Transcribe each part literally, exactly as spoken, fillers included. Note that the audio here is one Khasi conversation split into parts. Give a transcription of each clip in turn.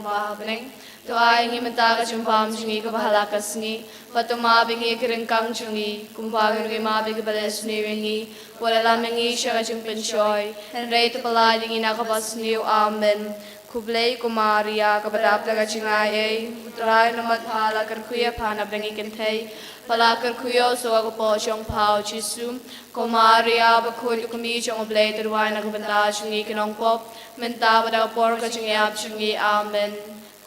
ha bneng. To ai ngi mynta ka jingbam jong ngi kaba ha la ka sngi. Bad to map ïa ngi ki ryngkang jong ngi, kumba ngi ruh ngi map ïa kiba leh sniew ïa ngi. Wat la lam ïa ngi sha ka jingpynshoi, hynrei to pyllait ïa ngi na kaba sniew. Amen. Khublei ko Maria, kaba dap da ka jingaiei, U Trai u don bad pha, la kyrkhu ïa pha napdeng ki kynthei, bad la kyrkhu ïa u sawkpoh jong pha u Jisu. Ko Maria bakhuid, u kmie jong U Blei, to duwai na ka bynta jong ngi ki nongpop, mynta bad ha ka por ka jingïap jong ngi. Amen.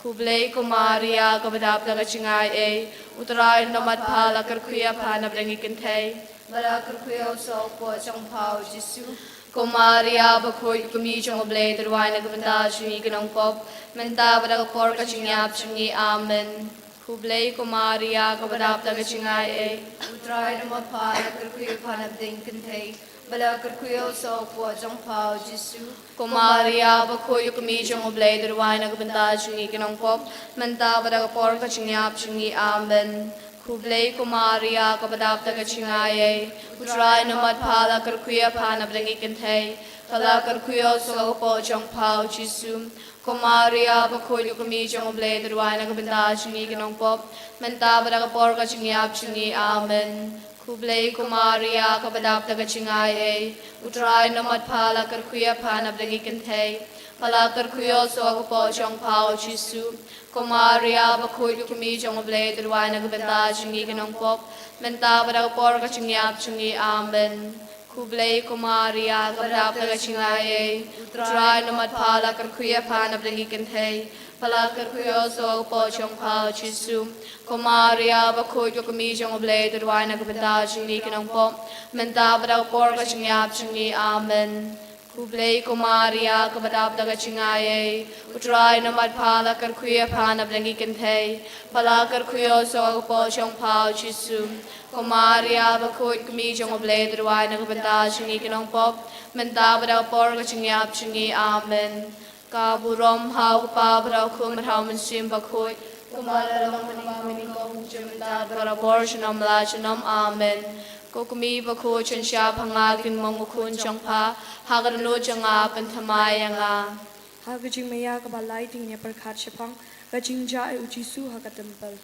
Khublei ko Maria, kaba dap da ka jingaiei, U Trai u don bad pha, la kyrkhu ïa pha napdeng ki kynthei, bad la kyrkhu ïa u sawkpoh jong pha u Jisu. Ko Maria bakhuid, u kmie jong U Blei, to duwai na ka bynta jong ngi ki nongpop, mynta bad ha ka por ka jingïap jong ngi. Amen. Khublei ko Maria, kaba dap da ka jingaiei, U Trai u don bad pha, la kyrkhu ïa pha napdeng ki kynthei, bad la kyrkhu ïa u sawkpoh jong pha u Jisu. Ko Maria bakhuid, u kmie jong U Blei, to duwai na ka bynta jong ngi ki nongpop, mynta bad ha ka por ka jingïap jong ngi. Amen. Khublei ko Maria, kaba dap da ka jingaiei, U Trai u don bad pha, la kyrkhu ïa pha napdeng ki kynthei, bad la kyrkhu ïa u sawkpoh jong pha u Jisu. Ko Maria bakhuid, u kmie jong U Blei, to duwai na ka bynta jong ngi ki nongpop, mynta bad ha ka por ka jingïap jong ngi. Amen. Khublei ko Maria, kaba dap da ka jingaiei, U Trai u don bad pha, la kyrkhu ïa pha napdeng ki kynthei, bad la kyrkhu ïa u sawkpoh jong pha u Jisu. Ko Maria bakhuid, u kmie jong U Blei, to duwai na ka bynta jong ngi ki nongpop, mynta bad ha ka por ka jingïap jong ngi. Amen. Khublei ko Maria, kaba dap da ka jingaiei, U Trai u don bad pha, la kyrkhu ïa pha napdeng ki kynthei, bad la kyrkhu ïa u sawkpoh jong pha u Jisu. Ko Maria bakhuid, u kmie jong U Blei, to duwai na ka bynta jong ngi ki nongpop, mynta bad ha ka por ka jingïap jong ngi. Amen. Khublei ko Maria, kaba dap da ka jingaiei, U Trai u don bad pha, la kyrkhu ïa pha napdeng ki kynthei, bad la kyrkhu ïa u sawkpoh jong pha u Jisu. Ko Maria bakhuid, u kmie jong U Blei, to duwai na ka bynta jong ngi ki nongpop, mynta bad ha ka por ka jingïap jong ngi. Amen. Ka burom ha u Kpa bad ha u Khun bad ha u Mynsiem Bakhuid, kumba la long mynta, mynta bad ha ka por junom la junom. Amen. Ko kmie bakhuid, shon shap ha nga, kynmaw u khun jong pha, ha ka dohnud jong nga pynthymmai ïa nga. Ha ka jingmaïa kaba lai te ngin ïa pyrkhat shaphang ka jingjia u Jisu ha ka templ.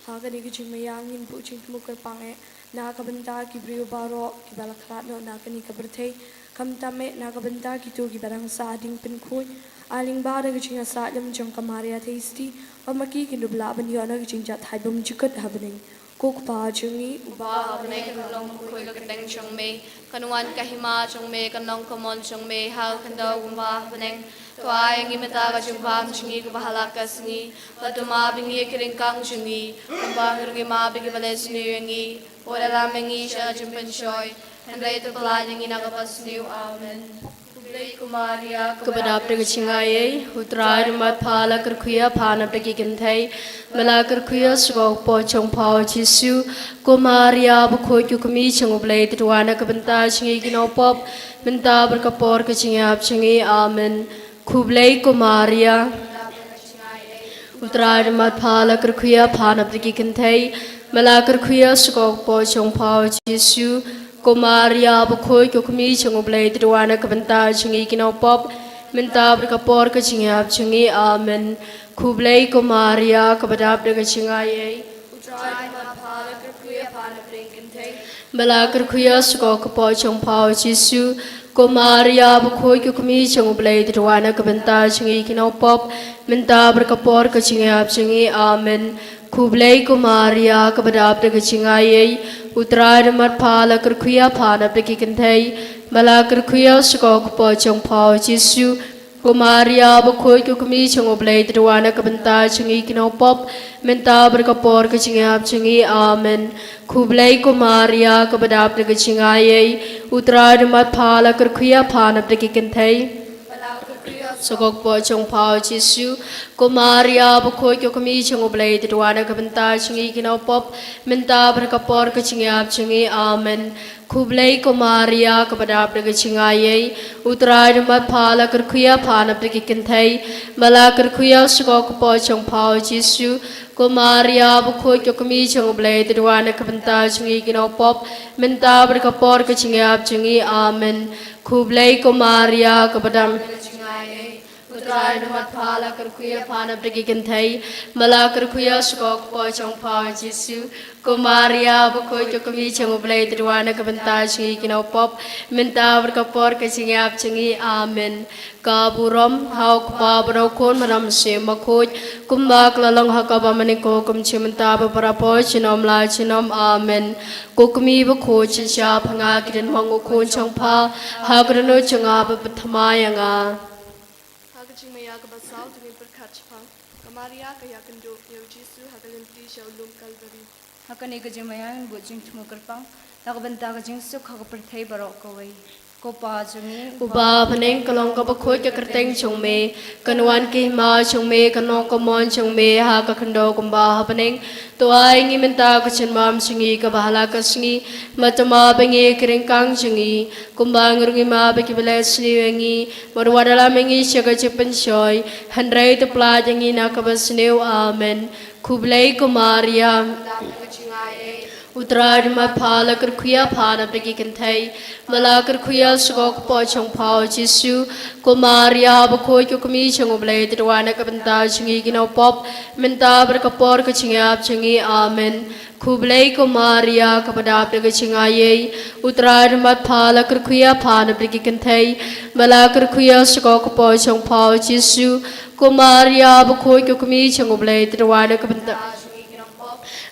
Ha kane ka jingmaïa ngin buh jingthmu kyrpang eh na ka bynta ki briew baroh kiba la khlad noh na kane ka pyrthei, khamtam eh na ka bynta kito kiba dang sah hadien pynkhuid. Ai lyngba da ka jingïasaid lem jong ka Maria Theisotti, ba ma ki kin dup lah ban ïoh na ka jingjahthait bymjukut ha bneng. Ko Kpa jong ngi uba ha bneng, kan long bakhuid ka kyrteng jong me, kan wan ka hima jong me, kan long ka mon jong me ha ka khyndew kumba ha bneng. To ai ïa ngi mynta ka jingbam jong ngi kaba ha la ka sngi, bad to map ïa ngi ki ryngkang jong ngi, kumba ngi ruh ngi map ïa kiba leh sniew ïa ngi. Wat la lam ïa ngi sha ka jingpynshoi, hynrei to pyllait ïa ngi na kaba sniew. Amen. Khublei ko Maria, kaba dap da ka jingaiei, U Trai u don bad pha, la kyrkhu ïa pha napdeng ki kynthei, bad la kyrkhu ïa u sawkpoh jong pha u Jisu. Ko Maria bakhuid, u kmie jong U Blei, to duwai na ka bynta jong ngi ki nongpop, mynta bad ha ka por ka jingïap jong ngi. Amen. Khublei ko Maria, U Trai u don bad pha, la kyrkhu ïa pha napdeng ki kynthei, bad la kyrkhu ïa u sawkpoh jong pha u Jisu. Ko Maria bakhuid, ko kmie jong U Blei, to duwai na ka bynta jong ngi ki nongpop, mynta bad ha ka por ka jingïap jong ngi. Amen. Khublei ko Maria, kaba dap da ka jingaiei, U Trai u don bad pha, la kyrkhu ïa pha napdeng ki kynthei, bad la kyrkhu ïa u sawkpoh jong pha u Jisu. Ko Maria bakhuid, ko kmie jong U Blei, to duwai na ka bynta jong ngi ki nongpop, mynta bad ha ka por ka jingïap jong ngi. Amen. Khublei ko Maria, kaba dap da ka jingaiei, U Trai u don bad pha, la kyrkhu ïa pha napdeng ki kynthei, bad la kyrkhu ïa u sawkpoh jong pha u Jisu. Ko Maria bakhuid, ko kmie jong U Blei, to duwai na ka bynta jong ngi ki nongpop, mynta bad ha ka por ka jingïap jong ngi. Amen. Khublei ko Maria, kaba dap da ka jingaiei, U Trai u don bad pha, la kyrkhu ïa pha napdeng ki kynthei, sawkpoh jong pha u Jisu. Ko Maria bakhuid, ko kmie jong U Blei, to duwai na ka bynta jong ngi ki nongpop, mynta bad ha ka por ka jingïap jong ngi. Amen. Khublei ko Maria, kaba dap da ka jingaiei, U Trai u don bad pha, la kyrkhu ïa pha napdeng ki kynthei, bad la kyrkhu ïa u sawkpoh jong pha u Jisu. Ko Maria bakhuid, ko kmie jong U Blei, to duwai na ka bynta jong ngi ki nongpop, mynta bad ha ka por ka jingïap jong ngi. Amen. Khublei ko Maria, kaba dap da ka jingaiei, U Trai da mat pha, la kyrkhu ïa pha na bynta ki kynthei, ba la kyrkhu ïa u shkor kpoh jong pha u Jisu. Ko Maria bakhuid, ko kmie jong U Blei, to duwai na ka bynta jong ngi ki nongpop, mynta bad ka por ka jingïap jong ngi. Amen. Ka burom ha U Kpa bad ha U Khun bad ha U Mynsiem Bakhuid, kumba ka la long ha kaba mynnyngkong, kum shi mynta bad para por junom la junom. Amen. Ko kmie bakhuid, sngewbha pynjah ki dien mong u khun jong pha ha ka dohnud jong nga bad pynthymmai ïa nga. Ha ka jingmaïa kaba saw to ngin pyrkhat shaphang ka Maria ka ïakynduh ïa u Jisu ha ka lynti sha u lum Kalbari. Ha kane ka jingmaïa ngin bud jingthmu kyrpang na ka bynta ka jingsuk ha ka pyrthei baroh kawei. Ko Pa jong ngi uba ha bneng, ka long kaba khuid ka kyrteng jong me, kan wan ka hima jong me, kan long ka mon jong me ha ka khyndew kumba ha bneng. To ai ngi mynta ka jingbam jong ngi kaba hala ka sngi, bad to map ïa ngi ki ryngkang jong ngi, kumba ngi ruh ngi map ïa kiba leh sniew ïa ngi, bad wat ïalam ïa ngi sha ka jingpynshoi, hynrei to pyllait ïa ngi na kaba sniew. Amen. Khublei ko Maria, U Trai u don bad pha, la kyrkhu ïa pha na bynta ki kynthei, bad la kyrkhu ïa u shkor kpoh jong pha u Jisu. Ko Maria bakhuid, ko kmie jong U Blei, to duwai na ka bynta jong ngi ki nongpop, mynta bad ka por ka jingïap jong ngi. Amen. Khublei ko Maria, kaba dap da ka jingaiei, U Trai u don bad pha, la kyrkhu ïa pha na bynta ki kynthei, bad la kyrkhu ïa u shkor kpoh jong pha u Jisu. Ko Maria bakhuid, ko kmie jong U Blei, to duwai na ka bynta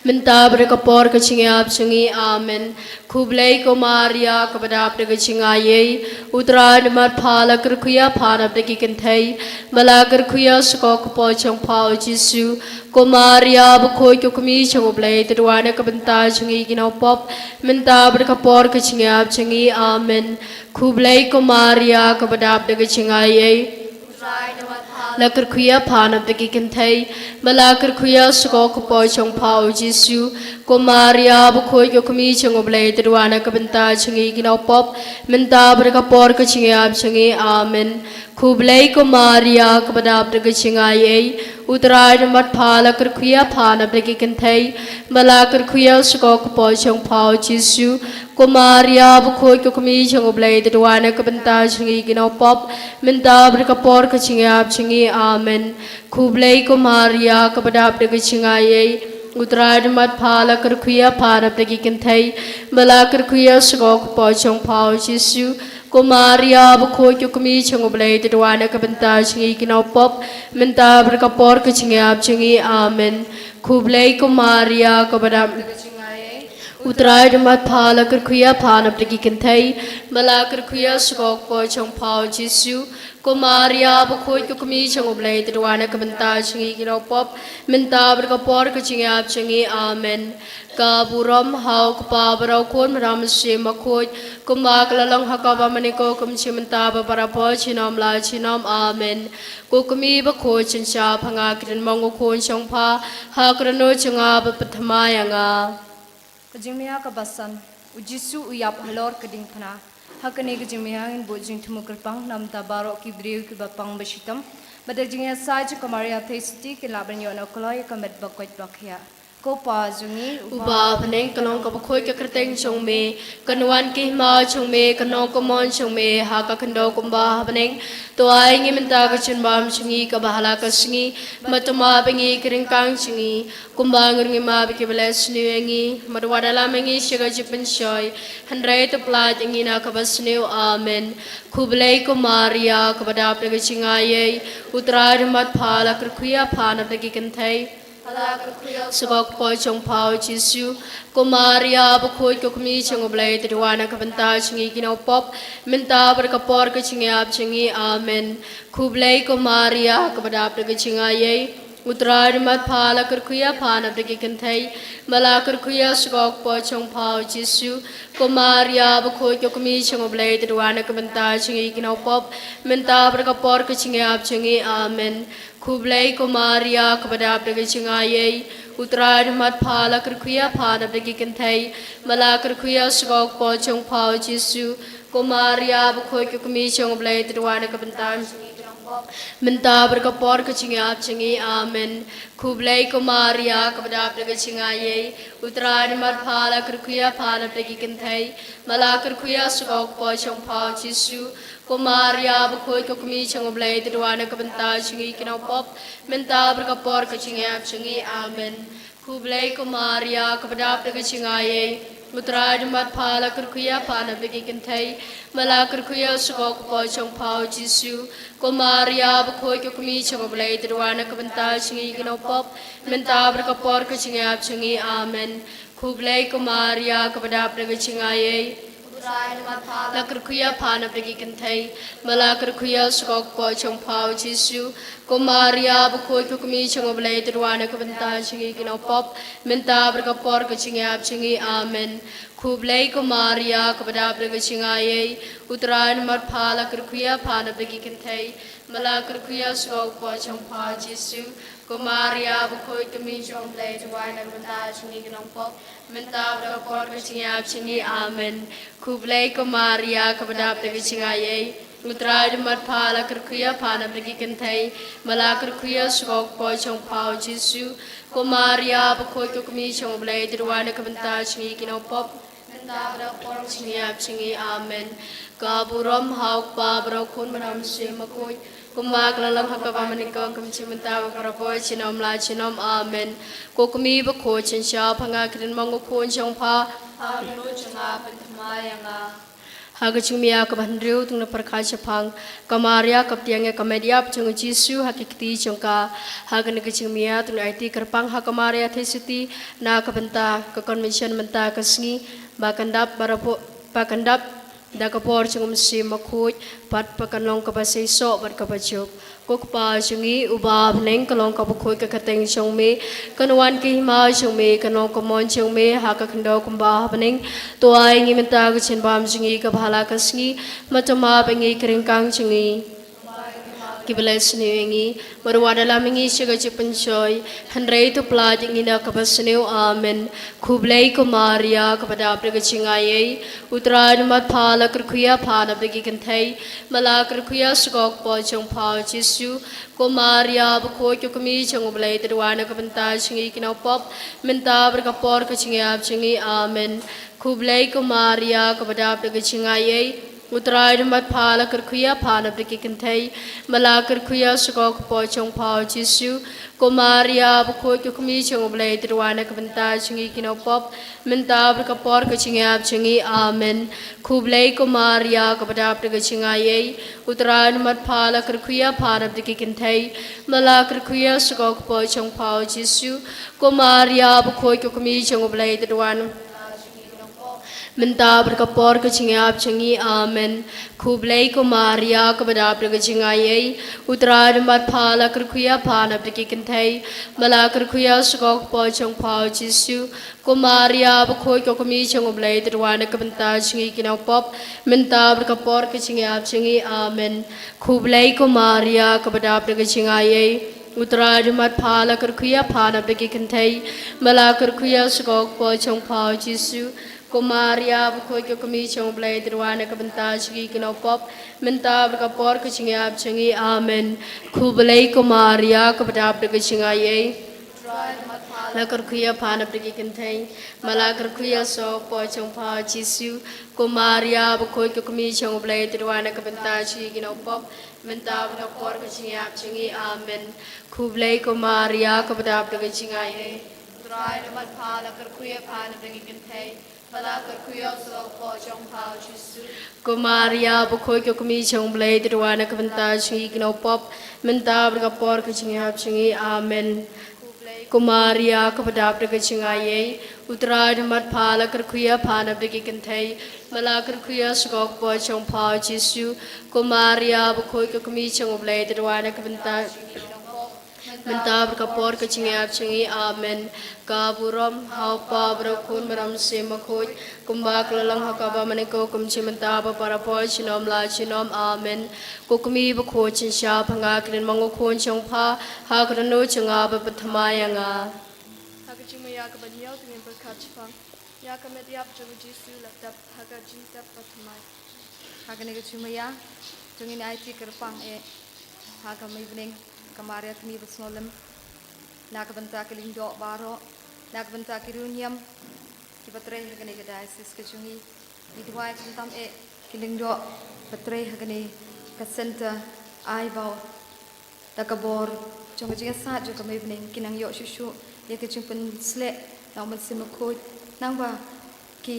mynta bad ka por ka jingïap jong ngi. Amen. Khublei ko Maria, kaba dap da ka jingaiei, U Trai u don bad pha, la kyrkhu ïa pha na bynta ki kynthei, bad la kyrkhu ïa u shkor kpoh jong pha u Jisu. Ko Maria bakhuid, ko kmie jong U Blei, to duwai na ka bynta jong ngi ki nongpop, mynta bad ka por ka jingïap jong ngi. Amen. Khublei ko Maria, kaba dap da ka jingaiei, la kyrkhu ïa pha na bynta ki kynthei, bad la kyrkhu ïa u shkor kpoh jong pha u Jisu. Ko Maria bakhuid, ko kmie jong U Blei, to duwai na ka bynta jong ngi ki nongpop, mynta bad ka por ka jingïap jong ngi. Amen. Khublei ko Maria, kaba dap da ka jingaiei, U Trai u don bad pha, la kyrkhu ïa pha na bynta ki kynthei, bad la kyrkhu ïa u shkor kpoh jong pha u Jisu. Ko Maria bakhuid, ko kmie jong U Blei, to duwai na ka bynta jong ngi ki nongpop, mynta bad ka por ka jingïap jong ngi. Amen. Khublei ko Maria, kaba dap da ka jingaiei, U Trai u don bad pha, la kyrkhu ïa pha na bynta ki kynthei, bad la kyrkhu ïa u shkor kpoh jong pha u Jisu. Ko Maria bakhuid, ko kmie jong U Blei, to duwai na ka bynta jong ngi ki nongpop, mynta bad ka por ka jingïap jong ngi. Amen. Khublei ko Maria, kaba dap da ka jingaiei, U Trai u don bad pha, la kyrkhu ïa pha na bynta ki kynthei, bad la kyrkhu ïa u shkor kpoh jong pha u Jisu. Ko Maria bakhuid, ko kmie jong U Blei, to duwai na ka bynta jong ngi ki nongpop, mynta bad ka por ka jingïap jong ngi. Amen. Ka burom ha U Kpa bad ha U Khun bad ha U Mynsiem Bakhuid, kumba ka la long ha kaba mynnyngkong, kum shi mynta bad para por junom la junom. Amen. Ko kmie bakhuid, sngewbha pynjah ki dien mong u khun jong pha ha ka dohnud jong nga bad pynthymmai ïa nga. Ka jingmaïa kaba san. U Jisu u ïap halor ka diengphna. Ha kane ka jingmaïa ngin bud jingthmu kyrpang na ka bynta baroh ki briew kiba pang ba shitom, bad da ka jingïasaid jong ka Maria Theisotti kin lah ban ïoh noh kloi ïa ka met ba koit ba khiah. Ko Pa jong ngi uba ha bneng, ka long kaba khuid ka kyrteng jong me, kan wan ka hima jong me, kan long ka mon jong me ha ka khyndew kumba ha bneng. To ai ngi mynta ka jingbam jong ngi kaba hala ka sngi, bad to map ïa ngi ki ryngkang jong ngi, kumba ngi ruh ngi map ïa kiba leh sniew ïa ngi, bad wat ïalam ïa ngi sha ka jingpynshoi, hynrei to pyllait ïa ngi na kaba sniew. Amen. Khublei ko Maria, kaba dap da ka jingaiei, U Trai u don bad pha, la kyrkhu ïa pha na bynta ki kynthei, bad la kyrkhu ïa u shkor kpoh jong pha u Jisu. Ko Maria bakhuid, ko kmie jong U Blei, to duwai na ka bynta jong ngi ki nongpop, mynta bad ka por ka jingïap jong ngi. Amen. Khublei ko Maria, kaba dap da ka jingaiei, U Trai u don bad pha, la kyrkhu ïa pha na bynta ki kynthei, bad la kyrkhu ïa u shkor kpoh jong pha u Jisu. Ko Maria bakhuid, ko kmie jong U Blei, to duwai na ka bynta jong ngi ki nongpop, mynta bad ka por ka jingïap jong ngi. Amen. Khublei ko Maria, kaba dap da ka jingaiei, U Trai u don bad pha, la kyrkhu ïa pha na bynta ki kynthei, bad la kyrkhu ïa u shkor kpoh jong pha u Jisu. Ko Maria bakhuid, ko kmie jong U Blei, to duwai na ka bynta jong ngi ki nongpop, Mynta bad ka por ka jingïap jong ngi. Amen. Khublei ko Maria, kaba dap da ka jingaiei. U Trai u don bad pha, la kyrkhu ïa pha na bynta ki kynthei, bad la kyrkhu ïa u kpoh jong pha u Jisu. Ko Maria bakhuid, ko kmie jong u Blei, to duwai na ka bynta jong ngi ki nongpop, mynta bad ka por ka jingïap jong ngi. Amen. Khublei ko Maria, kaba dap da ka jingaiei. U Trai u don bad pha, la kyrkhu ïa pha na bynta ki kynthei, bad la kyrkhu ïa u kpoh jong pha u Jisu. Ko Maria bakhuid, ko kmie jong u Blei, to duwai na ka bynta jong ngi ki nongpop, mynta bad ka por ka jingïap jong ngi. Amen. Khublei ko Maria, kaba dap da ka jingaiei. U Trai u don bad pha, la kyrkhu ïa pha na bynta ki kynthei, bad la kyrkhu ïa u kpoh jong pha u Jisu. Ko Maria bakhuid, ko kmie jong u Blei, to duwai na ka bynta jong ngi ki nongpop, mynta bad ka por ka jingïap jong ngi. Amen. Khublei ko Maria, kaba dap da ka jingaiei. U Trai u don bad pha, la kyrkhu ïa pha na bynta ki kynthei, bad la kyrkhu ïa u kpoh jong pha u Jisu. Ko Maria bakhuid, ko kmie jong u Blei, to duwai na ka bynta jong ngi ki nongpop, mynta bad ka por ka jingïap jong ngi. Amen. Khublei ko Maria, kaba dap da ka jingaiei. U Trai u don bad pha, la kyrkhu ïa pha na bynta ki kynthei, bad la kyrkhu ïa u kpoh jong pha u Jisu. Ko Maria bakhuid, ko kmie jong u Blei, to duwai na ka bynta jong ngi ki nongpop, mynta bad ka por ka jingïap jong ngi. Amen. Ka burom ha u Kpa bad ha u Khun bad ha u Mynsiem Bakhuid, kumba ka la long ha kaba mynnyngkong, kumjuh mynta bad para por junom la junom. Amen. Ko kmie bakhuid, sngewbha nga kren ma u khun jong pha. Ha ka dohnud jong nga pynthymmai ïa nga. Ha ka jingmia kaba hynriew, to ngin pyrkhat shaphang ka Maria kaba tieng ïa ka met ïap jong u Jisu ha ki kti jong ka. Ha kane ka jingmia to ngin aiti kyrpang ha ka Maria Theisotti na ka bynta ka Convention mynta ka sngi, ba kan dap, ba rapo-, ba kan dap da ka bor jong u Mynsiem Bakhuid, bad ba kan long kaba seisoh bad kaba juk. Ko Kpa jong ngi uba ha bneng, kan long ka bakhuid ka kyrteng jong me, kan wan ka hima jong me, kan long ka mon jong me ha ka khyndew kumba ha bneng. To ai ïa ngi mynta ka jingbam jong ngi kaba ha la ka sngi, bad to map ïa ngi ki ryngkang jong ngi, kiba la sniew ïa ngi, bad wat ïalam ïa ngi sha ka jingpynshoi, hynrei to pyllait ïa ngi na kaba sniew. Amen. Khublei ko Maria, kaba dap da ka jingaiei. U Trai u don bad pha, la kyrkhu ïa pha na bynta ki kynthei, bad la kyrkhu ïa u kpoh jong pha u Jisu. Ko Maria bakhuid, ko kmie jong u Blei, to duwai na ka bynta jong ngi ki nongpop, mynta bad ka por ka jingïap jong ngi. Amen. Khublei ko Maria, kaba dap da ka jingaiei. U Trai u don bad pha, la kyrkhu ïa pha na bynta ki kynthei, bad la kyrkhu ïa u kpoh jong pha u Jisu. Ko Maria bakhuid, ko kmie jong u Blei, to duwai na ka bynta jong ngi ki nongpop, mynta bad ka por ka jingïap jong ngi. Amen. Khublei ko Maria, kaba dap da ka jingaiei. U Trai u don bad pha, la kyrkhu ïa pha na bynta ki kynthei, bad la kyrkhu ïa u kpoh jong pha u Jisu. Ko Maria bakhuid, ko kmie jong u Blei, to duwai na mynta bad ka por ka jingïap jong ngi. Amen. Khublei ko Maria, kaba dap da ka jingaiei. U Trai u don bad pha, la kyrkhu ïa pha na bynta ki kynthei, bad la kyrkhu ïa u kpoh jong pha u Jisu. Ko Maria bakhuid, ko kmie jong u Blei, to duwai na ka bynta jong ngi ki nongpop, mynta bad ka por ka jingïap jong ngi. Amen. Khublei ko Maria, kaba dap da ka jingaiei. U Trai u don bad pha, la kyrkhu ïa pha na bynta ki kynthei, bad la kyrkhu ïa u kpoh jong pha u Jisu. Ko Maria bakhuid, ko kmie jong u Blei, to duwai na ka bynta jong ngi ki nongpop, mynta bad ka por ka jingïap jong ngi. Amen. Khublei ko Maria, kaba dap da ka jingaiei. La kyrkhu ïa pha na bynta ki kynthei, bad la kyrkhu ïa u kpoh jong pha u Jisu. Ko Maria bakhuid, ko kmie jong u Blei, to duwai na ka bynta jong ngi ki nongpop, mynta bad ka por ka jingïap jong ngi. Amen. Khublei ko Maria, kaba dap da ka jingaiei. U Trai u don bad pha, la kyrkhu ïa pha na bynta ki kynthei, bad la kyrkhu ïa u kpoh jong pha u Jisu. Ko Maria bakhuid, ko kmie jong u Blei, to duwai na ka bynta jong ngi ki nongpop, mynta bad ka por ka jingïap jong ngi. Amen. Ko Maria, kaba dap da ka jingaiei. U Trai u don bad pha, la kyrkhu ïa pha na bynta ki kynthei, bad la kyrkhu ïa u kpoh jong pha u Jisu. Ko Maria bakhuid, ko kmie jong u Blei, to duwai na ka bynta mynta bad ka por ka jingïap jong ngi. Amen. Ka burom ha u Kpa bad ha u Khun bad ha u Mynsiem Bakhuid, kumba ka la long ha kaba mynnyngkong, kumjuh mynta bad para por junom la junom. Amen. Ko kmie bakhuid, sngewbha nga kren ma u khun jong pha, ha ka dohnud jong nga ba pynthymmai ïa nga. Ha ka jingmaïa kaba hynñiew to ngin pyrkhat shaphang ïa ka met ïap jong u Jisu la tep ha ka jingtep ba thymmai. Ha kane ka jingmaïa to ngin aiti kyrpang eh. Ha ka mei bneng ka Maria kmie ba sngewlem, na ka bynta ki lyngdoh baroh, na ka bynta ki riewniam kiba trei ha kane ka diocese ka jong ngi, ngi duwai khamtam eh ki lyngdoh ba trei ha kane ka centre, ai ba da ka bor jong ka jingïasaid jong ka mei bneng kin nang ïoh shuh shuh ïa ka jingpynsleh na u Mynsiem Bakhuid, nang ba ki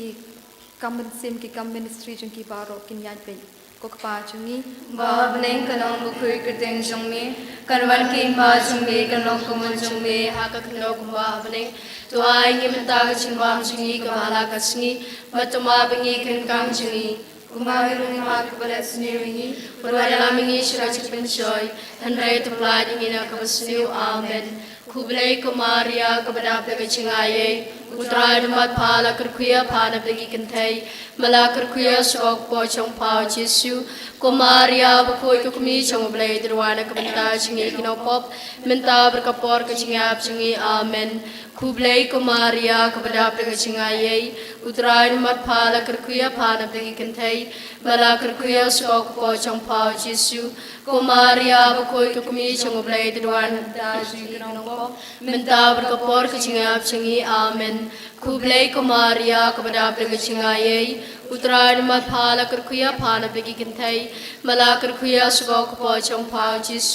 kam mynsiem, ki kam ministry jong ki baroh kin ïaid beit. Ko Kpa jong ngi ba ha bneng, ka nongbakhuid kyrteng jong me, kan wan ka hima jong me, kan long ka mon jong me ha ka khyndew kumba ha bneng. To ai ngi mynta ka jingbam jong ngi kaba ha la ka sngi, bad to map ïa ngi ka jingkam jong ngi, kumba ngi ruh ngi map ïa kiba leh sniew ïa ngi, bad wat ïalam ïa ngi sha ka jingpynshoi, hynrei to pyllait ïa ngi na kaba sniew. Amen. Khublei ko Maria, kaba dap da ka jingai ei, U Trai u don bad pha, la kyrkhu ïa pha na bynta ki kynthei, bad la kyrkhu ïa u sawkpoh jong pha u Jisu. Ko Maria bakhuid, ko kmie jong U Blei, to duwai na ka bynta jong ngi ki nongpop, mynta bad ka por ka jingïap jong ngi. Amen. Khublei ko Maria, kaba dap da ka jingai ei, U Trai u don bad pha, la kyrkhu ïa pha na bynta ki kynthei, bad la kyrkhu ïa u sawkpoh jong pha u Jisu. Ko Maria bakhuid, ko kmie jong U Blei, to duwai na ka bynta jong ngi ki nongpop, mynta bad ka por ka jingïap jong ngi. Amen. Khublei ko Maria, kaba dap da ka jingai ei, U Trai u don bad pha, la kyrkhu ïa pha na bynta ki kynthei, bad la kyrkhu ïa u sawkpoh jong pha u Jisu.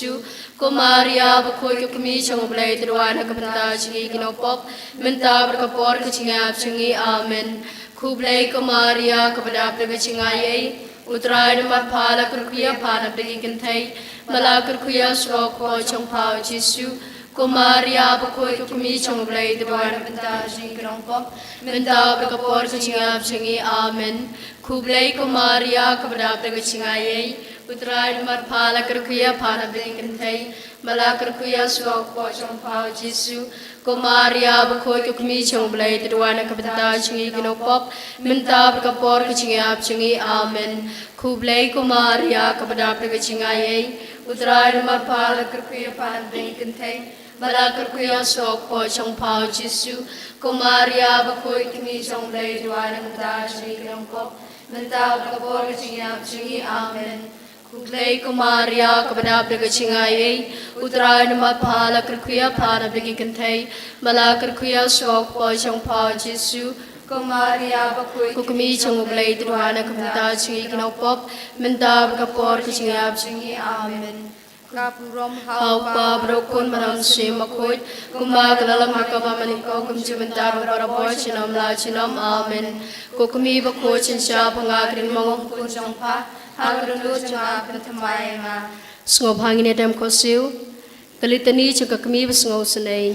Ko Maria bakhuid, ko kmie jong U Blei, to duwai na ka bynta jong ngi ki nongpop, mynta bad ka por ka jingïap jong ngi. Amen. Khublei ko Maria, kaba dap da ka jingai ei, U Trai u don bad pha, la kyrkhu ïa pha na bynta ki kynthei, bad la kyrkhu ïa u sawkpoh jong pha u Jisu. Ko Maria bakhuid, ko kmie jong U Blei, to duwai na ka bynta jong ngi ki nongpop, mynta bad ka por ka jingïap jong ngi. Amen. Khublei ko Maria, kaba dap da ka jingai ei, U Trai u don bad pha, la kyrkhu ïa pha na bynta ki kynthei, bad la kyrkhu ïa u sawkpoh jong pha u Jisu. Ko Maria bakhuid, ko kmie jong U Blei, to duwai na ka bynta jong ngi ki nongpop, mynta bad ka por ka jingïap jong ngi. Amen. Khublei ko Maria, kaba dap da ka jingai ei, U Trai u don bad pha, la kyrkhu ïa pha na bynta ki kynthei, bad la kyrkhu ïa u sawkpoh jong pha u Jisu. Ko Maria bakhuid, ko kmie jong U Blei, to duwai na ka bynta jong ngi ki nongpop, mynta bad ka por ka jingïap jong ngi. Amen. Khublei ko Maria, kaba dap da ka jingai ei, U Trai u don bad pha, la kyrkhu ïa pha na bynta ki kynthei, bad la kyrkhu ïa u sawkpoh jong pha u Jisu. Ko Maria bakhuid, ko kmie jong U Blei, to duwai na ka bynta jong ngi ki nongpop, mynta bad ka por ka jingïap jong ngi. Amen. Ka burom ha U Kpa bad ha U Khun bad ha U Mynsiem Bakhuid, kumba ka la long ha ka ba mynnyngkong, kumjuh mynta bad barabor, junom la junom. Amen. Ko kmie bakhuid, synshar ba nga kren mong kum u khun jong pha, ha ka dohnud jong nga pynthymmai ïa nga. Sngewbha ngin ïa dem khohsiew. Ka litani jong ka kmie ba sngewsynei.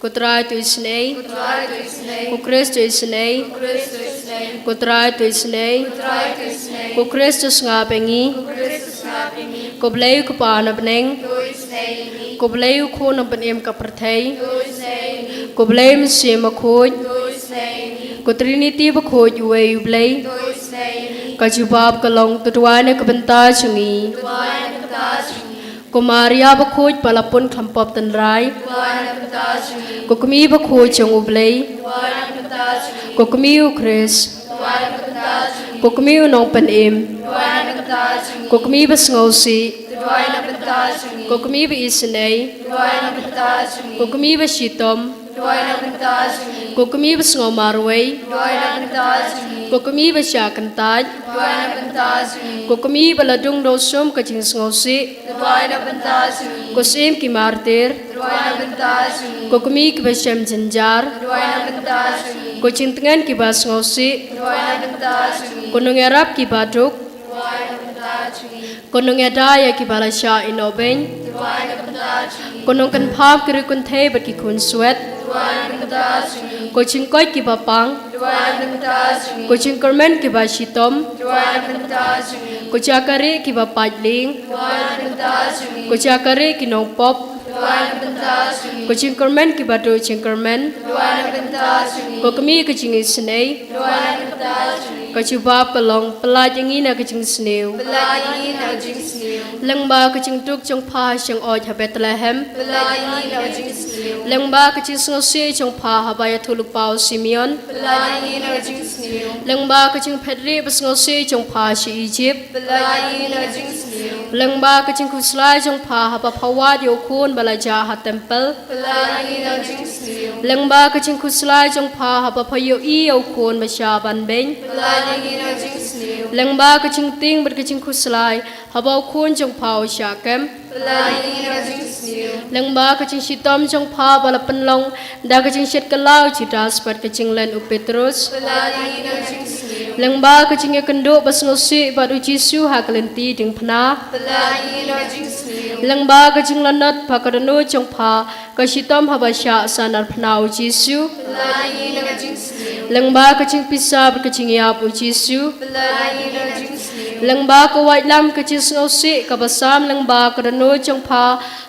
Ko Trai to isynei. Ko Trai to isynei. Ko Khrist to isynei. Ko Khrist to isynei. Ko Trai to isynei. Ko Trai to isynei. Ko Khrist to sngap ïa ngi. Ko Khrist to sngap ïa ngi. Ko Blei U Kpa na bneng. To isynei ïa ngi. Ko Blei U Khun nongpynim ka pyrthei. To isynei ïa ngi. Ko Blei Mynsiem Bakhuid. To isynei ïa ngi. Ko Trinity bakhuid uwei U Blei. To isynei ïa ngi. Ka jubab ka long, to duwai na ka bynta jong ngi. To duwai na ka bynta jong ngi. Ko Maria bakhuid ba la pun khlam pop tynrai. To duwai na ka bynta jong ngi. Ko kmie bakhuid jong U Blei. To duwai na ka bynta jong ngi. Ko kmie U Khrist. To duwai na ka bynta jong ngi. Ko kmie u nongpynim. To duwai na ka bynta jong ngi. Ko kmie ba sngewsih. To duwai na ka bynta jong ngi. Ko kmie ba isynei. To duwai na ka bynta jong ngi. Ko kmie ba shitom. To duwai na ka bynta jong ngi. Ko kmie ba sngewmarwei. To duwai na ka bynta jong ngi. Ko kmie ba shah kyntait. To duwai na ka bynta jong ngi. Ko kmie ba la dung dewsum ka jingsngewsih. To duwai na ka bynta jong ngi. Ko Syiem ki Martir. To duwai na ka bynta jong ngi. Ko kmie kiba shem jynjar. To duwai na ka bynta jong ngi. Ko jingtngen kiba sngewsih. To duwai na ka bynta jong ngi. Ko nongïarap kiba duk. To duwai na ka bynta jong ngi. Ko nongïada ïa kiba la shah ïehnoh beiñ. To duwai na ka bynta jong ngi. Ko nongkynpham ki riewkynthei bad ki khunswet. To duwai na ka bynta jong ngi. Ko jingkoit kiba pang. To duwai na ka bynta jong ngi. Ko jingkyrmen kiba shitom. To duwai na ka bynta jong ngi. Ko jaka rieh kiba pait lieng. To duwai na ka bynta jong ngi. Ko jaka rieh ki nongpop. To duwai na ka bynta jong ngi. Ko jingkyrmen kiba duh jingkyrmen. To duwai na ka bynta jong ngi. Ko kmie ka jingisynei. To duwai na ka bynta jong ngi. Ka jubab ka long, pyllait ïa ngi na ka jingsniew. Pyllait ïa ngi na ka jingsniew. Lyngba ka jingduk jong pha ha shyngoid ha Bethlehem. Pyllait ïa ngi na ka jingsniew. Lyngba ka jingsngewsih jong pha haba ïathuhlypa u Simeon. Pyllait ïa ngi na ka jingsniew. Lyngba ka jingphetrieh ba sngewsih jong pha sha Ijipt. Pyllait ïa ngi na ka jingsniew. Lyngba ka jingkhuslai jong pha haba pha wad ïa u khun ba la jah ha templ. Pynlait ïa ngi na ka jingsniew. Lyngba ka jingkhuslai jong pha haba pha ïohi ïa u khun ba shah ban beiñ. Pynlait ïa ngi na ka jingsniew. Lyngba ka jingtieng bad ka jingkhuslai haba u khun jong pha u shah kem. Pynlait ïa ngi na ka jingsniew. Lyngba ka jingshitom jong pha ba la pynlong da ka jingshet kylla u Judas bad ka jinglen u Petrus. Pynlait ïa ngi na ka jingsniew. Lyngba ka jingïakynduh ba sngewsih bad u Jisu ha ka lynti diengphna. Pynlait ïa ngi na ka jingsniew. Lyngba ka jinglanot ba ka dohnud jong pha ka shitom haba shah sahnarphna u Jisu. Pynlait ïa ngi na ka jingsniew. Lyngba ka jingpisa bad ka jingïap u Jisu. Pynlait ïa ngi na ka jingsniew. Lyngba ka waitlam ka jingsngewsih kaba sam lyngba ka dohnud jong pha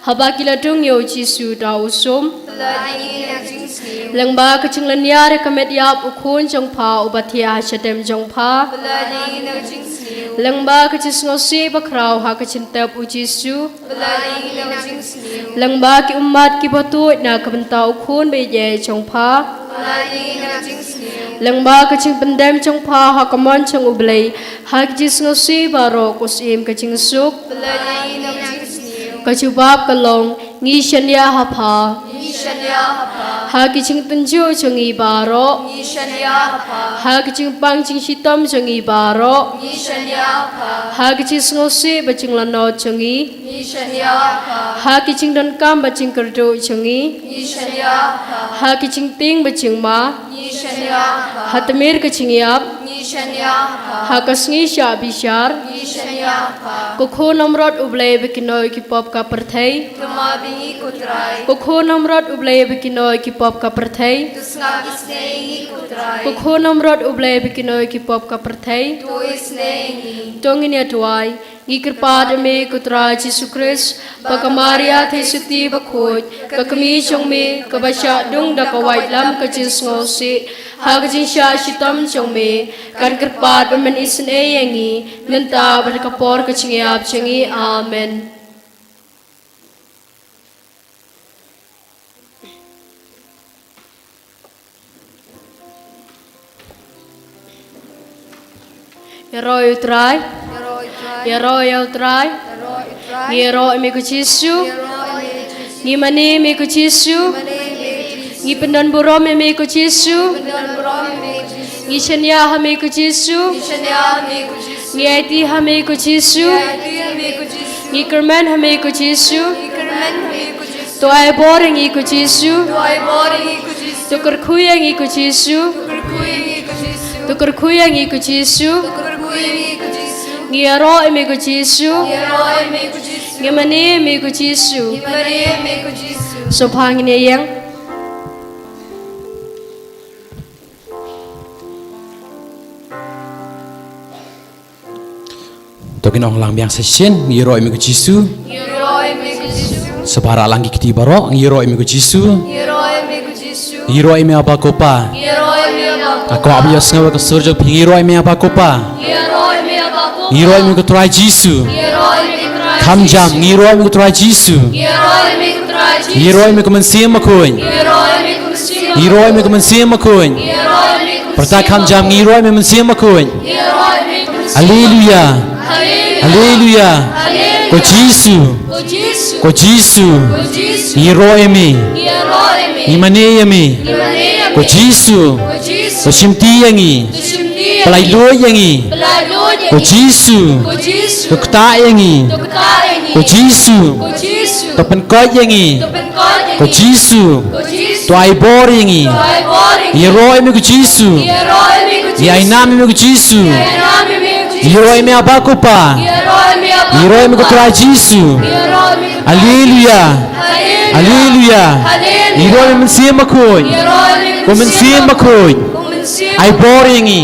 haba ki la dung ïa u Jisu da u sum. Pynlait ïa ngi na ka jingsniew. Lyngba ka jinglynñiar ïa ka met ïap u khun jong pha uba thiah ha shadem jong pha. Pynlait ïa ngi na ka jingsniew. Lyngba ka jingsngewsih bakhraw ha ka jingtep u Jisu. Pynlait ïa ngi na ka jingsniew. Lyngba ki ummat kiba tuid na ka bynta u khun ba ïeit jong pha. Pynlait ïa ngi na ka jingsniew. Lyngba ka jingpyndem jong pha ha ka mon jong U Blei ha ka jingsngewsih baroh, ko Syiem ka jingsuk. Pynlait ïa ngi na ka jingsniew. Ka jubab ka long, ngi shaniah ha pha. Ngi shaniah ha pha. Ha ki jingtynjuh jong ngi baroh. Ngi shaniah ha pha. Ha ki jingpang jingshitom jong ngi baroh. Ngi shaniah ha pha. Ha ki jingsngewsih bad jinglanot jong ngi. Ngi shaniah ha pha. Ha ki jingdonkam bad jingkyrduh jong ngi. Ngi shaniah ha pha. Ha ki jingtieng bad jingma. Ngi shaniah ha pha. Ha tmier ka jingïap. Ngi shaniah ha pha. Ha ka sngi shah bishar. Ngi shaniah ha pha. Ko Khun Namrot U Blei ba kynnoh ïa ki pop ka pyrthei. Kyrpad ïa ngi ko Trai. Ko Khun Namrot U Blei ba kynnoh ïa ki pop ka pyrthei. To sngap isynei ïa ngi ko Trai. Ko Khun Namrot U Blei ba kynnoh ïa ki pop ka pyrthei. To isynei ïa ngi. To ngin ïa duwai. Ngi kyrpad ïa me ko Trai Jisu Khrist, ba ka Maria Theisotti Bakhuid, ka kmie jong me, kaba shah dung da ka waitlam ka jingsngewsih ha ka jingshah shitom jong me, kan kyrpad ban isynei ïa ngi mynta bad ha ka por ka jingïap jong ngi. Amen. Ïaroh ïa U Trai. Ïaroh ïa U Trai. Ngi ïaroh ïa me ko Jisu. Ngi mane ïa me ko Jisu. Ngi pyndonburom ïa me ko Jisu. Ngi shaniah ha me ko Jisu. Ngi aiti ha me ko Jisu. Ngi kyrmen ha me ko Jisu. To ai bor ïa ngi ko Jisu. To kyrkhu ïa ngi ko Jisu. To kyrkhu ïa ngi ko Jisu. Ngi ïaroh ïa me ko Jisu. Ngi mane ïa me ko Jisu. Sngewbha ngin ïeng. To ngin ong lang biang sa shisien, ngi ïaroh ïa me ko Jisu. Sngewbha rah lang ki kti baroh, ngi ïaroh ïa me ko Jisu. Ngi ïaroh ïa me Aba ko Pa. Nga kwah ban ïohsngew ïa ka sur jong phi, ngi ïaroh ïa me Aba ko Pa. Ngi ïaroh ïa me ko Trai Jisu. Kham jam, ngi ïaroh ïa me ko Trai Jisu. Ngi ïaroh ïa me ko Mynsiem Bakhuid. Ngi ïaroh ïa me ko Mynsiem Bakhuid. Pyrta kham jam, ngi ïaroh ïa me Mynsiem Bakhuid. Haleluya. Haleluya. Ko Jisu. Ko Jisu. Ngi ïaroh ïa me. Ngi mane ïa me. Ko Jisu. To shimti ïa ngi. To pyllait luid ïa ngi. Ko Jisu. To ktah ïa ngi. Ko Jisu. To pynkoit ïa ngi. Ko Jisu. To ai bor ïa ngi. Ngi ïaroh ïa me ko Jisu. Ngi ai nam ïa me ko Jisu. Ngi ïaroh ïa me Aba ko Pa. Ngi ïaroh ïa me ko Trai Jisu. Haleluya. Haleluya. Ngi ïaroh ïa me Mynsiem Bakhuid. Ko Mynsiem Bakhuid. Ai bor ïa ngi.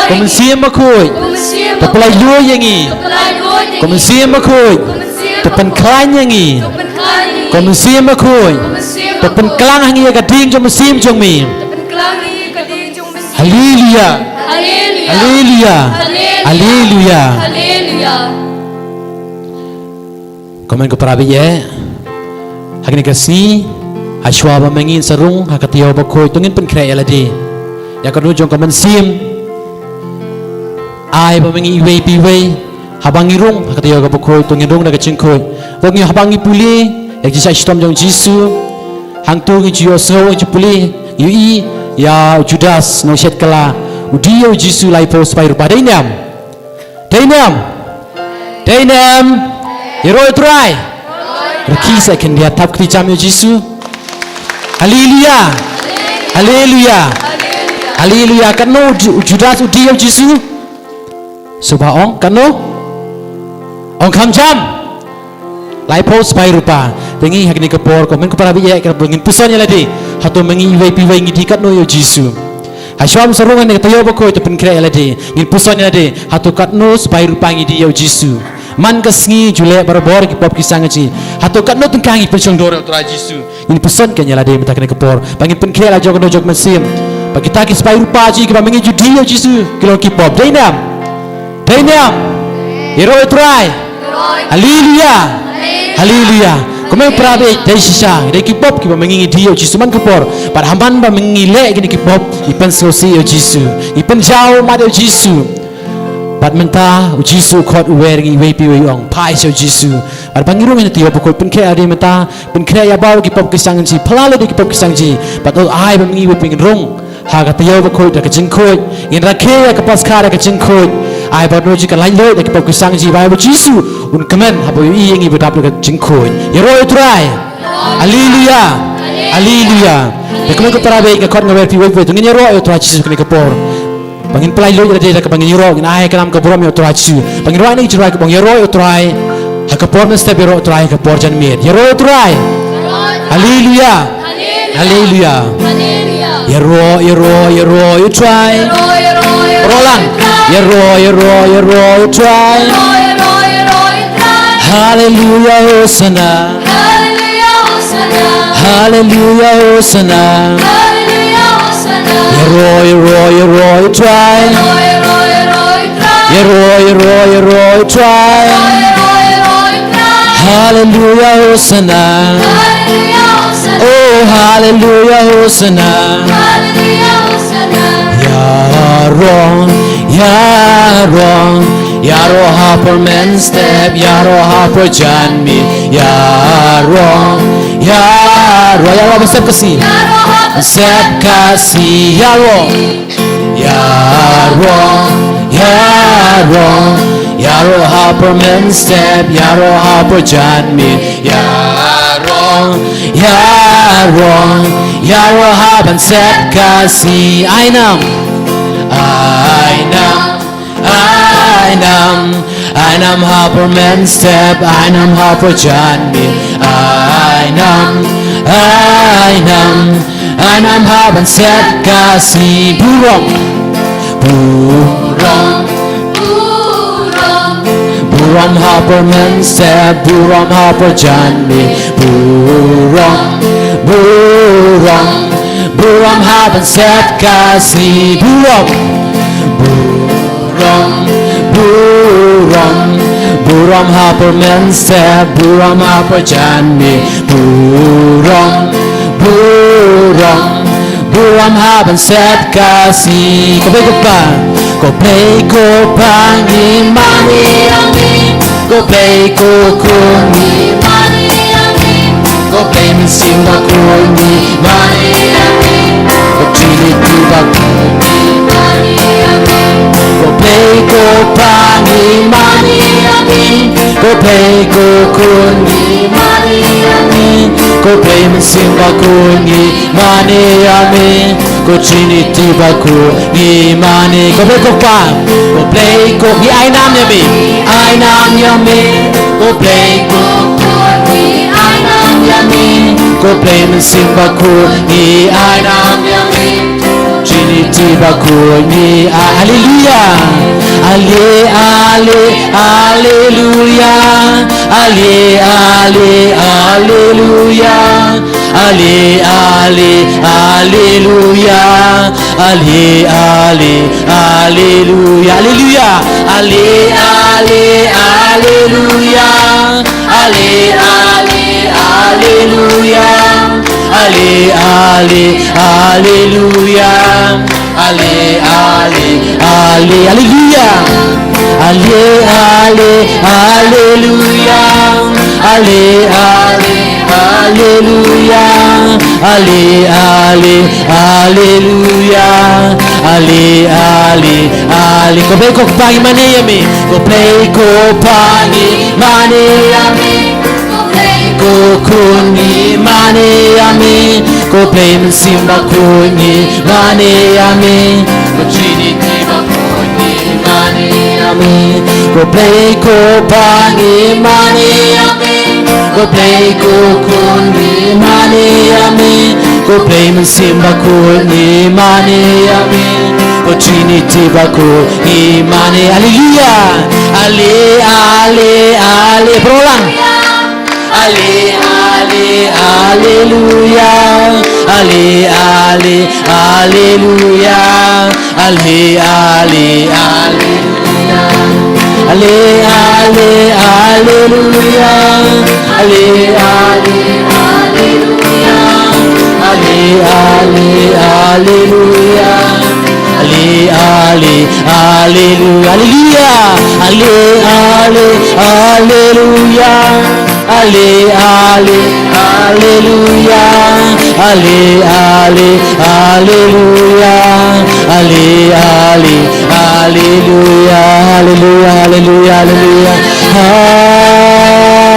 Ko Mynsiem Bakhuid. To pyllait luid ïa ngi. Ko Mynsiem Bakhuid. To pynkhlaiñ ïa ngi. Ko Mynsiem Bakhuid. To pynklang ha ngi ïa ka ding jong mynsiem jong me. Haleluya. Haleluya. Haleluya. Kumne ko para baieit, ha kane ka sngi, ha shuwa ba ma ngi sa rung ha ka taïew bakhuid, to ngin pynkhreh ïa lade ïa ka dohnud jong ka mynsiem. Ai ba ma ngi iwei pa iwei Haba ngi rung ha ka taïew kaba khuid, to ngin rung da ka jingkhuid. To ngi, haba ngi pule ïa ka jingshah shitom jong u Jisu, hangto ngi ju ïohsngew, ngi ju pule, ngi ïohi ïa u Judas nongshet kylla, u die ïa u Jisu laiphew spah rupa. Dei ne em? Dei ne em? Dei ne em? Ïaroh ïa u Trai. Rkhie sa khyndiat, thap kti jam ïa u Jisu. Haleluya. Haleluya. Haleluya. Katno u Ju-, u Judas u die ïa u Jisu? Sngewbha ong, katno? Ong kham jam. Laiphew spah rupa. Te ngi ha kane ka por, ko hynmen ko para baieit, ka por ngin puson ïa lade. Hato ma ngi iwei pa iwei ngi die katno ïa u Jisu? Ha shuwa ngin sa rung ha kane ka taïew bakhuid, to pynkhreh ïa lade. Ngin puson ïa lade. Hato katno spah rupa ngi die ïa u Jisu? Man ka sngi ju leh barabor ki pop ki sangji. Hato katno tyngka ngi pynshongdor ïa u Trai Jisu? Ngin puson kane ïa lade mynta kane ka por. Ba ngin pynkhreh la jong kano jong ka mynsiem. Ba kita ki spah rupa jong ngi kiba ma ngi ju die ïa u Jisu ki long ki pop. Dei ne em? Dei ne em? Ïaroh ïa u Trai. Haleluya. Haleluya. Kumne para baieit, dei shisha, dei ki pop kiba ma ngi ngi die ïa u Jisu man ka por. Bad ha man ba ma ngi leh kine ki pop, ngi pynsngewsih ïa u Jisu. Ngi pynjaw ummat ïa u Jisu. Bad mynta u Jisu u khot u wer ngi iwei pa iwei, u ong phai sha u Jisu. Bad ba ngi rung ha kane ka taïew bakhuid, pynkhreh ïa lade mynta. Pynkhreh ïa baroh ki pop ki sangji, phylla lade ki pop ki sangji. Bad to ai ba ma ngi iwei pa iwei ngin rung ha ka taïew bakhuid da ka jingkhuid. Ngin rakhe ïa ka Paskha da ka jingkhuid. Ai ba ngi ju ka laitluid da ki pop ki sangji, ba ai ba u Jisu un kmen haba u ïohi ïa ngi ba dap da ka jingkhuid. Ïaroh ïa u Trai. Haleluya. Haleluya. Te kumne ko para baieit, nga khot nga wer phi iwei pa iwei, to ngin ïaroh ïa u Trai Jisu kane ka por. Ba ngin pynlait luid ïa lade da kaba ngin ïaroh, ngin ai ka nam ka burom ïa u Trai Jisu. Ba ngin rwai na ka jingrwai kaba ong ïaroh ïa u Trai ha ka por mynstep, ïaroh ïa u Trai ha ka por janmiet. Ïaroh ïa u Trai. Haleluya. Haleluya. Ïaroh, ïaroh, ïaroh ïa u Trai. Ïaroh lang. Ïaroh, ïaroh, ïaroh ïa u Trai. Haleluya, Hosanna. Haleluya, Hosanna. Haleluya, Hosanna. Haleluya, Hosanna. Ïaroh, ïaroh, ïaroh ïa u Trai. Ïaroh, ïaroh, ïaroh ïa u Trai. Ïaroh, ïaroh, ïaroh ïa u Trai. Haleluya, Hosanna. Haleluya, Hosanna. Oh, haleluya, Hosanna. Haleluya, Hosanna. Ïaroh, ïaroh, ïaroh ha por mynstep, ïaroh ha por janmiet, ïaroh, ïaroh, ïaroh ha por mynstep Khasi. Ïaroh ha por mynstep Khasi, ïaroh. Ïaroh, ïaroh, ïaroh ha por mynstep, ïaroh ha por janmiet, ïaroh, ïaroh, ïaroh ha por mynstep Khasi. Ai nam, ai nam, ai nam, ai nam ha por mynstep, ai nam ha por janmiet, ai nam, ai nam, ai nam ha por mynstep Khasi. Burom, burom, burom, burom ha por mynstep, burom ha por janmiet, burom, burom, burom ha por mynstep Khasi. Burom, burom, burom, burom ha por mynstep, burom ha por janmiet, burom, burom, burom ha por mynstep Khasi. Ko Blei ko Kpa, ko Blei ko Kpa ngi mane ïa me. Ko Blei ko Khun ngi mane ïa me. Ko Blei Mynsiem Bakhuid ngi mane ïa me. Ko Trinity Bakhuid ngi mane ïa me. Ko Blei ko Kpa ngi mane ïa me. Ko Blei ko Khun ngi mane ïa me. Ko Blei Mynsiem Bakhuid ngi mane ïa me. Ko Trinity Bakhuid ngi mane. Ko Blei ko Kpa, ko Blei ko, ngi ai nam ïa me, ai nam ïa me. Ko Blei ko Khun ngi ai nam ïa me. Ko Blei Mynsiem Bakhuid ngi ai nam ïa me. Trinity Bakhuid ngi ai. Haleluya. Ale, ale, haleluya. Ale, ale, haleluya. Ale, ale, haleluya. Ale, ale, haleluya. Haleluya. Ale, ale, haleluya. Ale, ale, haleluya. Ale, ale, haleluya. Ale, ale, ale, haleluya. Ale, ale, aleluya. Ale, ale, aleluya. Ale, ale, aleluya. Ale, ale, ale. Ko Blei ko pang i mane ïa me. Ko Blei ko pang i mane ïa me. Ko Blei ko khun i mane ïa me. Ko Blei Mynsiem Bakhuid i mane ïa me. Ko Trinity Bakhuid i mane ïa me. Ko Blei ko pang i mane ïa me. Ko Blei ko khun i mane ïa me. Ko Blei Mynsiem Bakhuid i mane ïa me. Ko Trinity Bakhuid i mane. Aleluya. Ale, ale, ale. Baroh lang. Ale, ale, aleluya. Ale, ale, aleluya. Ale, ale, aleluya. Ale, ale, aleluya. Ale, ale, aleluya. Ale, ale, aleluya. Ale, ale, aleluya. Aleluya. Ale, ale, aleluya. Ale, ale, aleluya. Ale, ale, aleluya. Ale, ale, aleluya.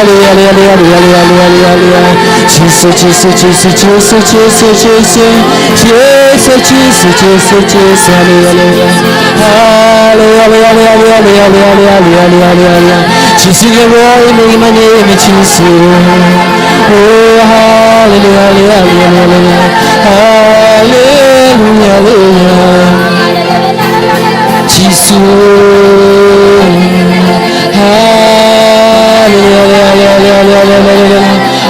Aleluya, aleluya, aleluya. Ale, ale, ale. Jisu, Jisu, Jisu, Jisu, Jisu, Jisu. Jisu, Jisu, Jisu, Jisu. Ale, ale, ale. Ale, ale, ale. Jisu ïaroh ïa me, ïa me, ïa me, Jisu. Oh, haleluya, haleluya, haleluya. Haleluya, haleluya. Jisu. Haleluya, haleluya, haleluya.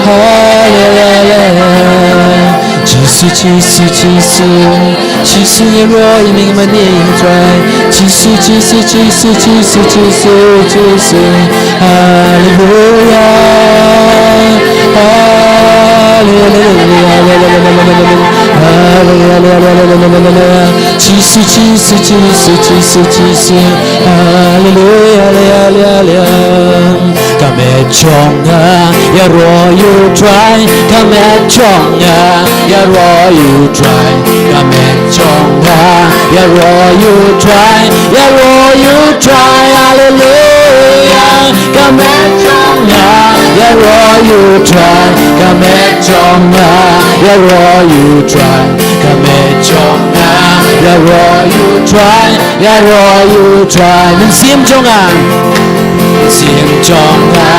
Haleluya. Jisu, Jisu, Jisu. Jisu ïaroh ïa me, ïa me, Trai. Jisu, Jisu, Jisu, Jisu, Jisu, Jisu. Haleluya. Haleluya. Haleluya. Jisu, Jisu, Jisu, Jisu, Jisu. Haleluya, haleluya, haleluya. Ka met jong nga ïaroh ïa u Trai, ka met jong nga ïaroh ïa u Trai. Ka met jong nga ïaroh ïa u Trai, ïaroh ïa u Trai, haleluya. Ka met jong nga ïaroh ïa u Trai, ka met jong nga ïaroh ïa u Trai. Ka met jong nga ïaroh ïa u Trai, ïaroh ïa u Trai. Mynsiem jong nga. Mynsiem jong nga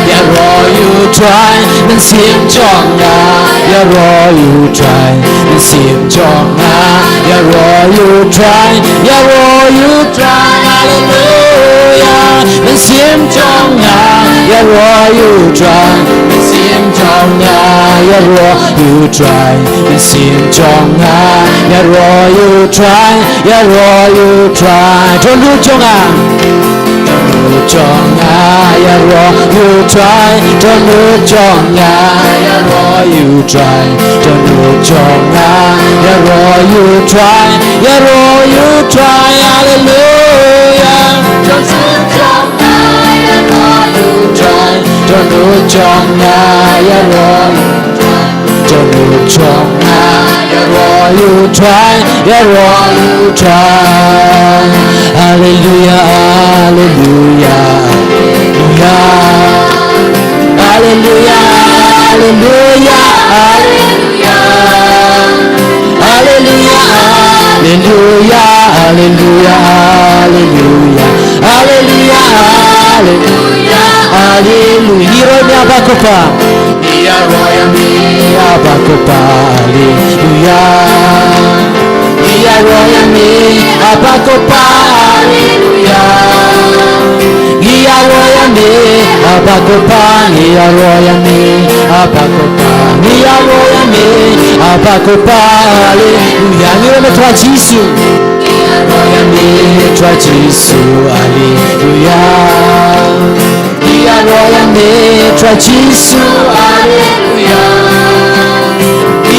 ïaroh ïa u Trai. Mynsiem jong nga ïaroh ïa u Trai. Mynsiem jong nga ïaroh ïa u Trai. Ïaroh ïa u Trai. Haleluya. Mynsiem jong nga ïaroh ïa u Trai. Mynsiem jong nga ïaroh ïa u Trai. Mynsiem jong nga ïaroh ïa u Trai. Ïaroh ïa u Trai. Don ruh jong nga. Don ruh jong nga ïaroh ïa u Trai. Don ruh jong nga ïaroh ïa u Trai. Don ruh jong nga ïaroh ïa u Trai. Ïaroh ïa u Trai. Haleluya. Don ruh jong nga ïaroh ïa u Trai. Don ruh jong nga ïaroh ïa u Trai. Don ruh jong nga ïaroh ïa u Trai, ïaroh ïa u Trai. Haleluya, haleluya, haleluya. Haleluya, haleluya, haleluya. Haleluya, haleluya, haleluya, haleluya. Haleluya, haleluya, haleluya. Haleluya. Ngi ïaroh ïa me, Abba Ko Pa. Ngi ïaroh ïa me, Abba Ko Pa. Haleluya. Ngi ïaroh ïa me, Abba Ko Pa. Haleluya. Ngi ïaroh ïa me, Abba Ko Pa. Ngi ïaroh ïa me, Abba Ko Pa. Ngi ïaroh ïa me, Abba Ko Pa. Haleluya. Ngi ïaroh ïa me, Trai Jisu. Ngi ïaroh ïa me, Trai Jisu. Haleluya. Ngi ïaroh ïa me, Trai Jisu. Haleluya. Ngi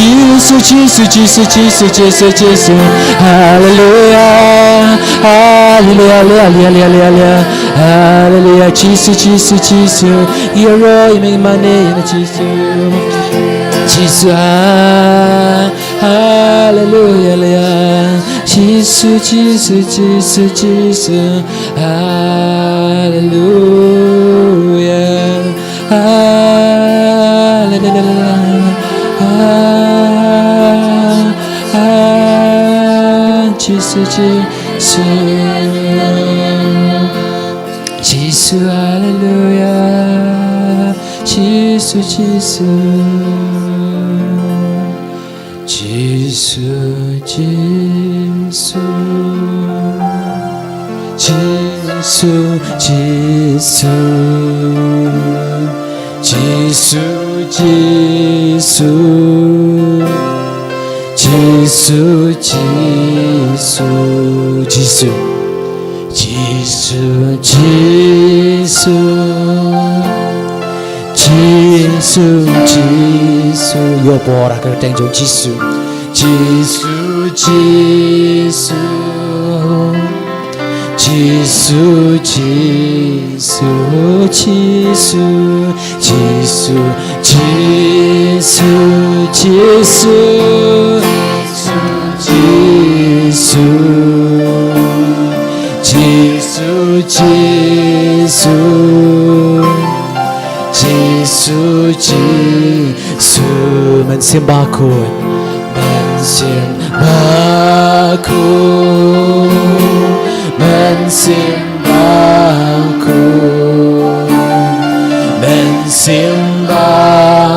Jisu, Jisu, Jisu, Jisu, Jisu, Jisu. Haleluya. Haleluya, haleluya, haleluya, haleluya. Haleluya, Jisu, Jisu, Jisu. Ïaroh ïa me, ïa me, ïa me, Jisu. Jisu, ah, haleluya, haleluya. Jisu, Jisu, Jisu, Jisu. Haleluya. Haleluya. Ah, ah, Jisu, Jisu. Jisu, haleluya. Jisu, Jisu. Jisu, Jisu. Jisu, Jisu. Jisu, Jisu. Jisu, Jisu. Jisu. Jisu, Jisu. Jisu, Jisu. Ïoh bor ha ka kyrteng jong Jisu. Jisu, Jisu. Jisu, Jisu, Jisu. Jisu, Jisu, Jisu. Jisu, Jisu. Jisu, Jisu. Jisu, Jisu. Mynsiem Bakhuid. Mynsiem Bakhuid. Mynsiem Bakhuid. Mynsiem Bakhuid.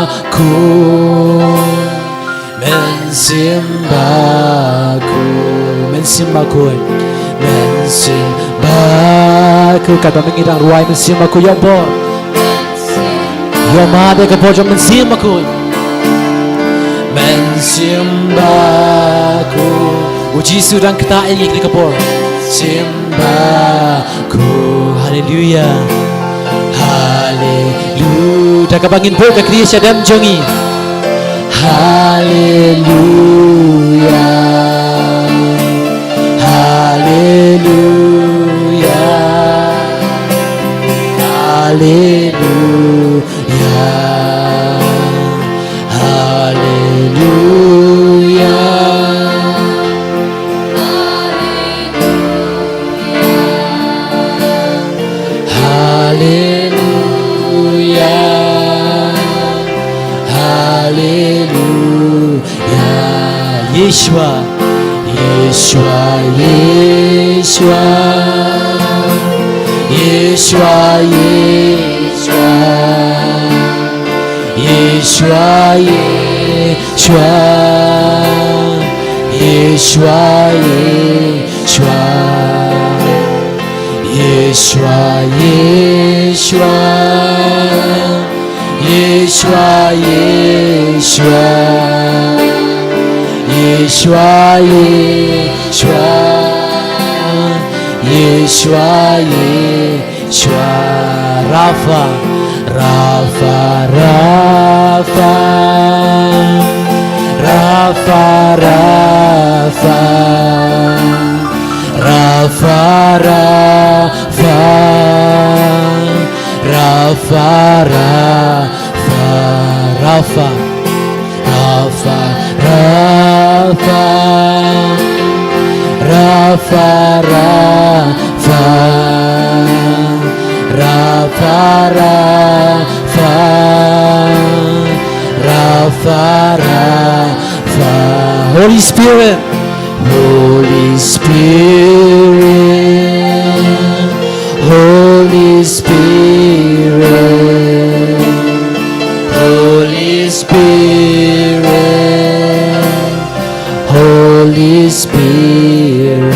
Mynsiem Bakhuid. Mynsiem Bakhuid. Mynsiem Bakhuid. Katba ma ngi dang rwai, Mynsiem Bakhuid, ïoh bor. Ïoh mad ïa ka bor jong Mynsiem Bakhuid. Mynsiem Bakhuid. U Jisu dang ktah ïa ngi kane ka por. Mynsiem Bakhuid. Haleluya. Haleluya. Da kaba ngin buh ka khlieh shadem jong ngi. Haleluya. Haleluya. Haleluya, haleluya, haleluya, haleluya. Yeshua, Yeshua, Yeshua, Yeshua, Yeshua, Yeshua, Yeshua, Yeshua, Yeshua, Yeshua, Yeshua, Yeshua, Yeshua, Yeshua, Yeshua, Yeshua, Yeshua, Rapha, Rapha, Rapha, Rapha, Rapha, Rapha, Rapha, Rapha, Rapha, Rapha, Rapha, Rapha, Rapha, Rapha, Rapha, Rapha, Rapha, Rapha. Holy Spirit, Holy Spirit, Holy Spirit, Holy Spirit, Holy Spirit.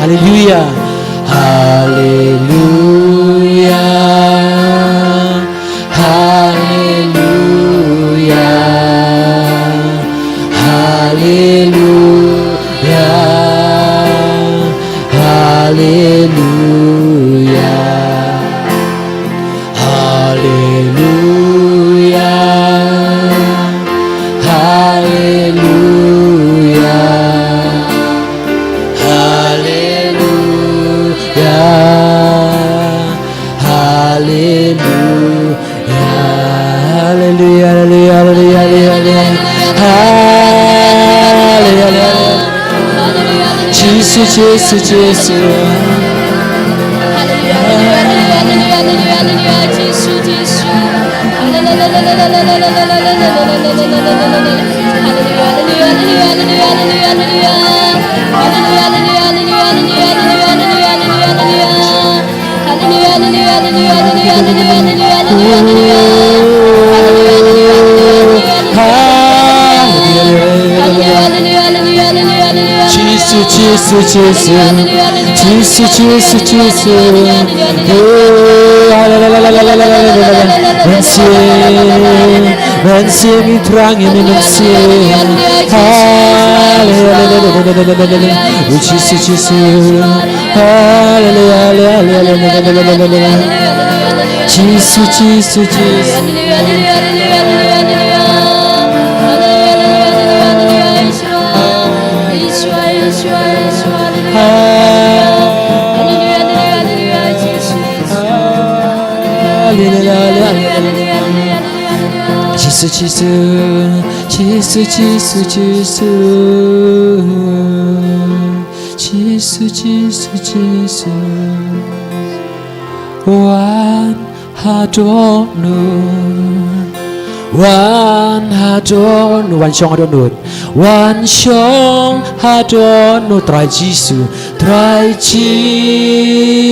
Hallelujah. Hallelujah. Hallelujah. Hallelujah. Hallelujah. Hallelujah. Hallelujah. Hallelujah. Hallelujah. Hallelujah, hallelujah, hallelujah, hallelujah, hallelujah. Hallelujah, hallelujah. Jisu, Jisu, Jisu. Hallelujah, hallelujah, hallelujah, hallelujah, Jisu, Jisu. Hallelujah, hallelujah, hallelujah. Jisu, Jisu, Jisu. Jisu, Jisu, Jisu. Mynsiem, mynsiem, Trai ngi mynsiem. Haleluya. Jisu, Jisu. Haleluya, haleluya, haleluya. Jisu, Jisu, Jisu. Haleluya, haleluya, haleluya. Jisu, Jisu, Jisu, Jisu, Jisu. Jisu, Jisu, Jisu. Wan haduh nud. Wan haduh nud. Wan shong haduh nud. Wan shong haduh nud, Trai Jisu. Trai Jisu.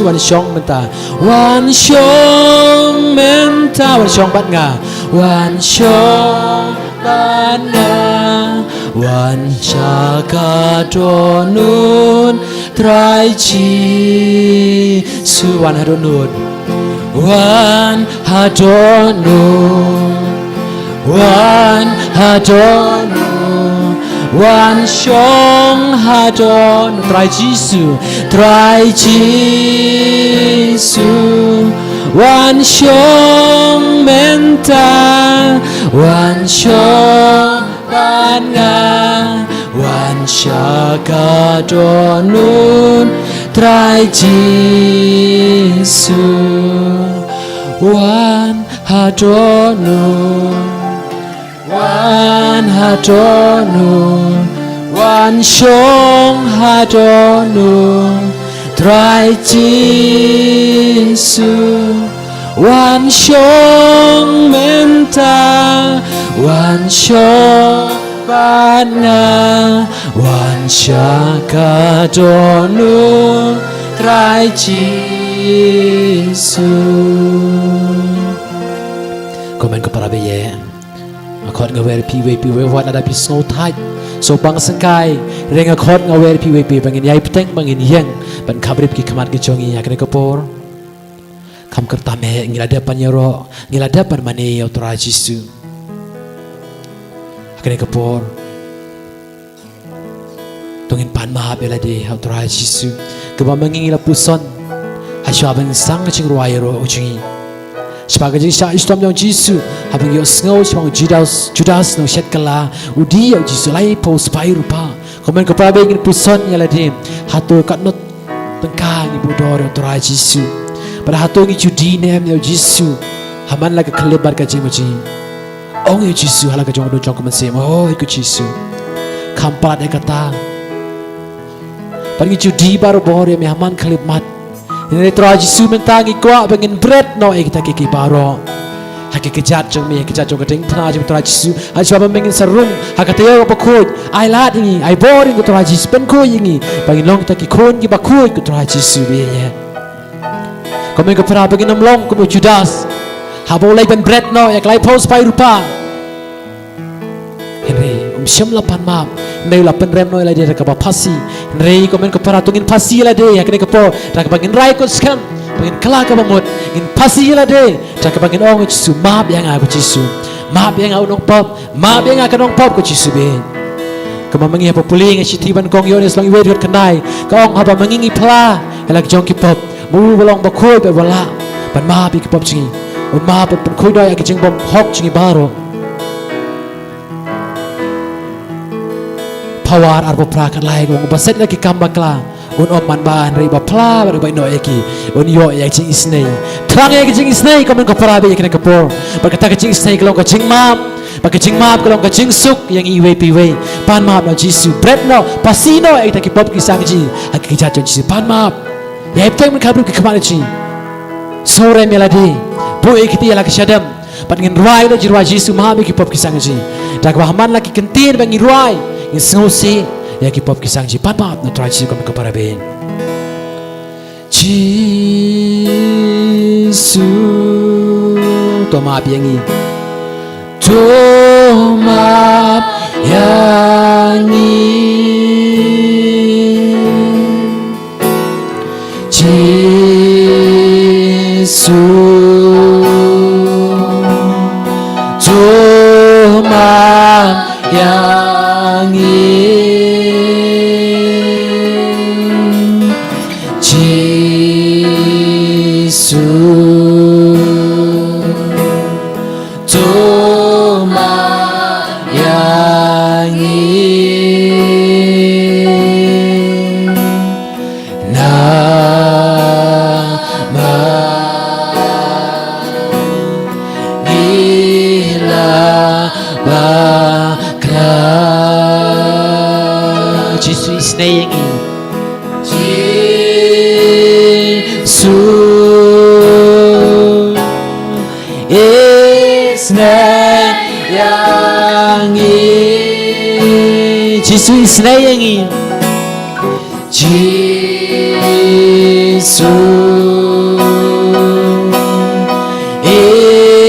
Wan shong mynta. Wan shong mynta. Wan shong bad nga. Wan shong bad nga. Wan shong haduh nud, Trai Jisu. Wan haduh nud. Wan haduh nud. Wan haduh nud. Wan shong haduh nud, Trai Jisu. Trai Jisu. Wan shong mynta. Wan shong bad nga. Wan shong haduh nud, Trai Jisu. Wan hato no, wan hato no, wan shong hato no, Trai Jisu. Wan shong mynta, wan shong pat nga, wan shaka hato no, Trai Jisu. Ko hynmen ko para baieit, nga khot nga wer ïa phi iwei pa iwei, wat lada phi sngewthait, sngewbang sngewsih, hynrei nga khot nga wer ïa phi iwei pa iwei ba ngin ïai bteng, ba ngin ïeng ban khapbrip ki khmat ki jong ngi ha kane ka por. Kham kyrpad, ngi la dep ban ïaroh, ngi la dep ban mane ïa u Trai Jisu ha kane ka por. To ngin pan map ïa lade ha u Trai Jisu, kaba ma ngi ngi la puson ha shuwa ban sdang ka jingrwai ïaroh jong ngi. Shaphang ka jingshah shitom jong u Jisu, haba ngi ïohsngew shaphang u Judas, Judas nongshad kylla, u die ïa u Jisu laiphew sipai rupa. Ko hynmen ko para baieit, ngin puson ïa lade, hato katno tyngka ngi buh dor ïa u Trai Jisu? Bad hato ngi ju die ne em ïa u Jisu ha man la ka khyllipmat ka jingmut jong ngi? Ong ïa u Jisu ha la ka jong u don jong ka mynsiem, "Hooid ko Jisu, kham palat ïa kata." Bad ngi ju die barabor ïa me ha man ka khyllipmat. Hynrei Trai Jisu, mynta ngi kwah ba ngin bret noh ïa kita kiei kiei baroh ha ki kjat jong me, ha ki kjat jong ka diengphna jong me Trai Jisu. Ha shuwa ba me ngin sa rung ha ka taïew kaba khuid, ai lad ïa ngi, ai bor ïa ngi ko Trai Jisu, pynkhuid ïa ngi ba ngin long kita ki khun kiba khuid ko Trai Jisu baieit. Ko hynmen ko para, ba ngin ym long kum u Judas, haba u leit ban bret noh ïa ka laiphew sipai rupa, hynrei um shym la pan map. Hynrei u la pynrem noh ïa lade da kaba phasi. Hynrei ko hynmen ko para, to ngin phasi ïa lade ha kane ka por da kaba ngin rai kut skhem, ba ngin kylla kaba mut. Ngin phasi ïa lade da kaba ngin ong, "Jisu, map ïa nga ko Jisu. Map ïa nga u nongpop. Map ïa nga ka nongpop ko Jisu baieit." Kumba ma ngi haba pule ha ka shithi ban kong Ïoannis lynnong wei dkhot khyndai, ka ong, haba ma ngi ngi phla ïa la ki jong ki pop, ma u ba long bakhuid bad ba lah ban map ïa ki pop jong ngi, un map bad pynkhuid noh ïa ki jingbymhok jong ngi baroh. Pawar arphew phra khatlai ka ong, uba set ïa la ki kam bakla un ym manbha, hynrei uba phla bad uba ïehnoh ïa ki un ïoh ïa ka jingisynei. Thrang ïa ka jingisynei ko hynmen ko para baieit ha kane ka por. Bad kata ka jingisynei ka long ka jingmap. Bad ka jingmap ka long ka jingsuk ïa ngi iwei pa iwei. Pan map noh Jisu, bret noh, phasi noh ïa kita ki pop ki sangji ha ki kjat jong Jisu. Pan map. Ïai bteng ban khapbrip ki khmat jong ngi. Sngewrem ïa lade. Buh ïa kita ïa la ka shadem. Bad ngin rwai ïa la ka jingrwai Jisu, map ïa ki pop ki sangji. Da kaba ha man la ki kyntien ba ngi rwai, ngin sngewsih ïa ki pop ki sangji. Pan map noh Trai Jisu ko hynmen ko para baieit. Jisu, to map ïa ngi. To map ïa ngi. Jisu, to map ïa ngi. Jisu, to map ïa ngi. Namar ngi la bakla. Jisu, isynei ïa ngi. Jisu, isynei ïa ngi. Jisu, isynei ïa ngi. Jisu,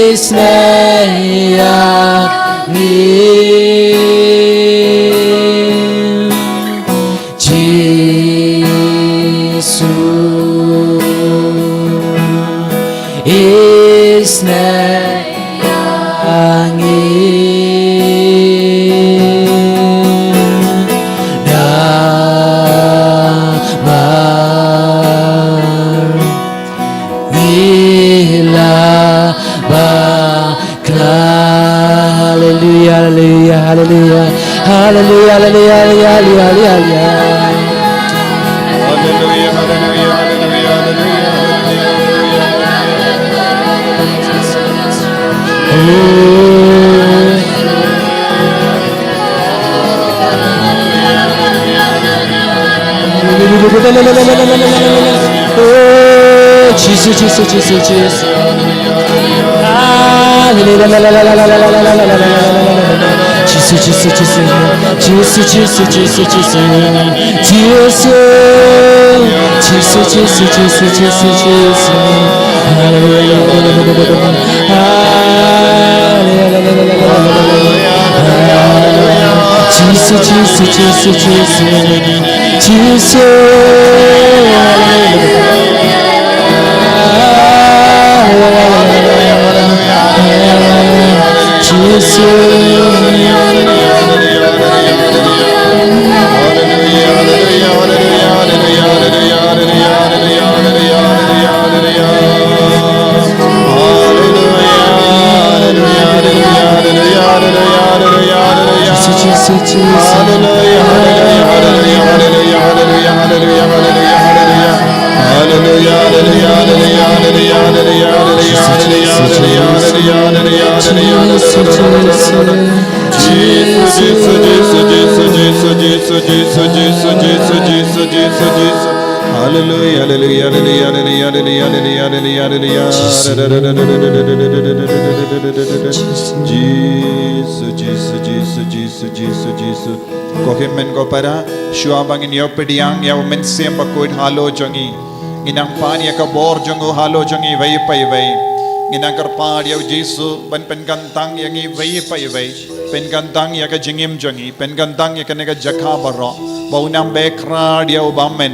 isynei ïa ngi. Jisu, isynei ïa ngi. Namar ngi la bakla. Haleluya, haleluya, haleluya. Haleluya, haleluya, haleluya, haleluya, haleluya. Haleluya, haleluya, haleluya, haleluya, haleluya, haleluya, haleluya, haleluya. Oh, Jisu, Jisu, Jisu, Jisu. Hallelujah. Jisu, Jisu, Jisu. Jisu, Jisu, Jisu, Jisu. Jisu, Jisu, Jisu, Jisu, Jisu. Hallelujah. Hallelujah. Jisu, Jisu, Jisu, Jisu. Jisu. Jisu. Hallelujah, hallelujah, hallelujah. Jisu, Jisu, Jisu, Jisu, Jisu, Jisu. Ko hynmen ko para, shuwa ba ngin ïoh pdiang ïa u Mynsiem Bakhuid halor jong ngi, ngin nang pan ïa ka bor jong u halor jong ngi iwei pa iwei. Ngin nang kyrpad ïa u Jisu ban pynkyntang ïa ngi iwei pa iwei. Pynkyntang ïa ka jingim jong ngi, pynkyntang ïa kane ka jaka baroh, ba u nang beh khrat ïa u bymmen.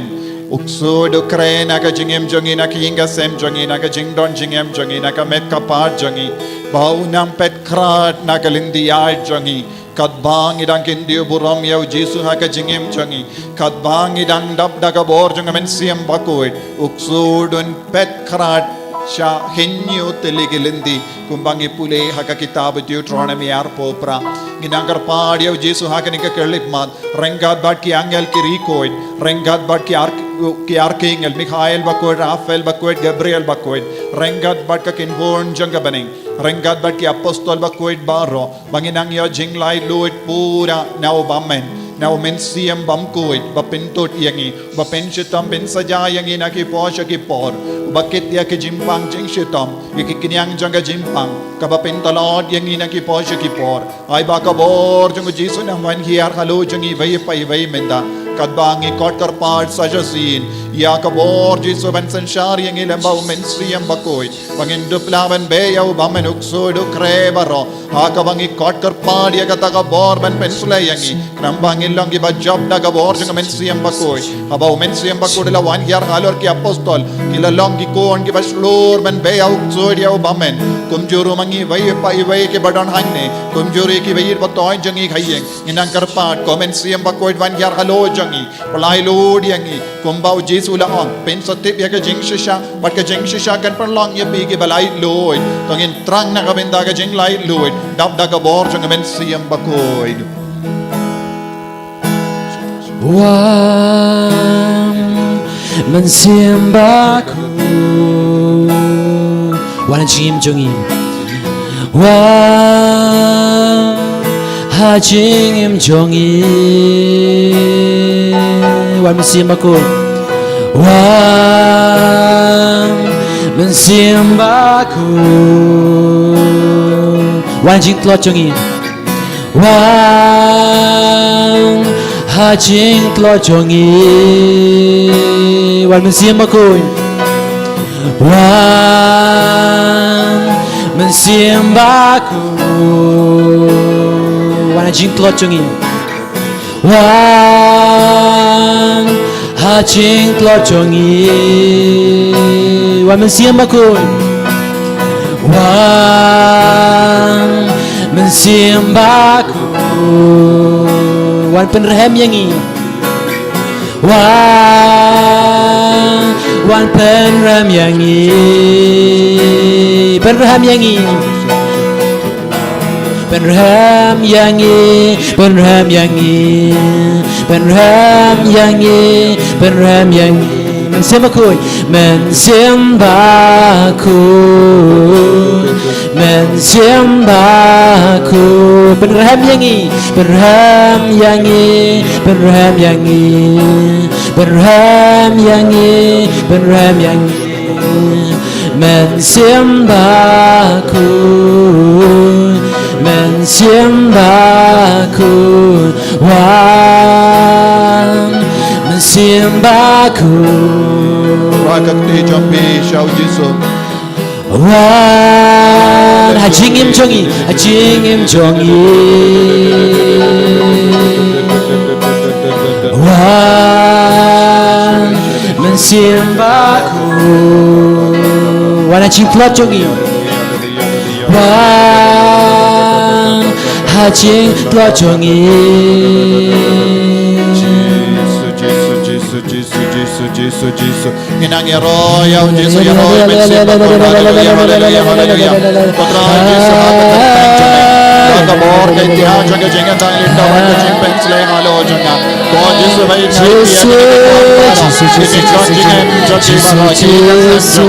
U ksuid u kren ha ka jingim jong ngi, na ka ïing ka sem jong ngi, na ka jingdon jingem jong ngi, na ka met ka phad jong ngi, ba u nang phet khrat na ka lynti ïaid jong ngi. Katba ngi dang kyntiew burom ïa u Jisu ha ka jingim jong ngi, katba ngi dang dap da ka bor jong ka Mynsiem Bakhuid, u ksuid un phet khrat sha hynñiew tylli ki lynti, kumba ngi pule ha ka kitab Deuteronomy arphew phra. Ngin nang kyrpad ïa u Jisu ha kane ka khyllipmat, ryngkat bad ki angel ki riewkhuid, ryngkat bad ki ar-, ki arkangel, Mikhael bakhuid, Raphael bakhuid, Gabriel bakhuid, ryngkat bad ka kynhun jong ka bneng, ryngkat bad ki apostol bakhuid baroh, ba ngin nang ïoh jinglaitluid pura na u bymmen, na u Mynsiem Bakhuid, ba pyntud ïa ngi, ba pynshitom pynsaja ïa ngi na ki por sha ki por, uba kit ïa ki jingpang jingshitom, ïa ki khñiang jong ka jingpang, kaba pyntlot ïa ngi na ki por sha ki por. Ai ba ka bor jong u Jisu nang wan hiar halor jong ngi iwei pa iwei mynta, katba ngi khot kyrpad sa shisien ïa ka bor Jisu ban synshar ïa ngi lem bad u Mynsiem Bakhuid. Ba ngin dup lah ban beh ïa u bymmen, u ksuid u kre baroh, ha kaba ngi khot kyrpad ïa kata ka bor ban pynshlei ïa ngi, khnang ba ngin long kiba jop da ka bor jong u Mynsiem Bakhuid. Haba u Mynsiem Bakhuid u la wan hiar halor ki apostol, ki la long ki khun kiba shlur ban beh ïa u ksuid ïa u bymmen. Kumjuh ruh ma ngi iwei pa iwei kiba don hangne, kumjuh ruh kiba ïeit ba thoh jong ngi ha ïing, ngin nang kyrpad, ko Mynsiem Bakhuid wan hiar halor jong ngi, pyllait luid ïa ngi, kumba u Jisu u la ong, phin sa tip ïa ka jingshisha, bad ka jingshisha kan pynlong ïa phi kiba laitluid. To ngin thrang na ka bynta ka jinglaitluid, dap da ka bor jong u Mynsiem Bakhuid. Wan, Mynsiem Bakhuid. Wan ha jingim jong ngi. Wan ha jingim jong ngi. Wan Mynsiem Bakhuid. Wan Mynsiem Bakhuid. Wan ha jingtlot jong ngi. Wan ha jingtlot jong ngi. Wan Mynsiem Bakhuid. Wan Mynsiem Bakhuid. Wan ha jingtlot jong ngi. Wan ha jingtlot jong ngi. Wan Mynsiem Bakhuid. Wan Mynsiem Bakhuid. Wan pynrhem ïa ngi. Wan, wan pynrhem ïa ngi. Pynrhem ïa ngi. Pynrhem ïa ngi, pynrhem ïa ngi, pynrhem ïa ngi, pynrhem ïa ngi. Mynsiem Bakhuid, Mynsiem Bakhuid, Myn Siem bakhuid, pynrhem ïa ngi, pynrhem ïa ngi, pynrhem ïa ngi, pynrhem ïa ngi, pynrhem ïa ngi. Men siem bakhuid, men siem bakhuid, wan, men siem bakhuid. Rah ka kti jong phi sha u Jisu. Wan ha jingim jong ngi, ha jingim jong ngi. Wan, men siem bakhuid. Wan ha jingtlot jong ngi. Wan ha jingtlot jong ngi. Jisu, Jisu, Jisu, Jisu, Jisu, Jisu, Jisu. Ngi nang ïaroh ïa u Jisu, ïaroh ïa u Jisu. Haleluya, haleluya, haleluya, haleluya. Ko Trai Jisu, ha ka kyrteng jong me, ha ka bor ka ïtihat jong ka jingïaid lyndet bad ka jingpynsleh halor jong nga, ko Jisu, ba ïa ngi ïa ka jingïaid, Jisu, Jisu, Jisu, Jisu, Jisu, Jisu, Jisu.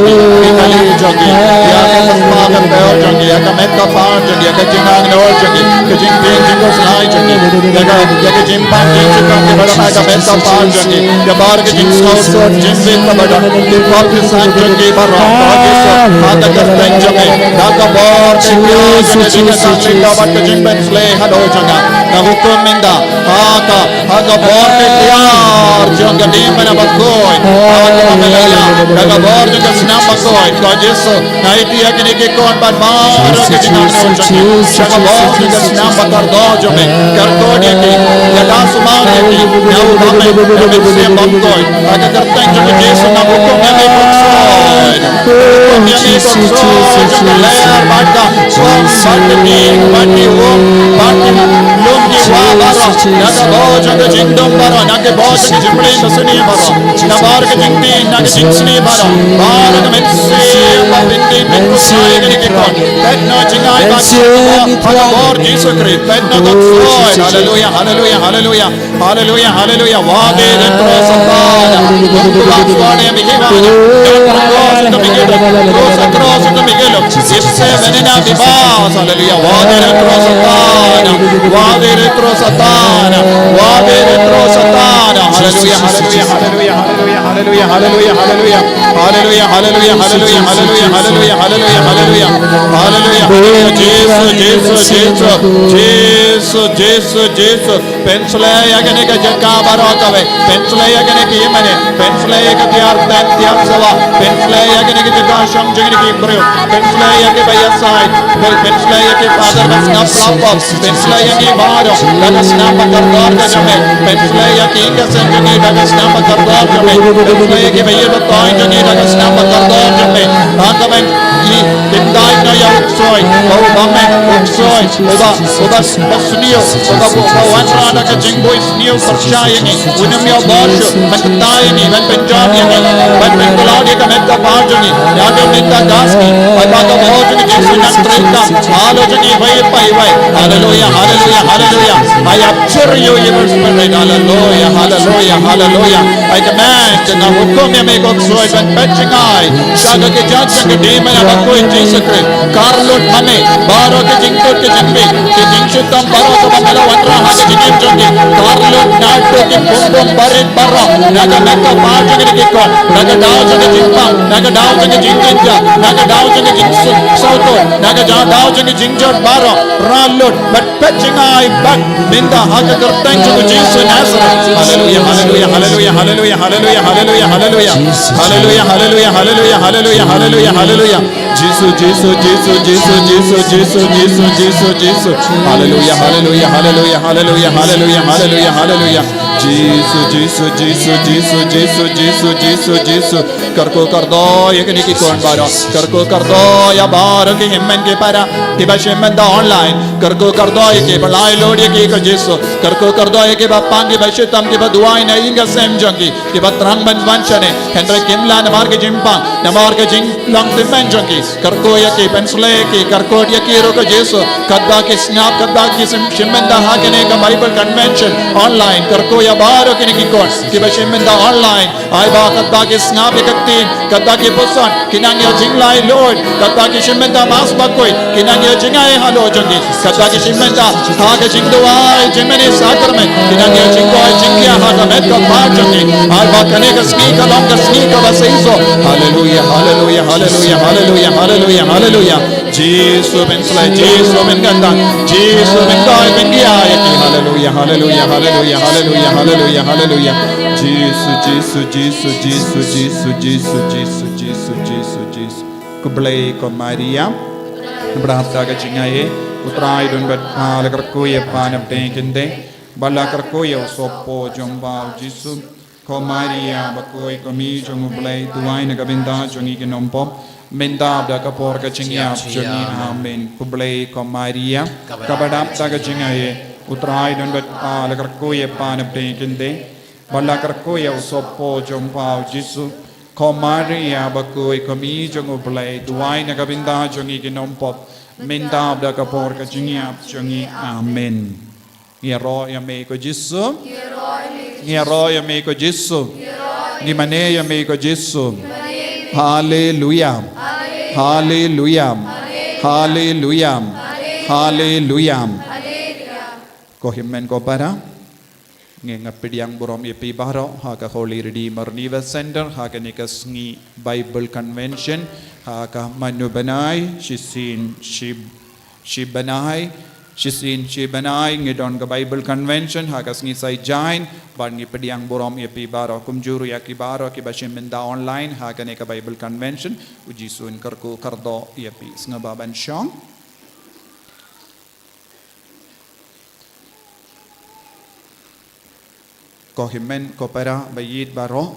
Ïa ka kyrpang ka pher jong ngi, ïa ka met ka phad jong ngi, ïa ka jingangnud jong ngi, ka jingtieng jingkhuslai jong ngi, ïa ka, ïa ka jingpang jingshukor kiba don ha ka met ka phad jong ngi, ïa baroh ka jingsngewsut jingbieit kaba don, ki pop ki san jong ngi baroh, ko Jisu, ha ka kyrteng jong me, da ka bor ka ïtihat jong ka jingïaid lyndet bad ka jingpynsleh halor jong nga, nga hukum mynta, ha ka Ha ka bor ka ïtiar jong ka Dei Mynsiem Bakhuid. Ha ka bor ka ïtiar, ha ka bor jong ka snam bakhuid. Ko Jisu, nga ïa kine ki khun bad baroh ki jingangnud jong ki. Ha ka bor jong ka snam bakordor jong me. Kyrkhu ïa ki. Ïa ka sumar ïa ki. Ïa u bam me. Ïa u Mynsiem Bakhuid. Ha ka kyrteng jong u Jisu nga hukum ïa me ko Trai. Hukum ïa me ko Trai jong ka lyer bad ka song bad ka dieng bad ki um bad ki lum ki wah baroh. Na ka bor jong ka jingdum baroh, na ka bor jong ka jingpyrshah sniew baroh, na bor ka jingtieng, na ka jingsniew baroh, baroh ka mynsiem ba pyntieng pynkhosai ïa kine ki khun. Peit noh jngai ba ki ha ka bor Jisu Khrist. Peit noh ka Trai. Haleluya, haleluya, haleluya. Haleluya, haleluya. Wade rit ro Satan. Kum tu bang suade mi hiba. Rit ro Satan mi hiba. Rit ro Satan mi hiba. Ipse venena bibas. Haleluya. Wade rit ro Satan. Wade rit ro Satan. Wade rit ro Satan. Haleluya, haleluya, haleluya, haleluya, haleluya, haleluya. Haleluya, haleluya, haleluya, haleluya, haleluya, haleluya, haleluya. Haleluya. Jisu, Jisu, Jisu. Jisu, Jisu, Jisu. Pynsleh ïa kane ka jaka baroh kawei. Pynsleh ïa kane ka ïing mane. Pynsleh ïa ka tiar tent tiar sewa. Pynsleh ïa kane ka jaka shong jong kine ki briew. Pynsleh ïa kiba ïasaid. Pyn-, pynsleh ïa ki father ba sngap la pop. Pynsleh ïa ngi baroh da ka snam bakordor ka jong me. Pynsleh ïa ki ïing ka sem jong ngi da ka snam bakordor jong me. Pynsleh ïa kiba ïeit ba toiñ jong ngi da ka snam bakordor jong me. Ba ka ban i, kyntait noh ïa u ksuid, ba u bam me u ksuid. Uba, uba, uba sniew, uba, uba wanrah da ka jingbuh sniew pyrshah ïa ngi. Un ym ïoh bor shuh ban kyntait ïa ngi, ban pynjot ïa ngi, ban pynkylla ïa ka met ka phad jong ngi. Ïa ka met ka gas ngi, ba ka bor jong ngi Jisu nang trei kam halor jong ngi iwei pa iwei. Haleluya, haleluya, haleluya. I abjure you, evil spirit. Haleluya, haleluya, haleluya. I command, nga hukum ïa me ko ksuid ban peit jngai sha ka kjat jong ka Dei Mynsiem Bakhuid Jisu Khrist. Kar lut ha me baroh ki jingtut ki jingbieit, ki jingshitom baroh kaba me la wanrah ha ka jingim jong ngi. Kar lut naduh ki bumbum barit baroh na ka met ka phad jong kine ki khun, na ka daw jong ka jingpang, na ka daw jong ka jingjynjar, na ka daw jong ka jingsuk sawdong, na ka daw jong ka jingjot baroh. Rah lut bad peit jngai bad mynta ha ka kyrteng jong u Jisu Nasaret. Haleluya, haleluya, haleluya, haleluya, haleluya, haleluya, haleluya. Haleluya, haleluya, haleluya, haleluya, haleluya, haleluya. Jisu, Jisu, Jisu, Jisu, Jisu, Jisu, Jisu, Jisu, Jisu. Haleluya, haleluya, haleluya, haleluya, haleluya, haleluya, haleluya. Jisu, Jisu, Jisu, Jisu, Jisu, Jisu, Jisu, Jisu. Kyrkhu kyrdoh ïa kine ki khun baroh. Kyrkhu kyrdoh ïa baroh ki hynmen ki para kiba shim mynta online. Kyrkhu kyrdoh ïa kiba laitluid ïa ki ko Jisu. Kyrkhu kyrdoh ïa kiba pang, kiba shitom, kiba duwai na ïing ka sem jong ki, kiba thrang ban wan shane hynrei kim lah namar ki jingpang. Namar ka jinglong tymmen jong ki, kyrkhu ïa ki, pynshlei ïa ki, kyrkhu ïa ki ruh ko Jisu. Katba ki sngap, katba ki shim, shim bynta ha kane ka Bible Convention online, kyrkhu ïa baroh kine ki khun kiba shim bynta online. Ai ba katba ki sngap ïa ka ktien, katba ki puson, ki nang ïoh jinglaitluid, katba ki shim bynta Mass Bakhuid, ki nang ïoh jngai halor jong ki. Katba ki shim bynta ha ka jingduwai, jingmane sakramen, ki nang ïoh jingduwai jingkhia ha ka met ka kpa jong ki. Ai ba kane ka sngi ka long ka sngi kaba seisoh. Haleluya, haleluya, haleluya, haleluya, haleluya, haleluya. Jisu pynshlei, Jisu pynkyntang, Jisu pynduwai pynkhia ïa ki. Haleluya, haleluya, haleluya, haleluya, haleluya, haleluya. Jisu, Jisu, Jisu, Jisu, Jisu, Jisu, Jisu, Jisu, Jisu, Jisu. Khublei ko Maria. Khublei da ka jingaiei. U Trai don bad pha, la kyrkhu ïa pha na pdeng kynthei bad la kyrkhu ïa u sohpop jong pha u Jisu. Ko Maria bakhuid, ko mei jong u Blei, duwai na ka bynta jong ngi ki nongpop, mynta bad ha ka por ka jingïap jong ngi. Amen. Khublei ko Maria, kaba dap da ka jingaiei. U Trai don bad pha, la kyrkhu ïa pha na pdeng kynthei bad la kyrkhu ïa u sohpop jong pha u Jisu. Ko Maria bakhuid, ko mei jong u Blei, duwai na ka bynta jong ngi ki nongpop, mynta bad ha ka por ka jingïap jong ngi. Amen. Ngi ïaroh ïa me ko Jisu. Ngi ïaroh ïa me ko Jisu. Ngi mane ïa me ko Jisu. Haleluya. Haleluya. Haleluya. Haleluya. Ko hynmen ko para, ngi nga pdiang burom ïa phi baroh ha ka Holy Redeemer Revival Center ha kane ka sngi Bible Convention ha ka mano bnai, shisien shi shi bnai, shisien shi bnai ngi don ka Bible Convention ha ka sngi Saitjaiñ, bad ngi pdiang burom ïa phi baroh, kumjuh ruh ïa ki baroh kiba shim bynta online ha kane ka Bible Convention. U Jisu un kyrkhu kyrdoh ïa phi. Sngewbha ban shong. Ko hynmen ko para ba ïeit baroh,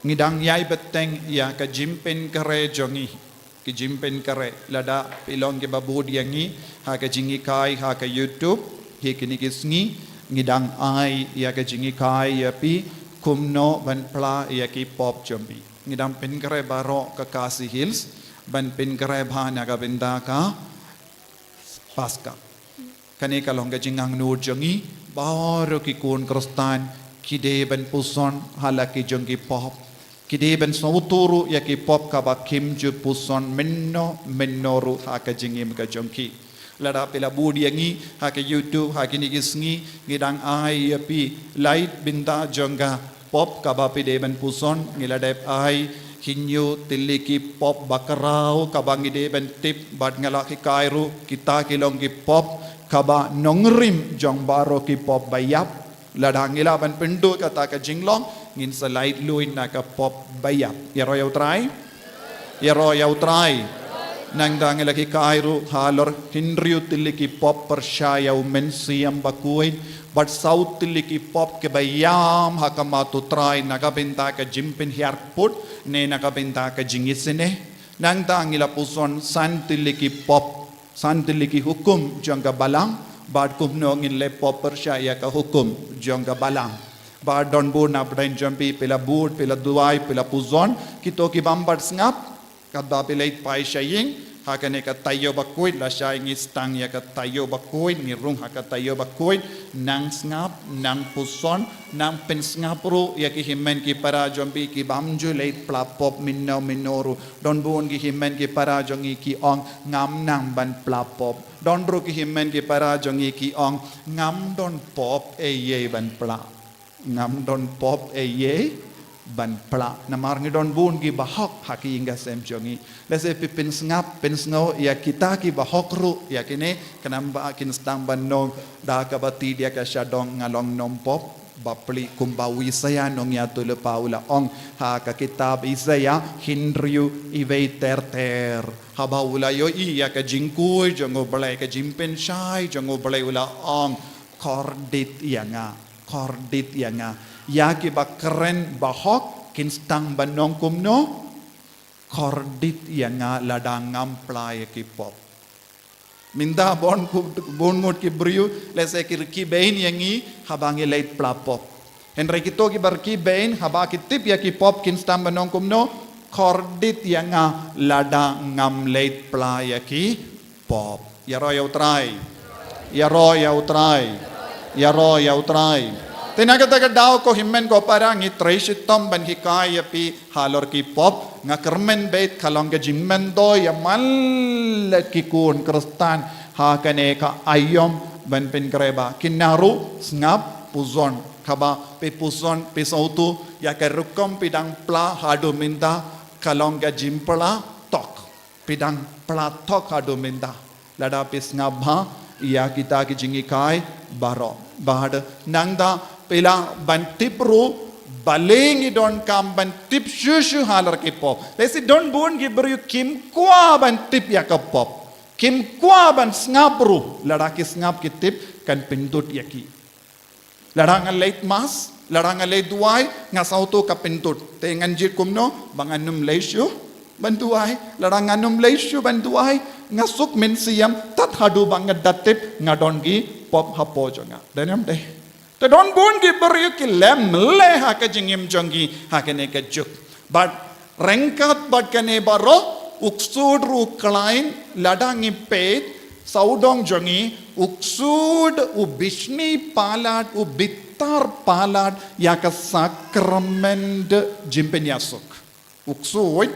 ngi dang ïai bteng ïa ka jingpynkhreh jong ngi. Ki jingpynkhreh, lada phi long kiba bud ïa ngi ha ka jinghikai ha ka YouTube hi kine ki sngi, ngi dang ai ïa ka jinghikai ïa phi kumno ban phla ïa ki pop jong phi. Ngi dang pynkhreh baroh ka Khasi Hills ban pynkhreh bha na ka bynta ka Paska. Kane ka long ka jingangnud jong ngi, baroh ki khun Khristan ki dei ban puson ha la ki jong ki pop. Ki dei ban sngewthuh ruh ïa ki pop kaba kim ju puson mynno mynno ruh ha ka jingim ka jong ki. Lada phi la bud ïa ngi ha ka YouTube ha kine ki sngi, ngi dang ai ïa phi lait bynta jong ka pop kaba phi dei ban puson. Ngi la dep ai hynñiew tylli ki pop ba khraw kaba ngi dei ban tip, bad nga la hikai ruh kita ki long ki pop kaba nongrim jong baroh ki pop ba ïap. Lada ngi lah ban pynduh kata ka jinglong, ngin sa laitluid na ka pop ba ïap. Ïaroh ïa U Trai. Ïaroh ïa U Trai. Nangta ngi la hikai ruh halor hynriew tylli ki pop pyrshah ïa U Mynsiem Bakhuid, bad saw tylli ki pop kiba ïam ha khmat U Trai na ka bynta ka jingpynhiar kput ne na ka bynta ka jingisynei. Nangta ngi la puson san tylli ki pop, san tylli ki hukum jong ka Balang, bad kumno ngin leh pop pyrshah ïa ka hukum jong ka Balang. Bad don bun na pdeng jong phi, phi la bud, phi la duwai, phi la puson, kito ki bym pat sngap, katba phi leit phai sha ïing ha kane ka taïew bakhuid, lashai ngi sdang ïa ka taïew bakhuid, ngi rung ha ka taïew bakhuid, nang sngap, nang puson, nang pynsngap ruh ïa ki hynmen ki para jong phi ki bym ju leit phla pop mynno mynno ruh. Don bun ki hynmen ki para jong ngi ki ong, ngam nang ban phla pop. Don ruh ki hynmen ki para jong ngi ki ong, ngam don pop eiei ban phla. Ngam don pop eiei ban phla. Namar ngi don bun ki bahok ha ki ïing ki sem jong ngi. Lehse phi pynsngap, pynsngew ïa kita ki bahok ruh ïa kine, khnang ba kin sdang ban ong da kaba tied ïa ka shadong, nga long nongpop bapli, kumba u Isaïah nongïathuhlypa u la ong ha ka kitab Isaïah hynriew, iwei ter ter. Haba u la ïohi ïa ka jingkhuid jong U Blei, ka jingpynshai jong U Blei, u la ong, kordit ïa nga, kordit ïa nga. Ïa kiba kren bahok kin sdang ban ong kumno? Kordit ïa nga lada ngam phla ïa ki pop. Mynta bun, bun ngut ki briew, lehse ki rkhie bein ïa ngi haba ngi leit phla pop. Hynrei kito kiba rkhie bein, haba ki tip ïa ki pop kin sdang ban ong kumno? Kordit ïa nga lada ngam leit pla ïa ki pop. Ïaroh ïa U Trai. Ïaroh ïa U Trai. Ïaroh ïa U Trai. Te na kata ka daw ko hynmen ko para ngi trei shitom ban hikai ïa phi halor ki pop. Nga kyrmen beit ka long ka jingmyntoi ïa man la ki khun Khristan ha kane ka aïom ban pynkhreh ba kin nang ruh sngap puzon. Kaba phi puzon phi sngewthuh ïa ka rukom phi dang pla haduh mynta ka long ka jingpla thok. Phi dang pla thok haduh mynta. Lada phi sngap bha ïa kita ki jinghikai baroh. Bad nang da phi lah ban tip ruh balei ngi donkam ban tip shuh shuh halor ki pop. Lehse don bun ki briew kim kwah ban tip ïa ka pop. Kim kwah ban sngap ruh. Lada ki sngap ki tip kan pyndut ïa ki. Lada nga leit mass, lada nga leit duwai, nga sngewthuh ka pyndut. Te ngan jied kumno ba ngan ym leit shuh ban duwai. Lada ngan ym leit shuh ban duwai, nga suk mynsiem tad haduh ba nga da tip nga don ki pop hapoh jong nga. Dei ne em dei? Te don bun ki briew ki leh mlei ha ka jingim jong ki ha kane ka juk. Bad ryngkat bad kane baroh, u ksuid ruh u khlaiñ, lada ngi peit sawdong jong ngi, u ksuid u bishni palat, u bitar palat ïa ka sakrament jingpynïasuk. U ksuid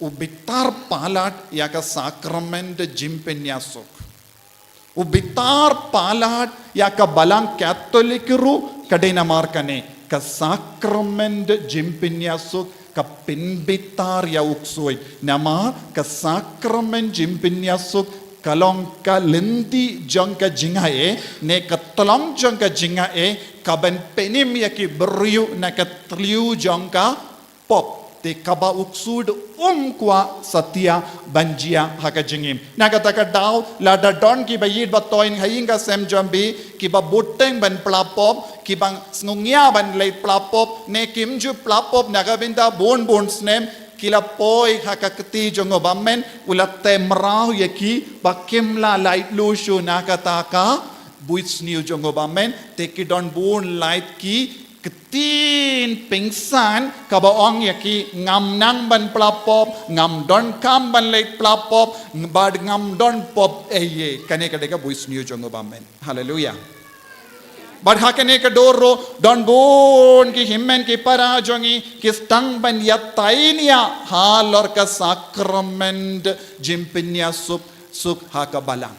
u bitar palat ïa ka sakrament jingpynïasuk. U bitar palat ïa ka Balang Katholik ruh ka dei namar kane, ka sakrament jingpynïasuk ka pynbitar ïa u ksuid. Namar ka sakrament jingpynïasuk ka long ka lynti jong ka jingai, ne ka tlong jong ka jingai, ka ban pynim ïa ki briew na ka thliew jong ka pop. Te kaba u ksuid um kwah satia ban jia ha ka jingim. Na kata ka daw, lada don kiba ïeit ba thoiñ ha ïing ha sem jong phi, kiba bteng ban pla pop, kiba sngew ngiah ban leit pla pop, ne kim ju pla pop na ka bynta bun bun snem, ki la poi ha ka kti jong u bymman, u la teh mraw ïa ki, ba kim lah lait luid shuh na kata ka buit sniew jong u bymman, te ki don bun lait ki ktien pynsan kaba ong ïa ki ngam nang ban pla pop, ngam donkam ban leit pla pop, bad ngam don pop ei ei. Kane ka dei ka buit sniew jong u bymman. Haleluia. Bad ha kane ka dur ruh don bun ki hynmen ki para jong ngi ki sdang ban ïatai nia halor ka sakrament jingpynïasuk suk ha ka Balang.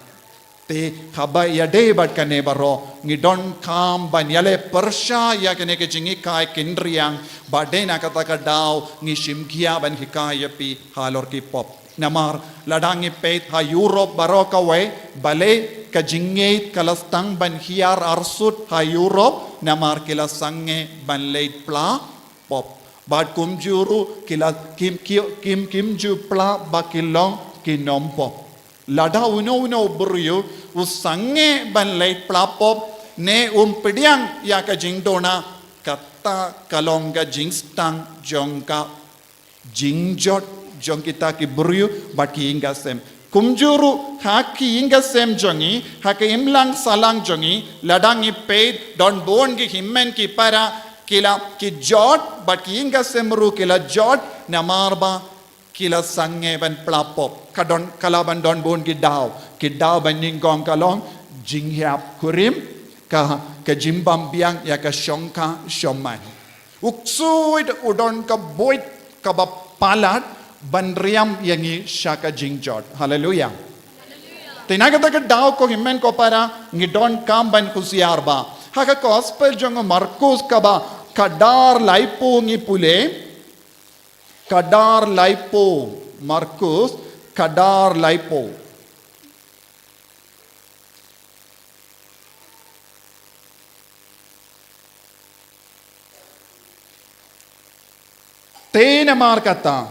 Te haba ïadei bad kane baroh, ngi donkam ban ïaleh pyrshah ïa kane ka jinghikai khynriang, ba dei na kata ka daw ngi shim khia ban hikai ïa phi halor ki pop. Namar lada ngi peit ha Europe baroh kawei, balei ka jingngeit ka la sdang ban hiar arsut ha Europe, namar ki la sangeh ban leit pla pop. Bad kumjuh ruh ki la kim, ki, kim, kim ju pla ba ki long ki nongpop. Lada uno uno u briew u sangeh ban leit pla pop ne um pdiang ïa ka jingduna, kata ka long ka jingsdang jong ka jingjot jong kita ki briew bad ki ïing ka sem. Kumjuh ruh ha ki ïing ka sem jong ngi, ha ka imlang sahlang jong ngi, lada ngi peit don bun ki hynmen ki para ki la ki jot bad ki ïing ka sem ruh ki la jot namar ba ki la sangeh ban pla pop. Ka don, ka lah ban don bun ki daw. Ki daw ba nyngkong ka long jinghiar kurim, ka, ka jingbym biang ïa ka shongkha shongman. U ksuid u don ka buit kaba palat ban riam ïa ngi sha ka jingjot. Haleluia. Te na kata ka daw ko hynmen ko para ngi donkam ban husiar ba ha ka gospel jong u Markus kaba khatdar laiphew ngi pule. Khatdar laiphew, Markus, khatdar laiphew. Te namar kata,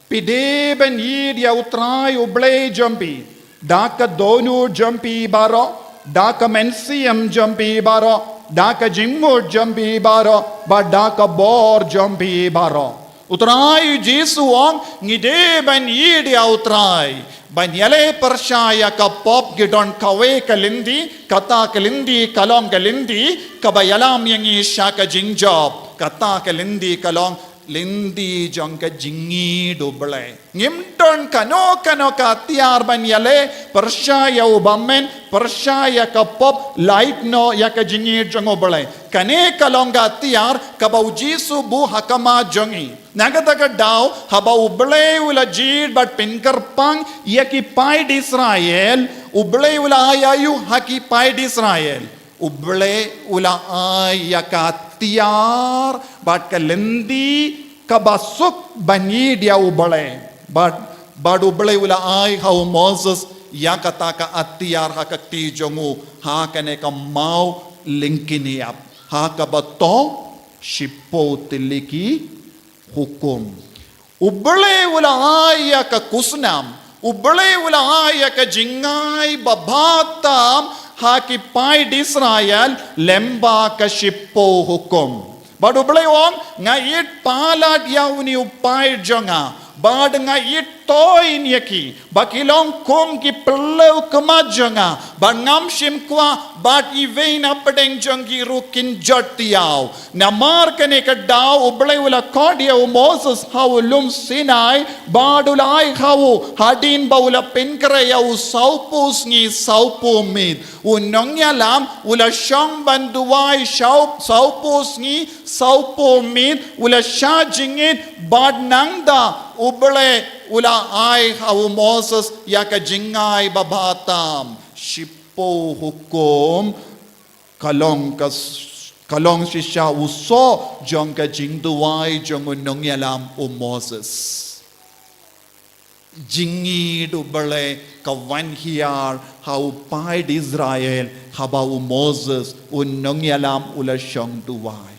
phi dei ban ïeit ïa U Trai U Blei jong phi da ka dohnud jong phi baroh, da ka mynsiem jong phi baroh, da ka jingmut jong phi baroh, bad da ka bor jong phi baroh. U Trai Jisu u ong ngi dei ban ïeit ïa U Trai, ban ïaleh pyrshah ïa ka pop. Ngi don kawei ka lynti, kata ka lynti ka long ka lynti kaba ïalam ïa ngi sha ka jingjop. Kata ka lynti ka long lynti jong ka jingïeid u Blei. Ngim don kano kano ka atiar ban ïaleh, pyrshah ïa u bymmen, pyrshah ïa ka pop, lait noh ïa ka jingïeid jong u Blei. Kane ka long ka atiar kaba u Jisu buh ha khmat jong ngi. Na kata ka daw, haba u Blei u la jied bad pynkyrpang ïa ki paid Israel, u Blei u la ai aïu ha ki paid Israel? U Blei u la ai ïa ka atiar bad ka lynti kaba suk ban ïeid ïa u Blei. Bad, bad u Blei u la ai ha u Moses ïa kata ka atiar ha ka kti jong u, ha kane ka maw lyngkiniap, ha kaba thoh shiphew tylli ki hukum. U Blei u la ai ïa ka khusnam, u Blei u la ai ïa ka jingai babha tam ha ki paid Israel lyngba ka shiphew hukum. Bad u Blei u ong, nga ïeid palat ïa une u paid jong nga, bad nga ïeid thoh ïa ki ba ki long kum ki phylliew khmat jong nga, bad ngam shym kwah bad iwei na pdeng jong ki ruh kin jot ïa u. Namar kane ka daw u Blei u la khot ïa u Moses ha u lum Sinai, bad u la ai ha u hadien ba u la pynkhreh ïa u sawphew sngi sawphew miet. U nongïalam u la shong ban duwai saw, sawphew sngi sawphew miet, u la shah jingit, bad nangta u Blei u la ai ha u Moses ïa ka jingai babha tam. Shiphew hukum ka long ka s-, ka long shisha u soh jong ka jingduwai jong u nongïalam u Moses. Jingïeid u Blei ka wan hiar ha u paid Israel haba u Moses u nongïalam u la shong duwai.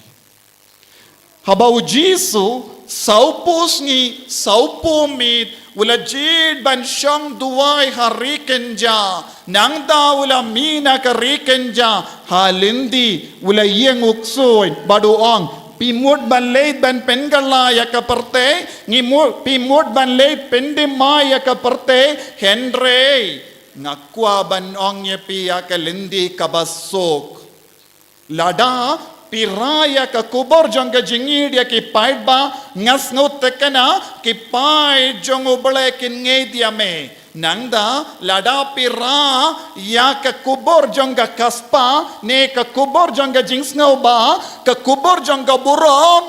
Haba u Jisu sawphew sngi sawphew miet u la jied ban shong duwai ha ri kynja. Nangta u la mih na ka ri kynja ha lynti, u la ïeng u ksuid bad u ong, phi mut ban leit ban pynkylla ïa ka pyrthei? Ngi mut, phi mut ban leit pyndima ïa ka pyrthei? Hynrei nga kwah ban ong ïa phi ïa ka lynti kaba suk. Lada phi rah ïa ka khubor jong ka jingïeid ïa ki paidbah, nga sngewthuh kane ki paid jong u Blei kin ngeit ïa me. Nangta lada phi rah ïa ka khubor jong ka kasbah, ne ka khubor jong ka jingsngewbha, ka khubor jong ka burom,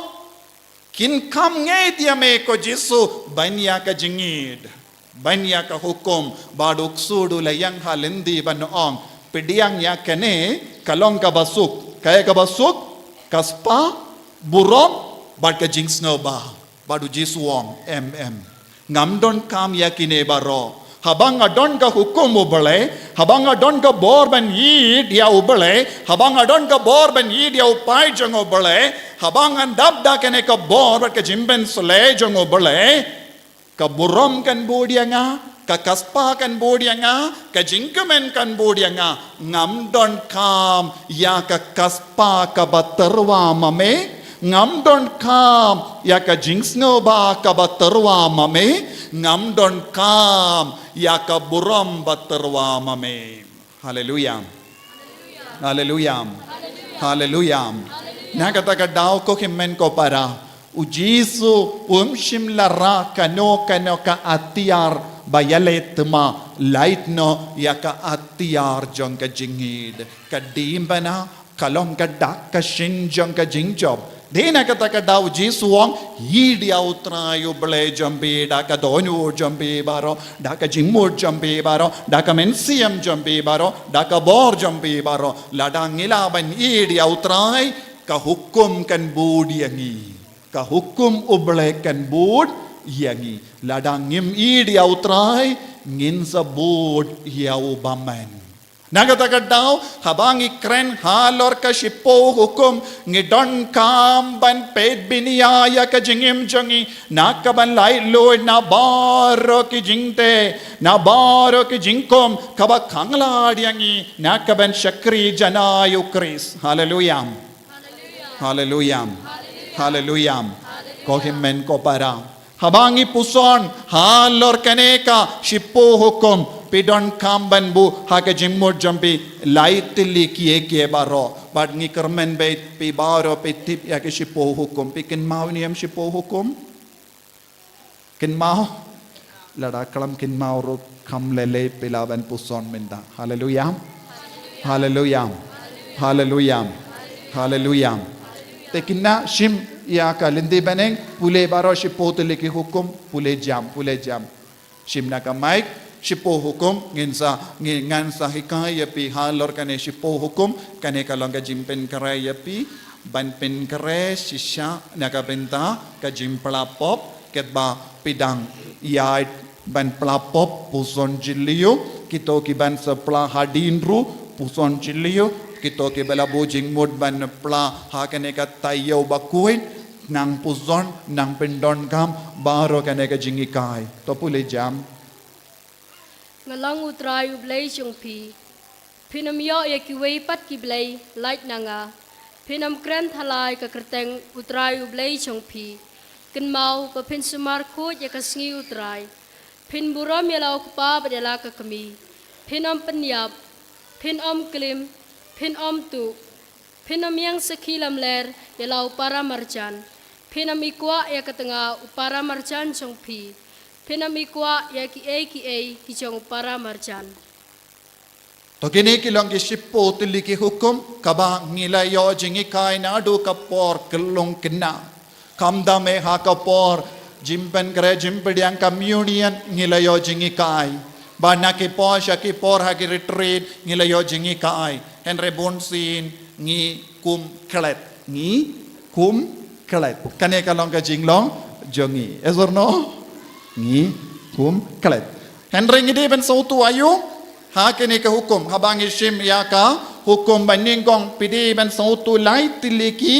kin kham ngeit ïa me ko Jisu ban ïa ka jingïeid, ban ïa ka hukum. Bad u ksuid u la ïeng ha lynti ban ong, pdiang ïa kane ka long kaba suk. Kaei kaba suk? Kasbah, burom bad ka jingsngewbha. Bad u Jisu u ong, em, em, ngam donkam ïa kine baroh. Haba nga don ka hukum u Blei, haba nga don ka bor ban ïeid ïa u Blei, haba nga don ka bor ban ïeid ïa u paid jong u Blei, haba ngan dap da kane ka bor bad ka jingpynshlei jong u Blei, ka burom kan bud ïa nga, ka kasbah kan bud ïa nga, ka jingkmen kan bud ïa nga. Ngam donkam ïa ka kasbah kaba tyrwa ma me, ngam donkam ïa ka jingsngewbha kaba tyrwa ma me, ngam donkam ïa ka burom ba tyrwa ma me. Haleluya. Haleluya. Haleluya. Na kata ka daw ko hynmen ko para, u Jisu um shym la rah kano kano ka atiar ba ïaleh thymmai, lait noh ïa ka atiar jong ka jingïeid. Ka dei bana ka long ka dak ka shin jong ka jingjop. Dei na kata ka daw u Jisu u ong, ïeid ïa u Trai u Blei jong phi da ka dohnud jong phi baroh, da ka jingmut jong phi baroh, da ka mynsiem jong phi baroh, da ka bor jong phi baroh. Lada ngi lah ban ïeid ïa u Trai, ka hukum kan bud ïa ngi. Ka hukum u Blei kan bud ïa ngi. Lada ngim ïeid ïa u Trai, ngin sa bud ïa u bymman. Na kata ka daw, haba ngi kren halor ka shiphew hukum, ngi donkam ban peit bniah ïa ka jingim jong ngi, na ka ban laitluid na baroh ki jingteh, na baroh ki jingkhum, kaba khanglad ïa ngi na ka ban shakri janai u Khrist. Haleluya. Haleluya. Haleluya. Ko hynmen ko para, haba ngi puson halor kane ka shiphew hukum, Phi donkam ban buh ha ka jingmut jong phi lai tylli kiei kiei baroh. Bad ngi kyrmen beit, phi baroh phi tip ïa ki shiphew hukum. Phi kynmaw niam shiphew hukum? Kynmaw? Lada khlem kynmaw ruh, kham lei lei phi lah ban puson mynta. Haleluya. Haleluya. Haleluya. Haleluya. Te kine shim ïa ka lynti bneng, pule baroh shiphew tylli ki hukum, pule jam, pule jam. Shim na ka mic, shiphew hukum, ngin sa, ngin, ngan sa hikai ïa phi halor kane shiphew hukum, kane ka long ka jingpynkhreh ïa phi, ban pynkhreh shisha na ka bynta ka jingphla pop, katba phi dang ïaid ban phla pop, puson jylliew, kito kiban sa phla hadien ruh, puson jylliew, kito kiba la buh jingmut ban phla ha kane ka taïew bakhuid, nang puson, nang pyndonkam baroh kane ka jinghikai. To pule jam. Nga long U Trai U Blei jong phi. Phin ym ïoh ïa kiwei pat ki blei lait na nga. Phin ym kren thala ïa ka kyrteng U Trai U Blei jong phi. Kynmaw ba phin sumar khuid ïa ka sngi U Trai. Phin burom ïa la u kpa bad ïa la ka kmie. Phin ym pynïap. Phin ym klim. Phin ym tuh. Phin ym ïeng sakhi lamler ïa la u para marjan. Phin ym ïkwah ïa ka tnga u para marjan jong phi. Phin ym ïkwah ïa kiei kiei ki jong u para marjan. To kine ki long ki shiphew tylli ki hukum kaba ngi la ïoh jinghikai naduh ka por khyllung khynnah. Khamtam eh ha ka por jingpynkhreh jingpdiang communion ngi la ïoh jinghikai. Bad na ki por sha ki por ha ki retreat ngi la ïoh jinghikai. Hynrei bunsien ngi kum klet. Ngi kum klet. Kane ka long ka jinglong jong ngi. Yes or no? Ngi kum klet. Hynrei ngi dei ban sngewthuh aïu ha kane ka hukum. Haba ngi shim ïa ka hukum ba nyngkong, phi dei ban sngewthuh lai tylli ki,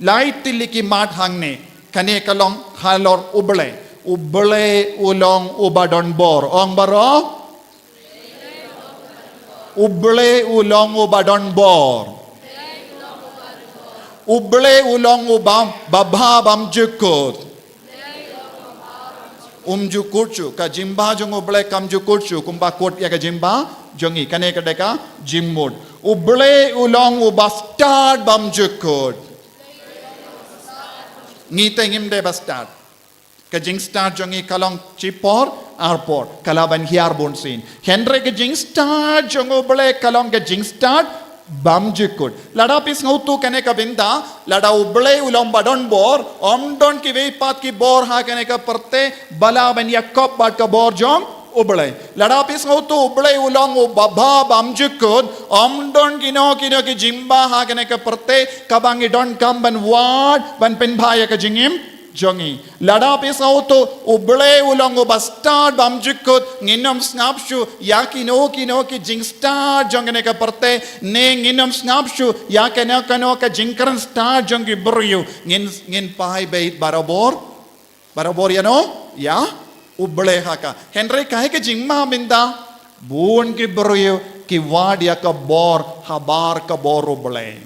lai tylli ki mat hangne. Kane ka long halor U Blei. U Blei u long uba don bor. Ong baroh. U Blei u long uba don bor. U Blei u long uba babha bymjukut. Um jukut shuh, ka jingbha jong U Blei kam jukut shuh, kumba kut ïa ka jingbha jong ngi, kane ka dei ka jingmut. U Blei u long uba stad bymjukut. Ngi te ngim dei ba stad. Ka jingstad jong ngi ka long shipor, arpor, ka lah ban hiar bunsien. Hynrei ka jingstad jong U Blei ka long ka jingstad bymjukut. Lada phi sngewthuh kane ka bynta, lada U Blei u long ba don bor, ym don kiwei pat ki bor ha kane ka pyrthei ba lah ban ïakop bad ka bor jong U Blei. Lada phi sngewthuh U Blei u long uba bha bymjukut, ym don kino kino ki jingbha ha kane ka pyrthei kaba ngi donkam ban wad ban pynbha ïa ka jingim jong ngi. Lada phi sngewthuh U Blei u long uba stad bymjukut, ngin ym sngap shuh ïa kino kino ki jingstad jong kane ka pyrthei, ne ngin ym sngap shuh ïa kano kano ka jingkren stad jong ki briew. Ngin, ngin phai beit barabor. Barabor ïano? Ïa U Blei ha ka. Hynrei kaei ka jingma mynta? Bun ki briew ki wad ïa ka bor habar ka bor U Blei.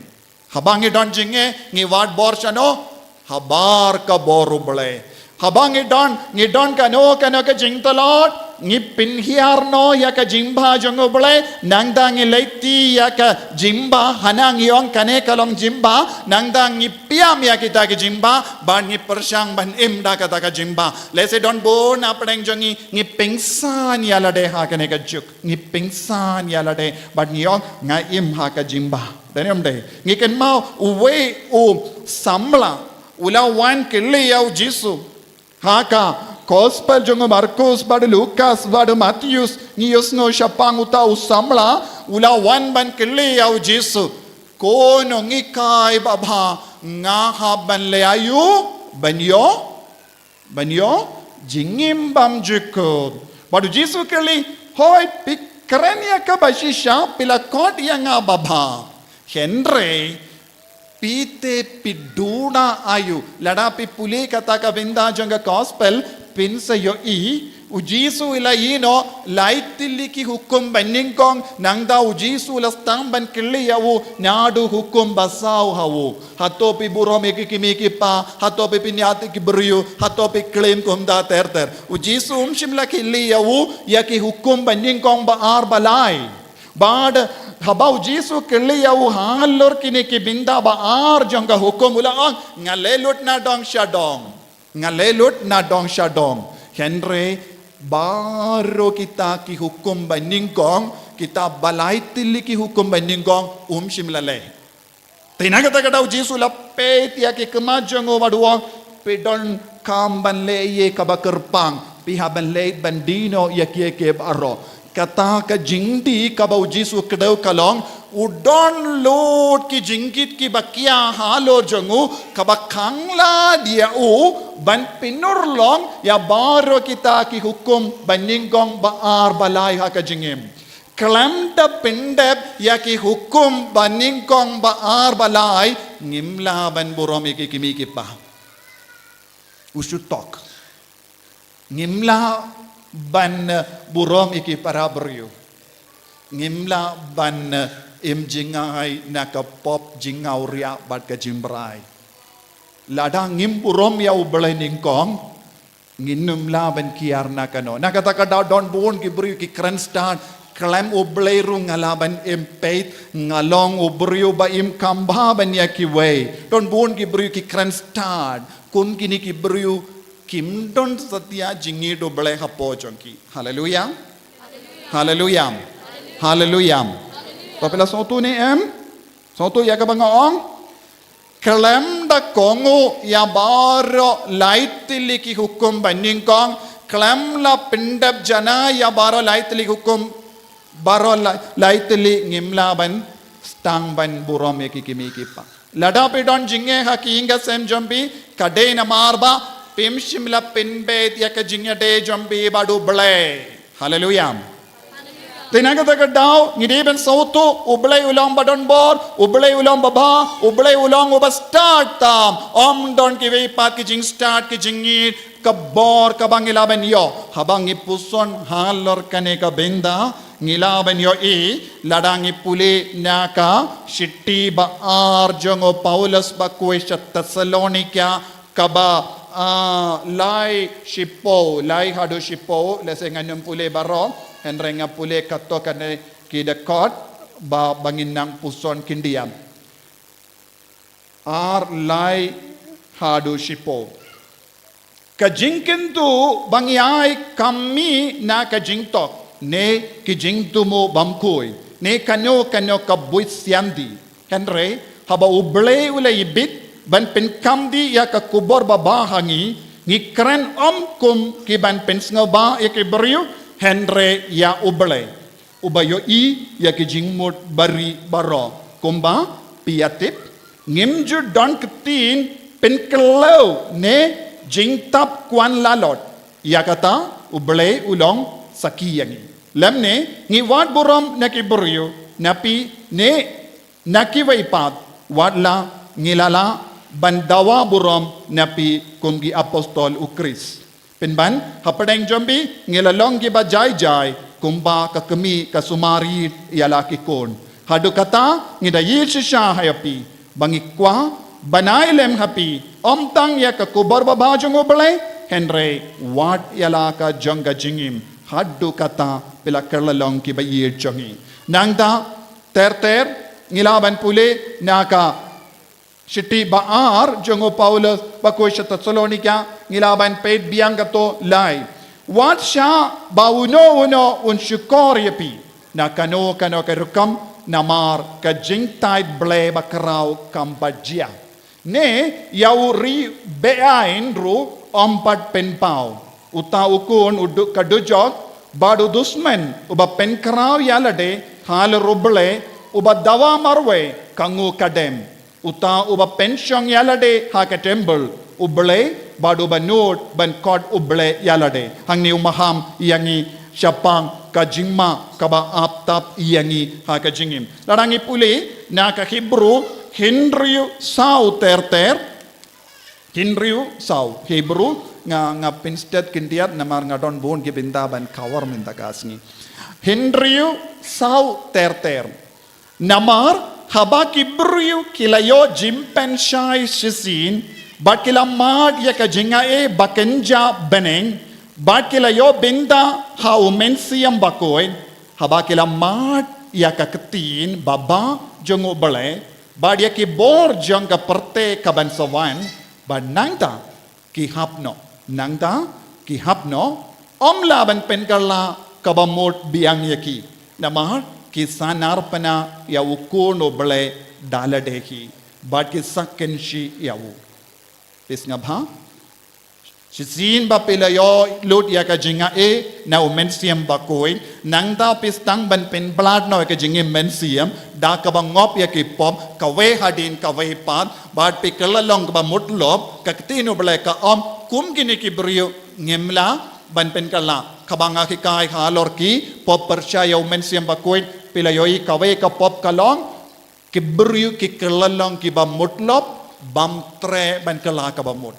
Haba ngi don jingeh, ngi wad bor shano? Habar ka bor U Blei. Haba ngi don, ngi don kano kano ka jingtlot, ngi pynhiar noh ïa ka jingbha jong U Blei, nangta ngi leit ïa ka jingbha, hana ngi ong kane ka long jingbha, nangta ngi pynïap ïa kita ki jingbha, bad ngi pyrshang ban im da kata ka jingbha. Lehse don bun na pdeng jong ngi, ngi pynsan ïa lade ha kane ka juk, ngi pynsan ïa lade, bad ngi ong nga im ha ka jingbha. Dei ne ym dei? Ngi kynmaw uwei u samla u la wan kylli ïa u Jisu. Ha ka Gospel jong u Markus bad u Lukas bad u Mathaios ngi ïohsngew shaphang uta u samla u la wan ban kylli ïa u Jisu. Ko nonghikai babha, nga hap ban leh aïu ban ïoh, ban ïoh jingim bymjukut? Bad u Jisu u kylli, hooid, phi kren ïa kaba shisha, phi la khot ïa nga babha. Hynrei phi te phi duda aïu? Lada phi pule kata ka bynta jong ka Gospel, phin sa ïohi U Jisu u la ïehnoh lai tylli ki hukum banyngkong, nangta u Jisu u la sdang ban kylli ïa u naduh hukum basaw ha u. Hato phi burom ïa ki kmie ki kpa, hato phi pynïaid ïa ki briew, hato phi klim kumta ter ter. U Jisu um shym la kylli ïa u ïa ki hukum banyngkong ba ar ba lai. Bad haba u Jisu u kylli ïa u halor kine ki bynta ba ar jong ka hukum, u la ong, nga leh lut na dong sha dong. Nga leh lut na dong sha dong. Hynrei baroh kita ki hukum banyngkong, kita ba lai tylli ki hukum banyngkong, um shym la leh. Te na kata ka daw u Jisu u la peit ïa ki khmat jong u bad u ong, phi donkam ban leh ïa kaba kyrpang, phi hap ban leit ban die noh ïa kiei kiei baroh. Kata ka jingdie kaba u Jisu u kdew ka long, u don lut ki jingkit kiba khia halor jong u, kaba khang lad ïa u ban pynurlong ïa baroh kita ki hukum banyngkong ba ar ba lai ha ka jingim. Khlem da pyndep ïa ki hukum banyngkong ba ar ba lai, ngim lah ban burom ïa ki kmie ki kpa. U shu tok. Ngim lah ban, eh, burom ïa ki para briew. Ngim lah ban, eh, im jngai na ka pop, jingngawriah bad ka jingbrai. Lada ngim burom ïa U Blei nyngkong, ngin ym lah ban kiar na kano. Na kata ka daw don bun ki briew ki kren stad, khlem U Blei ruh nga lah ban im peit, nga long u briew ba im kham bha ban ïa kiwei. Don bun ki briew ki kren stad, kum kine ki briew kim don satia jingïeit U Blei hapoh jong ki. Haleluya. Haleluya. Haleluya. To phi la sngewthuh ne em? Sngewthuh ïa kaba nga ong? Khlem da kohnguh ïa baroh lai tylli ki hukum banyngkong, khlem la pyndep janai ïa baroh lai tylli hukum, baroh lai, lai tylli, ngim lah ban sdang ban burom ïa ki kmie ki kpa. Lada phi don jingeh ha ki ïing ka sem jong phi, ka dei namar ba phim shym la pynbeit ïa ka jingïadei jong phi bad U Blei. Haleluya. Te na kata ka daw, ngi dei ban sngewthuh, U Blei u long ba don bor, U Blei u long ba bha, U Blei u long uba stad tam. Ym don kiwei pat ki jingstad, ki jingïeit, ka bor kaba ngi lah ban ïoh. Haba ngi puson halor kane ka bynta, ngi lah ban ïohi, lada ngi pule na ka shithi ba ar jong u Paulus ba khuid sha Thessalonika, kaba, ah, lai shiphew, lai haduh shiphew, lehse ngan ym pule baroh, hynrei nga pule katto katne ki dkhot, ba, ba ngin nang puson khyndiat. Ar lai haduh shiphew. Ka jingkyntu ba ngi ai kam mih na ka jingtok, ne ki jingthmu bymkhuid, ne kano kano ka buit sianti. Hynrei, haba U Blei u la ibit, ban pynkam dih ïa ka khubor babha ha ngi, ngi kren ym kum ki ban pynsngewbha ïa ki briew, hynrei ïa U Blei. Uba ïohi ïa ki jingmut bari baroh. Kumba, phi ïa tip, ngim ju don ktien pynkhlaiñ ne jingtap kwan lalot. Ïa kata, U Blei u long sakhi ïa ngi. Lymne, ngi wad burom na ki briew, na phi ne na kiwei pat, wat la ngi la lah ban dawa burom na phi kum ki apostol U Khrist. Pynban, hapdeng jong phi, ngi la long kiba jai jai, kumba ka kmie ka sumar ïa la ki khun. Haduh katta, ngi da ïeit shisha ha ïa phi, ba ngi kwah ban ai lem ha phi, ym tang ïa ka khubor babha jong U Blei, hynrei wat ïa la ka jong ka jingim, haduh katta phi la kylla long kiba ïeit jong ngi. Nangta, ter ter, ngi lah ban pule, na ka shithi ba ar jong u Paulus ba khuid sha Thessalonika, ngi lah ban peit biang katto lai. Wat shah ba uno uno un shukor ïa phi na kano kano ka rukom, namar ka jingthait Blei bakhraw kam pat jia. Ne ïa u ri beaiñ ruh ym pat pynpaw. Uta u khun u duk ka dujok, bad u dusmen uba pynkhraw ïa lade halor U Blei, uba dawa marwei ka nguh ka dem. Uta uba pynshong ïa lade ha ka templ U Blei, bad uba nud ban khot U Blei ïa lade. Hangne u maham ïa ngi shaphang ka jingma kaba ap tap ïa ngi ha ka jingim. Lada ngi pule na ka Hebru hynriew saw ter ter, hynriew saw, Hebru Nga, nga pynstet khyndiat namar nga don bun ki bynta ban cover mynta ka sngi. Hynriew saw ter ter. Namar haba ki briew ki la ïoh jingpynshai shisien, bad ki la mad ïa ka jingaiei ba kynja bneng, bad ki la ïoh bynta ha u Mynsiem Bakhuid, haba ki la mad ïa ka ktien babha jong U Blei, bad ïa ki bor jong ka pyrthei kaban sa wan, bad nangta ki hap noh, nangta ki hap noh, ym lah ban pynkylla kaba mut biang ïa ki. Namar ki sahnarphna ïa u Khun U Blei da lade hi, bad ki sa kynshi ïa u. Phi sngap bha? Shisien ba phi la ïoh lut ïa ka jingaiei na u Mynsiem Bakhuid, nangta phi sdang ban pynblad noh ïa ka jingim mynsiem da kaba ngop ïa ki pop, kawei hadien kawei pat, bad phi kylla long kaba mutlop, ka ktien U Blei ka ong, kum kine ki briew ngim lah ban pynkylla. Kaba nga hikai halor ki pop pyrshah ïa u Mynsiem Bakhuid, phi la ïohi kawei ka pop ka long, ki briew ki kylla long kiba mutlop, bym treh ban kylla kaba mut.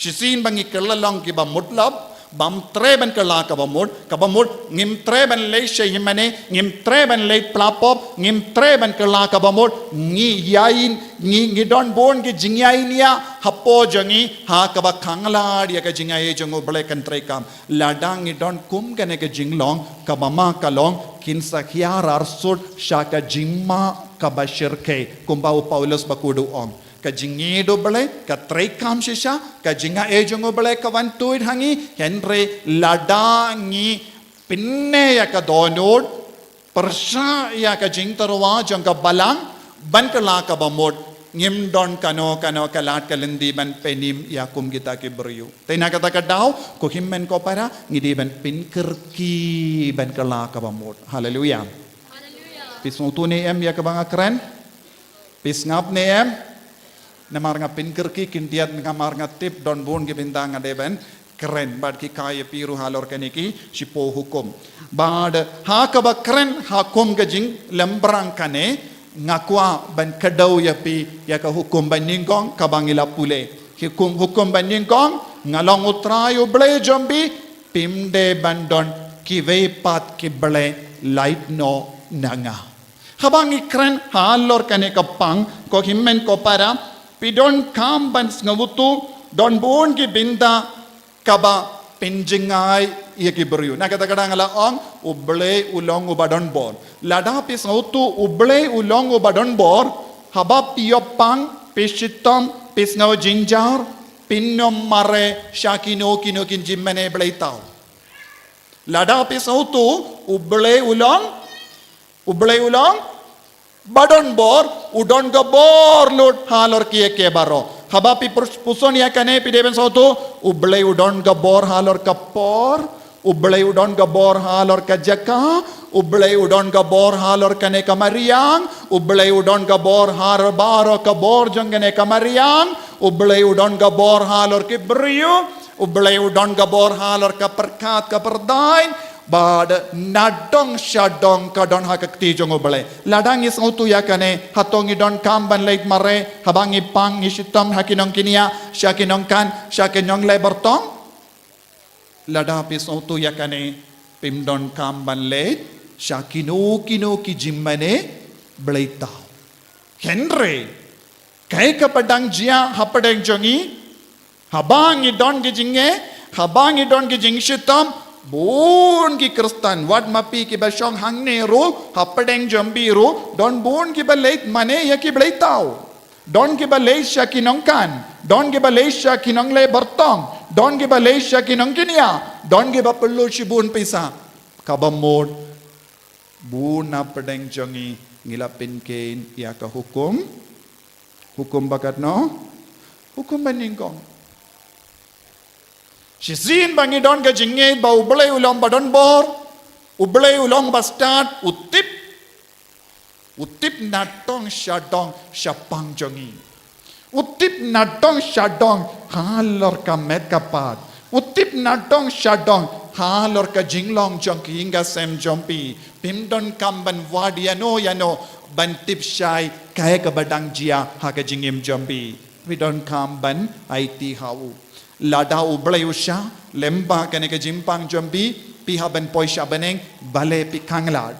Shisien ba ngi kylla long kiba mutlop, bym treh ban kylla kaba mut, kaba mut, ngim treh ban leit sha hima ne, ngim treh ban leit pla pop, ngim treh ban kylla kaba mut, ngi ïain, ngi, ngi don bun ki jingïain ïa, hapoh jong ngi, ha kaba khanglad ïa ka jingaiei jong U Blei kan treikam. Lada ngi don kum kane ka jinglong, kaba ma ka long, kin sa hiar arsut, sha ka jingma kaba shyrkhei, kumba u Paulus Bakhuid u ong. Ka jingïeit U Blei ka treikam shisha, ka jingaiei jong U Blei ka wan tuid ha ngi, hynrei lada ngi pynneh ïa ka dohnud, pyrshah ïa ka jingtyrwa jong ka Balang, ban kylla kaba mut, ngim don kano kano ka lad ka lynti ban pynim ïa kum kita ki briew. Te na kata ka daw, ko hynmen ko para, ngi dei ban pynkyrkieh ban kylla kaba mut. Haleluia. Phi sngewthuh ne em ïa kaba nga kren? Phi sngap ne em? Namar nga pynkyrkieh khyndiat, namar nga tip don bun ki bynta nga dei ban kren, bad ki hikai ïa phi ruh halor kane ki shiphew hukum. Bad ha kaba kren ha kum ka jinglymbyrang kane, nga kwah ban kdew ïa phi ïa ka hukum ba nyngkong kaba ngi la pule. Hukum, hukum ba nyngkong, nga long U Trai U Blei jong phi, phim dei ban don kiwei pat ki blei lait noh na nga. Haba ngi kren halor kane ka pang, ko hynmen ko para, phi donkam ban sngewthuh, don bun ki bynta kaba pynjngai ïa ki briew. Na kata ka daw nga la ong, U Blei u long uba don bor. Lada phi sngewthuh U Blei u long uba don bor, haba phi ïoh pang, phi shitom, phi sngew jynjar, phin ym mareh sha kino kino ki jingmane bleitaw. Lada phi sngewthuh U Blei u long, U Blei u long ba don bor, u don ka bor lut halor kiei kiei baroh. Haba phi pus-, puson ïa kane phi dei ban sngewthuh, U Blei u don ka bor halor ka por, U Blei u don ka bor halor ka jaka, U Blei u don ka bor halor kane ka mariang, U Blei u don ka bor halor baroh ka bor jong kane ka mariang, U Blei u don ka bor halor ki briew, U Blei u don ka bor halor ka pyrkhat ka pyrthei, bad nadong shadong ka don ha ka kti jong U Blei. Lada ngi sngewthuh ïa kane, hato ngi donkam ban leit mareh, haba ngi pang ngi shitom ha ki nongkñia, sha ki nongkan, sha ki nongleh bartong? Lada phi sngewthuh ïa kane, phim donkam ban leit sha kino kino ki jingmane bleitaw. Hynrei kaei kaba dang jia hapdeng jong ngi, haba ngi don ki jingeh, haba ngi don ki jingshitom, bun ki Khristan, wat ma phi kiba shong hangne ruh, hapdeng jong phi ruh, don bun kiba leit mane ïa ki bleitaw. Don kiba leit sha ki nongkan, don kiba leit sha ki nongleh bartong, don kiba leit sha ki nongkñia, don kiba pynlut shibun pisa. Kaba mut, bun na pdeng jong ngi, ngi la pynkheiñ ïa ka hukum. Hukum ba katno? Hukum ba nyngkong. Shisien ba ngi don ka jingngeit ba U Blei u long ba don bor, U Blei u long ba stad, u tip. U tip nadong shadong shaphang jong ngi. U tip nadong shadong halor ka met ka phad. U tip nadong shadong halor ka jinglong jong ki ïing ki sem jong phi. Phim donkam ban wad ïano ïano ban tip shai kaei kaba dang jia ha ka jingim jong phi. Phi donkam ban aiti ha u. Lada U Blei u shah lyngba kane ka jingpang jong phi, phi hap ban poi sha bneng, balei phi khanglad?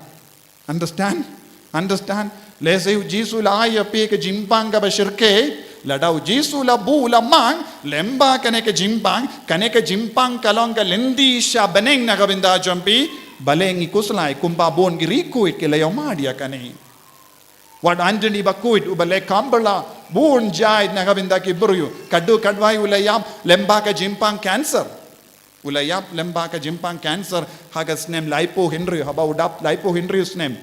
Understand? Understand? Lehse U Jisu u la ai ïa phi ka jingpang kaba shyrkhei, lada U Jisu u la buh u la mang lyngba kane ka jingpang, kane ka jingpang ka long ka lynti sha bneng na ka bynta jong phi, balei ngi khuslai kumba bun ki riewkhuid ki la ïohmad ïa kane? Wat Anthony Bakhuid uba leh kam bylla bun jait na ka bynta ki briew. Katto katne u la ïap lyngba ka jingpang cancer. U la ïap lyngba ka jingpang cancer ha ka snem laiphew hynriew, haba u dap laiphew hynriew snem.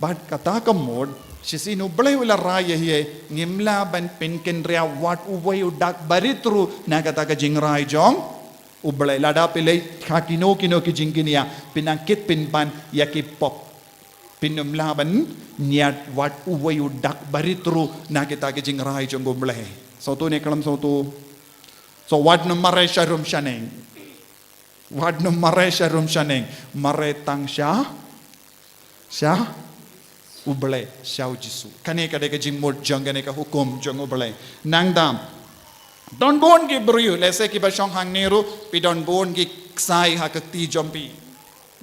Bad kata ka mut, shisien U Blei u la rai ïa phi, ngim lah ban pynkynriah wat uwei u dak barit ruh na kata ka jingrai jong U Blei. Lada phi leit ha kino kino ki jingkynriah, phi nang kit pynban ïa ki pop. Phin ym lah ban ñiad wat uwei u dak barit ruh na kita ki jingrai jong U Blei. Sngewthuh ne khlem sngewthuh? So wat nym mareh sha rum sha neng. Wat nym mareh sha rum sha neng. Mareh tang sha, sha U Blei, sha U Jisu. Kane ka dei ka jingmut jong kane ka hukum jong U Blei. Nangta, don bun ki briew, lehse kiba shong hangne ruh, phi don bun ki ksai ha ka kti jong phi.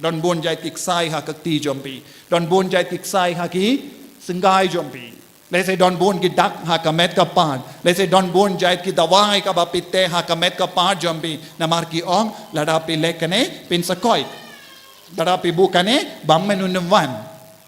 Don bun jait ki ksai ha ka kti jong phi. Don bun jait ki ksai ha ki syngkai jong phi. Lehse don bun ki dak ha ka met ka phad. Lehse don bun jait ki dawai kaba phi teh ha ka met ka phad jong phi. Namar ki ong, lada phi leh kane, phin sa koit. Lada phi buh kane, bymmen un ym wan.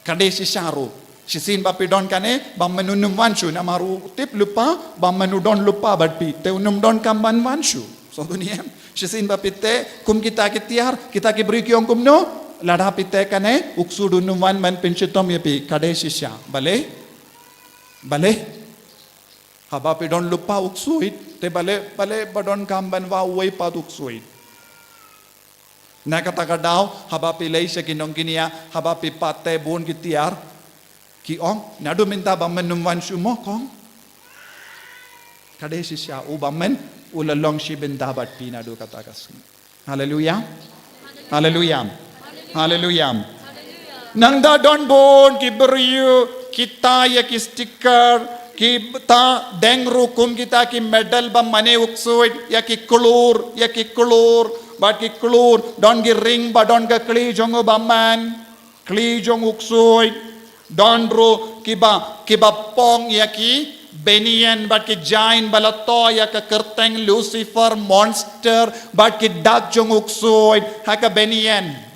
Ka dei shisha ruh. Shisien ba phi don kane, bymmen un ym wan shuh, namar u tip lypa, bymmen u don lypa bad phi, te un ym donkam ban wan shuh. Sngewthuh ne em? Shisien ba phi teh, kum kita ki tiar, kita ki briew ki ong kumno, lada phi teh kane, u ksuid un ym wan ban pynshitom ïa phi, ka dei shisha. Balei? Balei? Haba phi don lypa u ksuid, te balei, balei ba donkam ban wah uwei pat u ksuid? Na kata ka daw, haba phi leit sha ki nongkynriah, haba phi pat teh bun ki tiar, ki ong, naduh mynta bymmen ym wan shuh mo kong. Ka dei shisha, u bymmen u la long shi bynta bad phi naduh kata ka sngi. Haleluya. Haleluya. Haleluya. Nangta don bun ki briew, kita ïa ki sticker, kita deng ruh kum kita ki medal ba mane u ksuid, ïa ki klur, ïa ki klur, bad ki klur, don ki ring ba don ka kli jong u bymmen, kli jong u ksuid, don ruh kiba, kiba phong ïa ki bynïen bad ki jaiñ ba la thoh ïa ka kyrteng Lucifer, monster, bad ki dak jong u ksuid ha ka bynïen.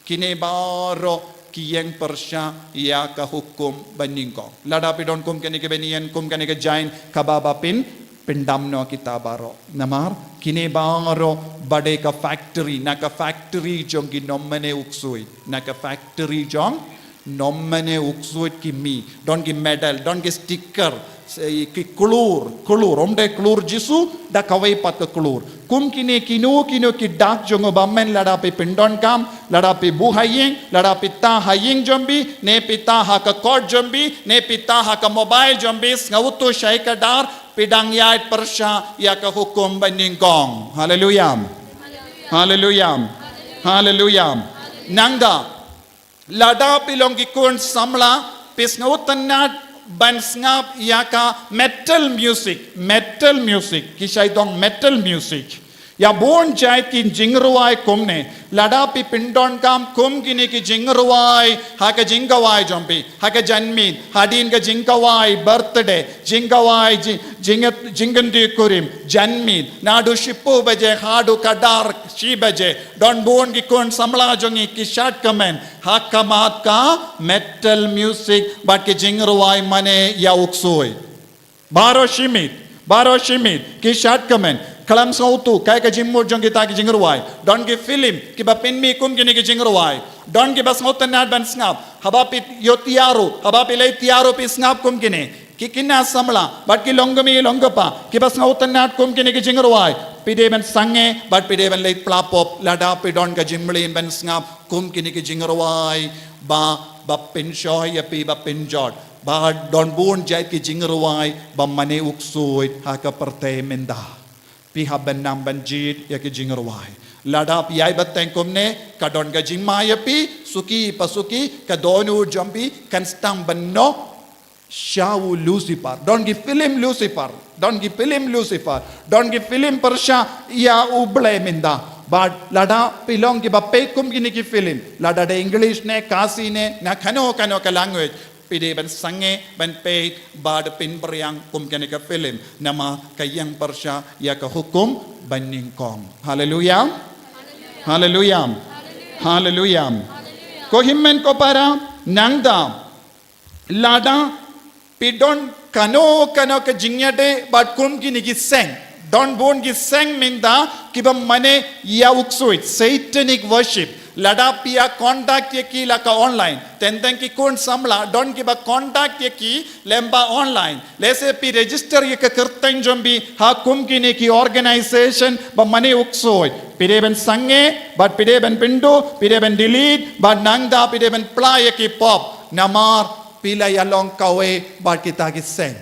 Kine baroh ki ïeng pyrshah ïa ka hukum banyngkong. Lada phi don kum kane ka bynïen, kum kane ka jaiñ, kaba ba phin pyndam noh kita baroh. Namar kine baroh ba dei ka factory, na ka factory jong ki nongmane u ksuid, na ka factory jong nongmane u ksuid ki mih, don ki medal, don ki sticker, ki klur, klur, ym dei klur Jisu, da kawei pat ka klur. Kum kine kino kino ki dak jong u bymmen lada phi pyndonkam, lada phi buh ha ïing, lada phi tah ha ïing jong phi, ne phi tah ha ka kot jong phi, ne phi tah ha ka mobile jong phi, sngewthuh shai ka dar, phi dang ïaid pyrshah ïa ka hukum banyngkong. Haleluya. Haleluya. Haleluya. Nangta, lada phi long ki khun samla, phi sngewtynnad ban sngap ïa ka metal music, metal music, ki shait ong metal music. Ïa bun jait ki jingrwai kumne, lada phi pyndonkam kum kine ki jingrwai ha ka jingkhawai jong phi, ha ka janmiet, hadien ka jingkhawai birthday, jingkhawai jing, jing, jingkynduh kurim, janmiet, naduh shiphew baje haduh ka dar shi baje, don bun ki khun samla jong ngi ki shait kmen ha khmat ka metal music bad ki jingrwai mane ïa u ksuid. Baroh shi miet, baroh shi miet, ki shait kmen, khlem sngewthuh kaei ka jingmut jong kita ki jingrwai. Don ki film kiba pynmih kum kine ki jingrwai. Don kiba sngewtynnad ban sngap, haba phi ïoh tiar ruh, haba phi leit tiar ruh phi sngap kum kine. Ki khynnah samla bad ki longkmie longkpa kiba sngewtynnad kum kine ki jingrwai, phi dei ban sangeh bad phi dei ban leit pla pop lada phi don ka jingmlien ban sngap kum kine ki jingrwai ba, ba pynshoi ïa phi, ba pynjot. Ba don bun jait ki jingrwai ba mane u ksuid ha ka pyrthei mynta. Phi hap ban nang ban jied ïa ki jingrwai. Lada phi ïai bteng kumne, ka don ka jingma ïa phi, suki pa suki, ka dohnud jong phi kan sdang ban noh sha u Lucifer. Don ki film Lucifer. Don ki film Lucifer. Don ki film pyrshah ïa u Blei mynta. Bad lada phi long kiba peit kum kine ki film, lada da English ne, Khasi ne, na kano kano ka language, phi dei ban sangeh ban peit bad pynbiang kum kane ka film. Namar ka ïeng pyrshah ïa ka hukum banyngkong. Haleluya. Haleluya. Haleluya. Ko hynmen ko para, nangta lada phi don kano kano ka jingïadei bad kum kine ki seng. Don bun ki seng mynta kiba mane ïa u ksuid, satanic worship. Lada phi ïa contact ïa ki la ka online. Teng teng ki khun samla don kiba contact ïa ki lyngba online. Lehse phi register ïa ka kyrteng jong phi ha kum kine ki organization ba mane u ksuid. Phi dei ban sangeh bad phi dei ban pynduh, phi dei ban delete bad nangta phi dei ban pla ïa ki pop. Namar phi la ïa long kawei bad kita ki seng.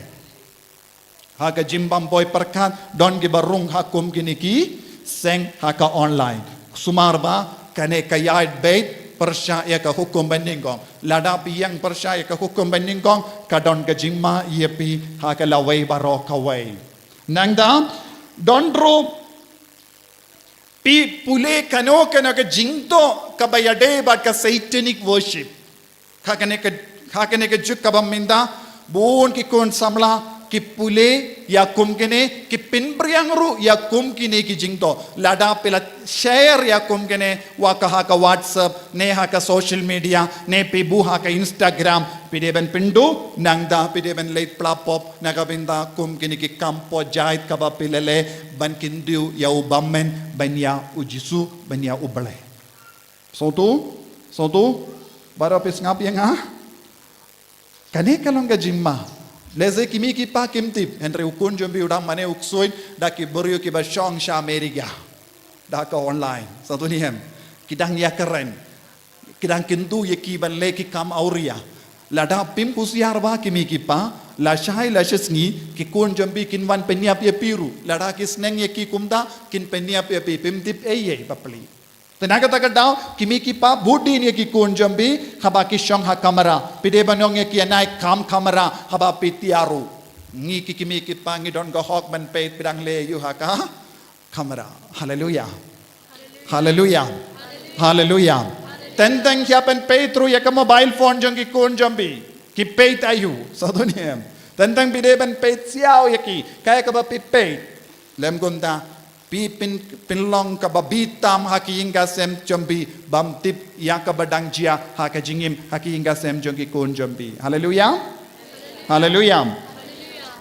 Ha ka jingbam poi pyrkhat don kiba rung ha kum kine ki seng ha ka online. Sumar ba kane ka ïaid beit pyrshah ïa ka hukum banyngkong. Lada phi ïeng pyrshah ïa ka hukum banyngkong, ka don ka jingma ïa phi ha ka lawei baroh kawei. Nangta don ruh phi pule kano kano ka jingdoh kaba ïadei bad ka satanic worship. Ha kane ka, ha kane ka juk kaba mynta, bun ki khun samla ki pule ïa kum kine, ki pynbiang ruh ïa kum kine ki jingdoh. Lada phi la share ïa kum kine, wa ka ha ka WhatsApp, ne ha ka social media, ne phi buh ha ka Instagram, phi dei ban pynduh, nangta phi dei ban leit pla pop na ka bynta kum kine ki kam pop jait kaba phi la leh ban kyndiah ïa u bymman, ban ïa u Jisu, ban ïa u Blei. Sngewthuh? Sngewthuh? Baroh phi sngap ïa nga? Kane ka long ka jingma. Lehse ki mei ki pa kim tip, hynrei u khun jong phi u dang mane u ksuid da ki briew kiba shong sha America. Da ka online. Sngewthuh ne em? Ki dang ïakren. Ki dang kyntu ïa ki ban leh ki kam awria. Lada phim husiar ba ki mei ki pa, lashai lashisngi, ki khun jong phi kin wan pynïap ïa phi ruh. Lada ki sneng ïa ki kumta, kin pynïap ïa phi, phim tip ei ei bapli. Te na kata ka daw, ki mei ki pa bud dien ïa ki khun jong phi, haba ki shong ha kamra. Phi dei ban ong ïa ki, ïa nai kam kamra, haba phi tiar ruh. Ngi ki, ki mei ki pa ngi don ka hok ban peit phi dang leh aïu ha ka kamra. Haleluya. Haleluya. Haleluya. Teng teng ïa ban peit ruh ïa ka mobile phone jong ki khun jong phi. Ki peit aïu. Sngewthuh ne em? Teng teng phi dei ban peit siaw ïa ki. Kaei kaba phi peit. Lem kumta. Phi pyn, pynlong kaba bitam ha ki ïing ki sem jong phi, bym tip ïa kaba dang jia ha ka jingim ha ki ïing ki sem jong ki khun jong phi. Haleluya. Haleluya.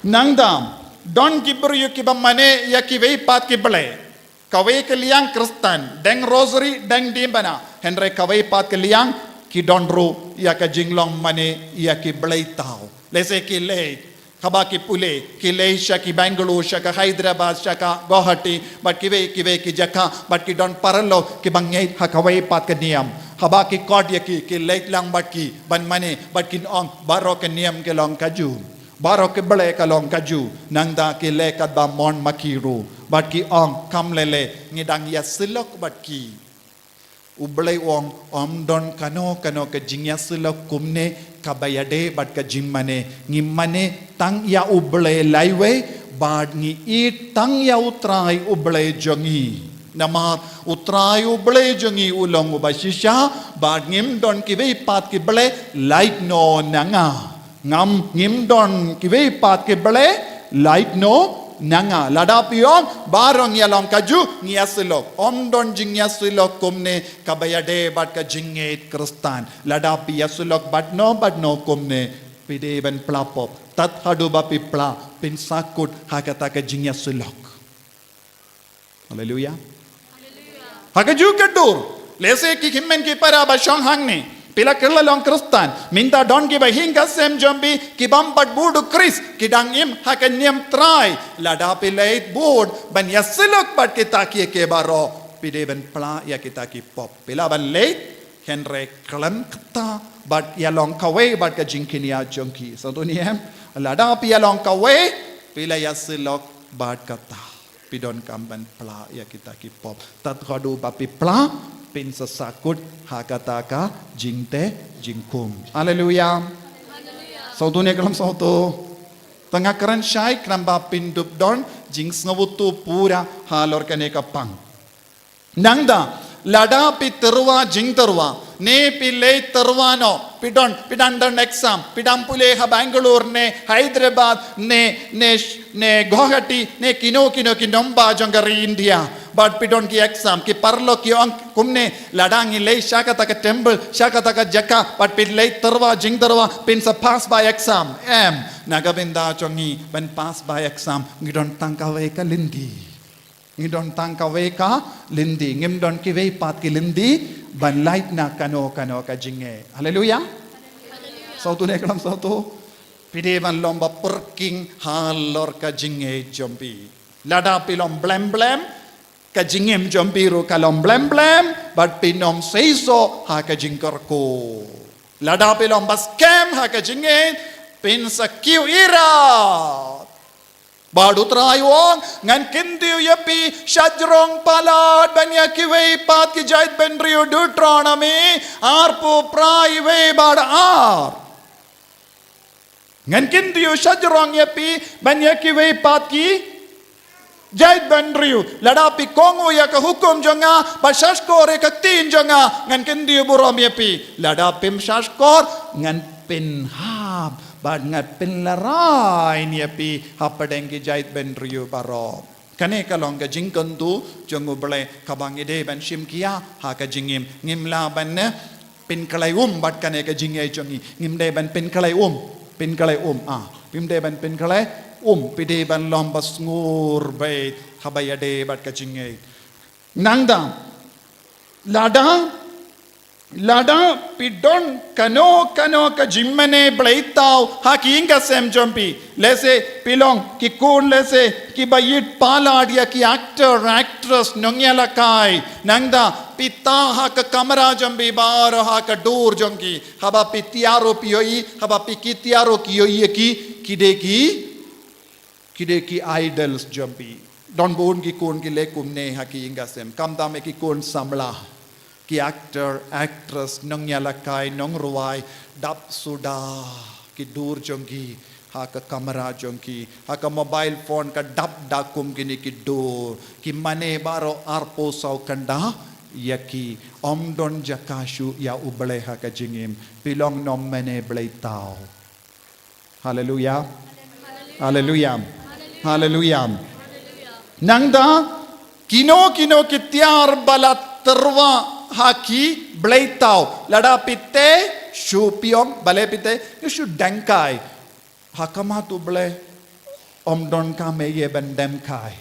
Nangta don ki briew kiba mane ïa kiwei pat ki blei. Kawei ka liang Khristan, deng rosary, deng dimbana, hynrei kawei pat ka liang ki don ruh ïa ka jinglong mane ïa ki blei thaw. Lehse ki leit, haba ki pule, ki leit sha ki Bangalore, sha ka Hyderabad, sha ka Guwahati, bad kiwei kiwei ki jaka, bad ki don paralok kiba ngeit ha kawei pat ka niam. Haba ki khot ïa ki, ki leit lang bad ki ban mane, bad kin ong baroh ka niam ka long kajuh. Baroh ki blei ka long kajuh, nangta ki leh katba mon ma ki ruh. Bad ki ong kam lei lei, ngi dang ïasyllok bad ki. U Blei u ong, ym don kano kano ka jingïasyllok kumne kaba ïadei bad ka jingmane. Ngi mane tang ïa U Blei laiwei, bad ngi ïeit tang ïa U Trai U Blei jong ngi. Namar U Trai U Blei jong ngi u long uba shisha, bad ngim don kiwei pat ki blei lait noh na nga. Ngam, ngim don kiwei pat ki blei lait noh na nga. Lada phi ong baroh ngi ïa long kajuh, ngi ïasyllok. Ym don jingïasyllok kumne kaba ïadei bad ka jingngeit Khristan. Lada phi ïasyllok bad no bad no kumne, phi dei ban pla pop. Tad haduh ba phi pla, phin sahkut ha kata ka jingïasyllok. Haleluya. Ha kajuh ka dur, lehse ki hynmen ki para ba shong hangne, phi la kylla long Khristan, mynta don kiba ha ïing ha sem jong phi kibym pat bud u Khrist, ki dang im ha ka niam trai. Lada phi leit bud ban ïasyllok bad kita kiei kiei baroh, phi dei ban pla ïa kita ki pop. Phi lah ban leit, hynrei khlem kata bad ïa long kawei bad ka jingkñia jong ki. Sngewthuh ne em? Lada phi ïa long kawei, phi la ïasyllok bad kata. Phi donkam ban pla ïa kita ki pop. Tad haduh ba phi pla, phin sa sahkut ha kata ka jingteh jingkhum. Haleluya. Sawtu ne ka long sawtu. Tang nga kren shai khnang ba phin dup don jingsngewthuh pura halor kane ka pang. Nangta, lada phi tyrwa jingtyrwa, ne phi leit tyrwa noh, phi don, phi dang don exam, phi dang pule ha Bangalore ne Hyderabad ne, ne, ne Guwahati ne kino kino ki nongbah jong ka ri India. Bad phi don ki exam, ki paralok ki ong kumne, lada ngi leit sha kata ka temple, sha kata ka jaka, bad phi leit tyrwa jingtyrwa, phin sa pass by exam. Em, na ka bynta jong ngi ban pass by exam, ngi don tang kawei ka lynti. Ngi don tang kawei ka lynti, ngim don kiwei pat ki lynti ban lait na kano kano ka jingngeit. Haleluya. Sawtu ne ka long sawtu. Phi dei ban long ba pyrkhing halor ka jingngeit jong phi. Lada phi long blem blem, ka jingim jong phi ruh ka long blem blem, bad phin ym seisoh ha ka jingkyrkhu. Lada phi long ba skhem ha ka jingngeit, phin sa kiew ïarap. Bad U Trai u ong, ngan kyntiew ïa phi shajrong palat ban ïa kiwei pat ki jaitbynriew. Deuteronomy arphew phra, wei bad ar. Ngan kyntiew shajrong ïa phi ban ïa kiwei pat ki jaitbynriew. Lada phi kohnguh ïa ka hukum jong nga bad shahshkor ïa ka ktien jong nga, ngan kyntiew burom ïa phi. Lada phim shahshkor, ngan pynhap bad ngan pynlarai ïa phi hapdeng ki jaitbynriew baroh. Kane ka long ka jingkyntu jong U Blei kaba ngi dei ban shim khia ha ka jingim. Ngim lah ban, eh, pynkylla um bad kane ka jingngeit jong ngi. Ngim dei ban pynkylla um, pynkylla um, ah, phim dei ban pynkylla um, phi dei ban long ba sngewbha haba ïadei bad ka jingngeit. Nangta, lada, lada phi don kano kano ka jingmane bleithaw ha ki ïing ka sem jong phi. Lehse phi long ki khun, lehse kiba ïit palat ïa ki actor, actress, nongïalehkai. Nangta phi tah ha ka kamra jong phi baroh ha ka dur jong ki. Haba phi tiar ruh phi ïohi, haba phi kit tiar ruh ki ïohi ïa ki, ki dei ki, ki dei ki idols jong phi. Don bun ki khun ki leh kumne ha ki ïing ka sem. Khamtam ïa ki khun samla, ki actor, actress, nongïalehkai, nongrwai, dap suda ki dur jong ki ha ka kamra jong ki, ha ka mobile phone ka dap da kum kine ki dur. Ki mane baroh arphew saw kynda ïa ki. Ym don jaka shuh ïa U Blei ha ka jingim. Phi long nongmane bleithaw. Haleluya. Haleluya. Haleluya. Nangta, kino kino ki tiar ba la tyrwa ha ki bleithaw. Lada phi tei, shu phi ong, balei phi tei, ïa shu deng kai. Ha khmat U Blei, ym donkam ïa ban deng kai.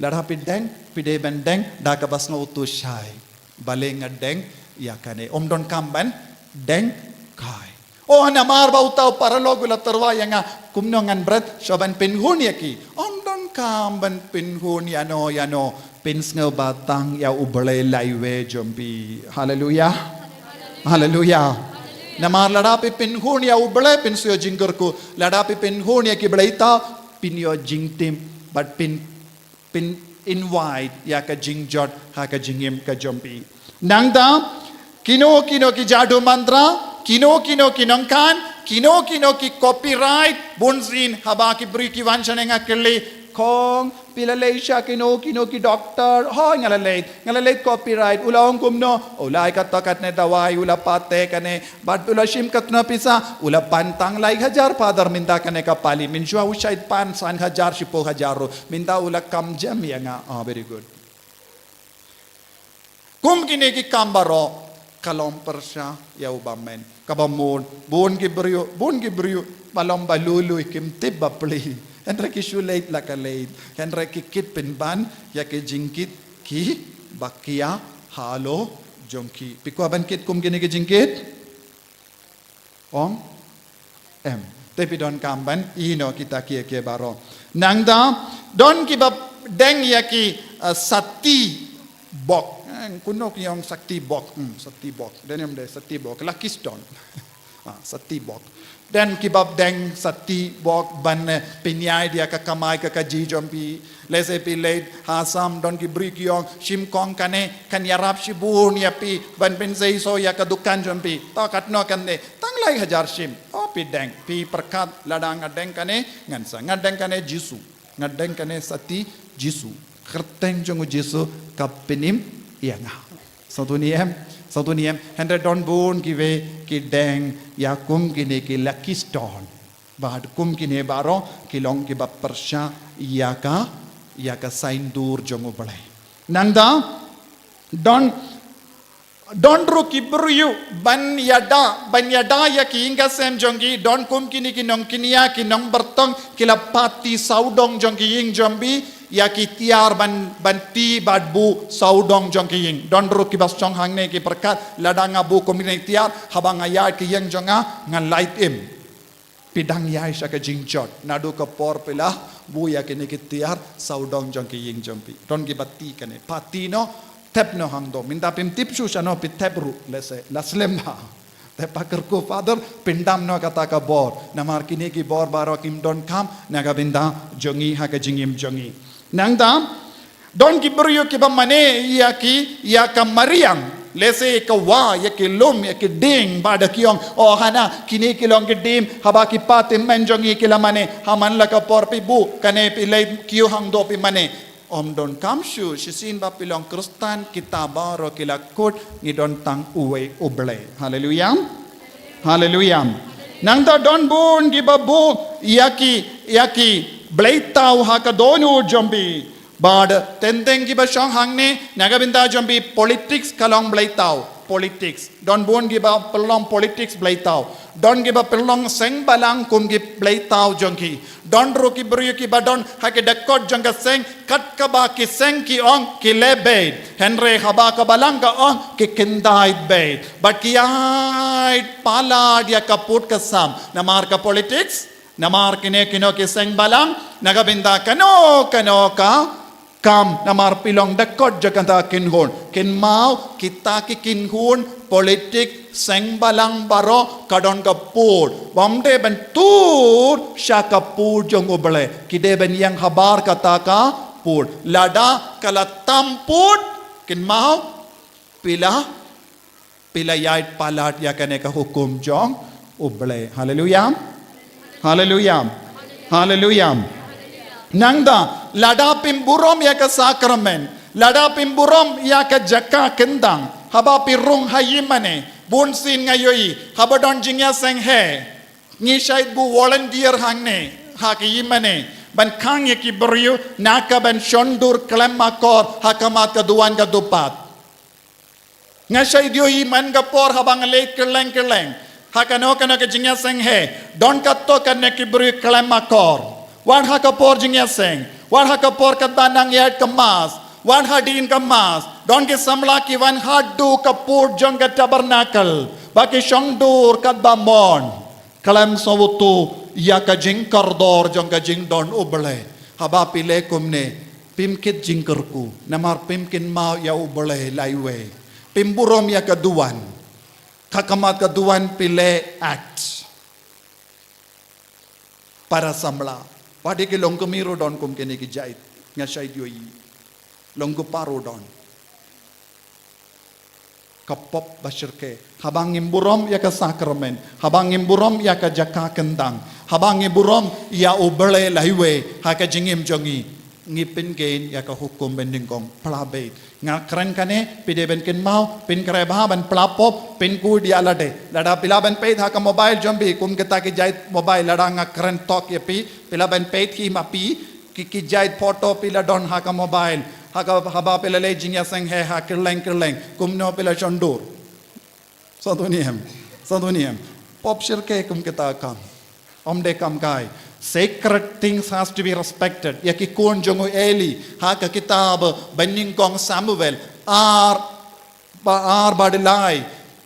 Lada phi deng, phi dei ban deng da kaba sngewthuh shai. Balei nga deng ïa kane? Ym donkam ban deng kai. Oh, namar ba uta u paralok u la tyrwa ïa nga, kumno ngan bret, shuwa ban pynhun ïa ki. Ym donkam ban pynhun ïano ïano, pynsngewbha tang ïa U Blei laiwei jong phi. Haleluya. Haleluya. Namar lada phi pynhun ïa U Blei phin sa ïoh jingkyrkhu, lada phi pynhun ïa ki bleithaw phin ïoh jingtim, bad phin phin invite ïa ka jingjot ha ka jingim ka jong phi. Nangta, kino kino ki jadu mantra, kino kino ki nongkhan, kino kino ki copyright, bunsien haba ki briew ki wan shane nga kylli, khong, phi la leit sha kino kino ki doctor, hooid nga la leit, nga la leit copyright, u la ong kumno, u la ai kato katne dawai, u la pat teh kane, bad u la shim katno pisa, u la pan tang lai hajar, Father, mynta kane ka pali, mynshuwa u shait pan san hajar, shiphew hajar ruh, mynta u la kam jem ïa nga. Ah, very good. Kum kine ki kam baroh, ka long pyrshah ïa u bymman. Kaba mut, bun ki briew, bun ki briew, ba long ba lui lui, kim tip ba plie. Hynrei ki shu leit la ka leit, hynrei ki kit pynban ïa ki jingkit kiba khia halor jong ki. Phi kwah ban kit kum kine ki jingkit? Ong? Em. Te phi donkam ban ïehnoh kita kiei kiei baroh. Nangta, don kiba deng ïa ki, eh, sati bok. Eh, kumno ki ong sati bok? Hmm, sati bok. Don ym dei sati bok. Lucky stone. Ah, sati bok. Don kiba deng sati bok ban, eh, pynïaid ïa ka kamai ka kajih jong phi. Lehse phi leit ha Assam don ki briew ki ong, shim kong kane kan ïarap shibun ïa phi ban pynseisoh ïa ka dukan jong phi. To katno kan dei? Tang lai hajar shim. To phi deng, phi pyrkhat lada nga deng kane ngan sa, nga deng kane Jisu. Nga deng kane sati Jisu. Kyrteng jong u Jisu ka pynim ïa nga. Sngewthuh ne em, sngewthuh ne em. Hynrei don bun kiwei ki deng ïa kum kine ki lucky stone. Bad kum kine baroh ki long kiba pyrshah ïa ka, ïa ka saiñdur jong U Blei. Nangta don, don ruh ki briew ban ïada, ban ïada ïa ki ïing ki sem jong ki, don kum kine ki nongkñia, ki nongbarteng, ki la pati sawdong jong ki ïing jong phi ïa ki tiar ban, ban ti bad buh sawdong jong ki ïing. Don ruh kiba shong hangne ki pyrkhat, lada nga buh kum kine ki tiar, haba nga ïaid ki ïing jong nga, ngan lait im. Phi dang ïaid sha ka jingjot, naduh ka por phi la buh ïa kine ki tiar sawdong jong ki ïing jong phi. Don kiba ti kane, pati noh, thep noh hangto. Mynta phim tip shuh shano phi thep ruh, lehse la slem bha. Te phi kyrkhu Father, pyndam noh kata ka bor. Namar kine ki bor baroh kim donkam na ka bynta jong ngi ha ka jingim jong ngi. Nangta don ki briew kiba mane ïa ki, ïa ka mariang. Lehse ka wah, ïa ki lum, ïa ki dieng, bad ki ong, oh, hana, kine ki long ki dieng, haba ki pateng jong ngi ki la mane. Ha man la ka por phi buh kane, phi leit kiew hangto phi mane. Ym donkam shuh, shisien ba phi long Khristan, kita baroh ki la kut, ngi don tang uwei U Blei. Haleluya. Haleluya. Nangta don bun kiba buh ïa ki, ïa ki bleitaw ha ka dohnud jong phi. Bad teng teng kiba shong hangne, na ka bynta jong phi politics ka long bleitaw. Politics. Don bun kiba pynlong politics bleitaw. Don kiba pynlong seng balang kum ki bleitaw jong ki. Don ruh ki briew kiba don ha ki dkhot jong ka seng, kat kaba ki seng ki ong ki leh beit. Hynrei haba ka balang ka ong ki kyndait beit. Bad ki ïaid palat ïa ka pud ka sam. Namar ka politics, namar kine kino ki seng balang, na ka bynta kano kano ka kam, namar phi long dkhot jong kata ka kynhun. Kynmaw, kita ki kynhun politik seng balang baroh ka don ka pud. Ym dei ban tur sha ka pud jong U Blei. Ki dei ban ïeng habar kata ka pud. Lada ka la tam pud, kynmaw, phi la, phi la ïaid palat ïa kane ka hukum jong U Blei. Haleluya. Haleluya. Haleluya. Nangta, lada phim burom ïa ka sakramen, lada phim burom ïa ka jaka kyndang, haba phi rung ha ïingmane, bunsien nga ïohi, haba don jingïaseng heh, ngi shait buh volunteer hangne, ha ka ïingmane, ban khang ïa ki briew, na ka ban shon dur khlem akor, ha khmat ka duwan ka dupat. Nga shait ïohi man ka por haba nga leit kylleng kylleng. Ha kano kano ka jingïaseng heh. Don katto katne ki briew khlem akor. Wat ha ka por jingïaseng. Wat ha ka por katba nang ïaid ka mass. Wat hadien ka mass. Don ki samla ki wan haduh ka pud jong ka tabernacle. Ba ki shong dur katba mon. Khlem sngewthuh ïa ka jingkordor jong ka jingdon U Blei. Haba phi leh kumne, phim kit jingkyrkhu, namar phim kynmaw ïa U Blei laiwei. Phim burom ïa ka duwan. Ha khmat ka duwan phi leh act. Para samla. Wat ïa ki longkmie ruh don kum kine ki jait. Nga shait ïohi. Longkpa ruh don. Ka pop ba shyrkhei. Haba ngim burom ïa ka sakramen. Haba ngim burom ïa ka jaka kyndang. Haba ngim burom ïa U Blei laiwei. Ha ka jingim jong ngi. Ngi pynkheiñ ïa ka hukum banyngkong. Phla beit. Nga kren kane, phi dei ban kynmaw, phin kren bha ban phla pop, phin kut ïa lade. Lada phi lah ban peit ha ka mobile jong phi, kum kita ki jait mobile, lada nga kren tok ïa phi, phi lah ban peit hi ma phi, ki, ki jait photo phi la don ha ka mobile, ha ka, haba phi la leh jingïaseng heh ha kylleng kylleng, kumno phi la shon dur. Sngewthuh ne em, sngewthuh ne em. Pop shyrkhei kum kita kam. Ym dei kam kai. Sacred things has to be respected. Ïa ki khun jong u Eli, ha ka kitab banyngkong Samuel, ar, ba ar bad lai,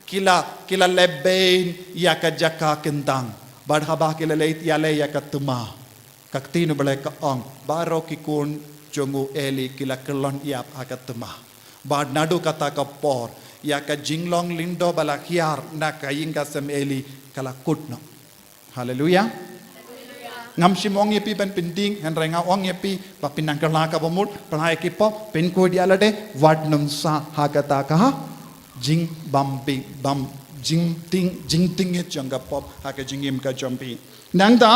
ki la, ki la leh beiñ ïa ka jaka kyndang. Bad haba ki la leh ïa leh ïa ka thma. Ka ktien U Blei ka ong, baroh ki khun jong u Eli ki la kyllon ïap ha ka thma. Bad naduh kata ka por, ïa ka jinglong lyngdoh ba la hiar na ka ïing ka sem Eli ka la kut noh. Haleluya. Ngam shym ong ïa phi ban pynding, hynrei nga ong ïa phi ba phin nang kylla kaba mut, pla ïa ki pop, pynkhuid ïa lade, wat nym sah ha kata ka jingbam bi, bam, jingting, jingting ïa jong ka pop ha ka jingim ka jong phi. Nangta,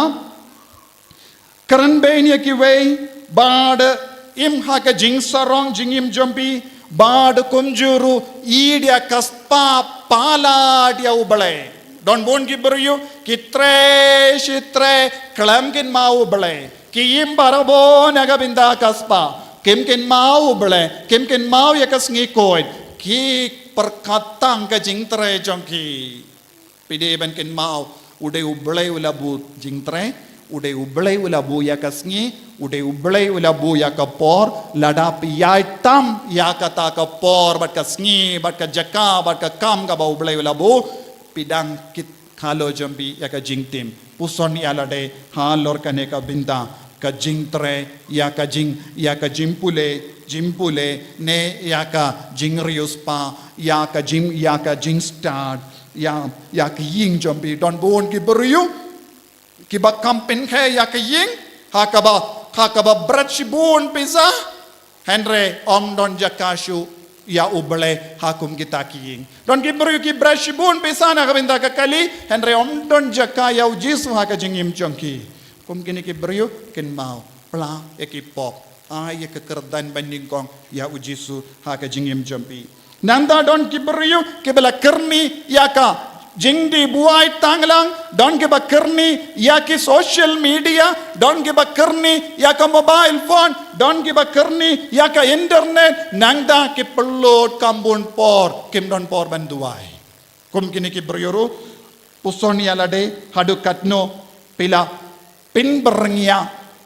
kren beiñ ïa kiwei, bad im ha ka jingsarong jingim jong phi, bad kumjuh ruh ïeit ïa ka spah palat ïa U Blei. Don bun ki briew, ki trei shi trei khlem kynmaw U Blei. Ki im barabor na ka bynta ka spah, kim kynmaw U Blei, kim kynmaw ïa ka sngi khuid, ki pyrkhat tang ka jingtrei jong ki. Phi dei ban kynmaw, u dei U Blei u la buh jingtrei, u dei U Blei u la buh ïa ka sngi, u dei U Blei u la buh ïa ka por, lada phi ïai tam ïa kata ka por, bad ka sngi, bad ka jaka, bad ka kam kaba U Blei u la buh, phi dang kit khalo jong phi ïa ka jingtim. Puson ïa lade halor kane ka bynta ka jingtrei, ïa ka jing, ïa ka jingpule, jingpule, ne ïa ka jingriewspah, ïa ka jing, ïa ka jingstad, ïa, ïa ka ïing jong phi. Don bun ki briew kiba kham pynkhein ïa ka ïing, ha kaba, ha kaba bret shibun pisa, hynrei ym don jaka shuh ïa U Blei ha kum kita ki ïing. Don ki briew ki bret shibun pisa na ka bynta ka kali, hynrei ym don jaka ïa U Jisu ha ka jingim jong ki. Kum kine ki briew, kynmaw, pla ïa ki pop, ai ïa ka kyrdan ban nyngkong ïa U Jisu ha ka jingim jong phi. Nangta don ki briew kiba la kyrni ïa ka jingdih buaid tanglang, don kiba kyrni ïa ki social media, don kiba kyrni ïa ka mobile phone, don kiba kyrni ïa ka internet, nangta ki pynlut kam bun por, kim don por ban duwai. Kum kine ki briew ruh, puson ïa lade haduh katno phi la pynbyrngia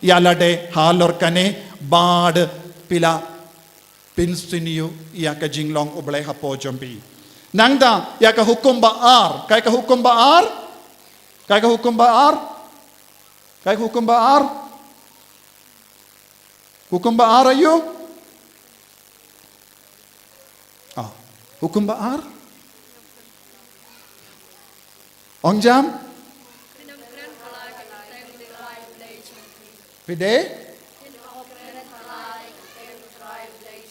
ïa lade halor kane, bad phi la pynsniew ïa ka jinglong U Blei hapoh jong phi. Nangta ïa ka hukum ba ar, kaei ka hukum ba ar? Kaei ka hukum ba ar? Kaei ka hukum ba ar? Hukum ba ar aïu? Ah, hukum ba ar? Ong jam? Phi dei?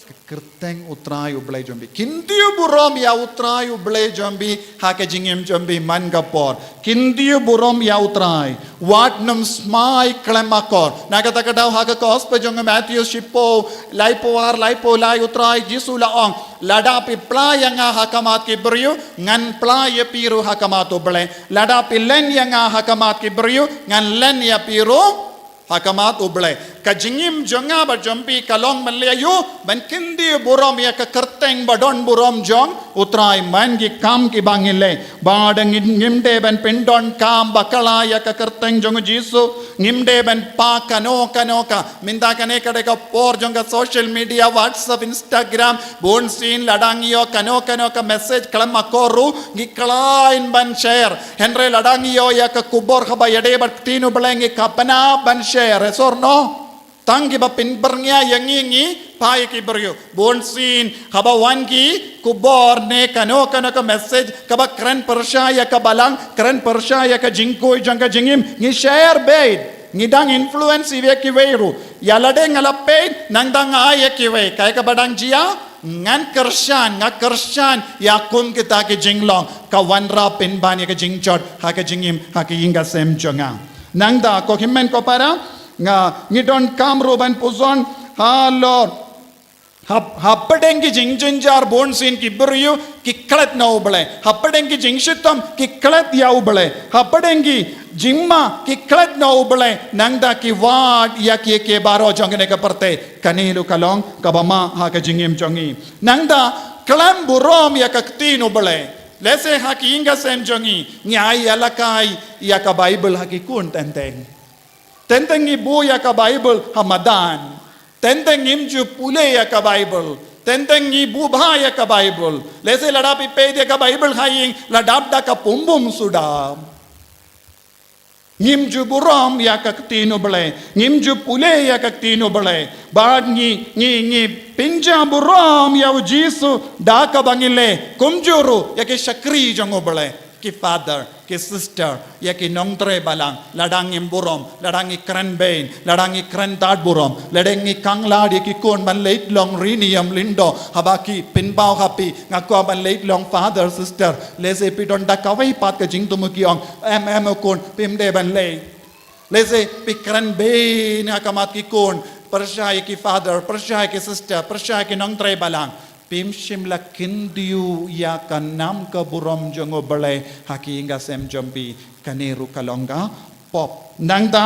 Ka kyrteng U Trai U Blei jong phi. Kyntiew burom ïa U Trai U Blei jong phi ha ka jingim jong phi man ka por. Kyntiew burom ïa U Trai. Wat nym smai khlem akor. Na kata ka daw ha ka gospel jong u Matthew shiphew, laiphew ar, laiphew lai, U Trai Jisu la ong, lada phi pla ïa nga ha khmat ki briew, ngan pla ïa phi ruh ha khmat U Blei. Lada phi len ïa nga ha khmat ki briew, ngan len ïa phi ruh ha khmat U Blei. Ka jingim jong nga bad jong phi ka long ban leh aïu? Ban kyntiew burom ïa ka kyrteng ba don burom jong U Trai man ki kam kiba ngi leh. Bad ngim, ngim dei ban pyndonkam bakla ïa ka kyrteng jong U Jisu. Ngim dei ban pah kano kano ka. Mynta kane ka dei ka por jong ka social media, WhatsApp, Instagram, bunsien lada ngi ïoh kano kano ka message khlem akor ruh ngi khlaiñ ban share. Hynrei lada ngi ïoh ïa ka khubor kaba ïadei bad ka ktien U Blei ngi khapnap ban share, yes or no? Tang kiba pynbyrngia ïa ngi, ngi pah ïa ki briew. Bunsien haba wan ki khubor ne kano kano ka message kaba kren pyrshah ïa ka balang, kren pyrshah ïa ka jingkhuid jong ka jingim, ngi share beit. Ngi dang influence ïa kiwei ruh. Ïa lade nga la peit, nang dang ai ïa kiwei. Kaei kaba dang jia, ngan kyrshan, nga kyrshan ïa kum kita ki jinglong, ka wanrah pynban ïa ka jingjot ha ka jingim, ha ka ïing ka sem jong nga. Nangta ko hynmen ko para, nga ngi donkam ruh ban puson halor, hap, hapdeng ki jingjynjar bunsien ki briew ki klet na U Blei. Hapdeng ki jingshitom ki klet ïa U Blei. Hapdeng ki jingma ki klet na U Blei. Nangta ki wad ïa kiei kiei baroh jong kane ka pyrthei. Kane ruh ka long kaba ma ha ka jingim jong ngi. Nangta khlem burom ïa ka ktien U Blei. Lehse ha ki ïing ka sem jong ngi, ngi ai ïalehkai ïa ka Baibl ha ki khun teng teng. Teng teng ngi buh ïa ka Baibl ha madan. Teng teng ngim ju pule ïa ka Baibl. Teng teng ngi buh bha ïa ka Baibl. Lehse lada phi peit ïa ka Baibl ha ïing, la dap da ka pumbum suda. Ngim ju burom ïa ka ktien U Blei, ngim ju pule ïa ka ktien U Blei. Bad ngi, ngi, ngi pynjah burom ïa U Jisu da kaba ngi leh, kumjuh ruh ïa ki shakri jong U Blei. ki father, ki sister, ïa ki nongtrei balang, lada ngim burom, lada ngi kren bein, lada ngi kren tad burom, lada ngi khanglad ïa ki khun ban leit long ri niam lyngdoh, haba ki pynpaw ha phi, nga kwah ban leit long father, sister, lehse phi don da kawei pat ka jingthmu, ki ong, em, em, u khun, phim dei ban leit. Lehse phi kren bein ha khmat ki khun, pyrshah ïa ki father, pyrshah ïa ki sister, pyrshah ïa ki nongtrei balang. Phim shym la kyntiew ïa ka nam ka burom jong U Blei ha ki ïing ki sem jong phi, kane ruh ka long ka pop. Nangta,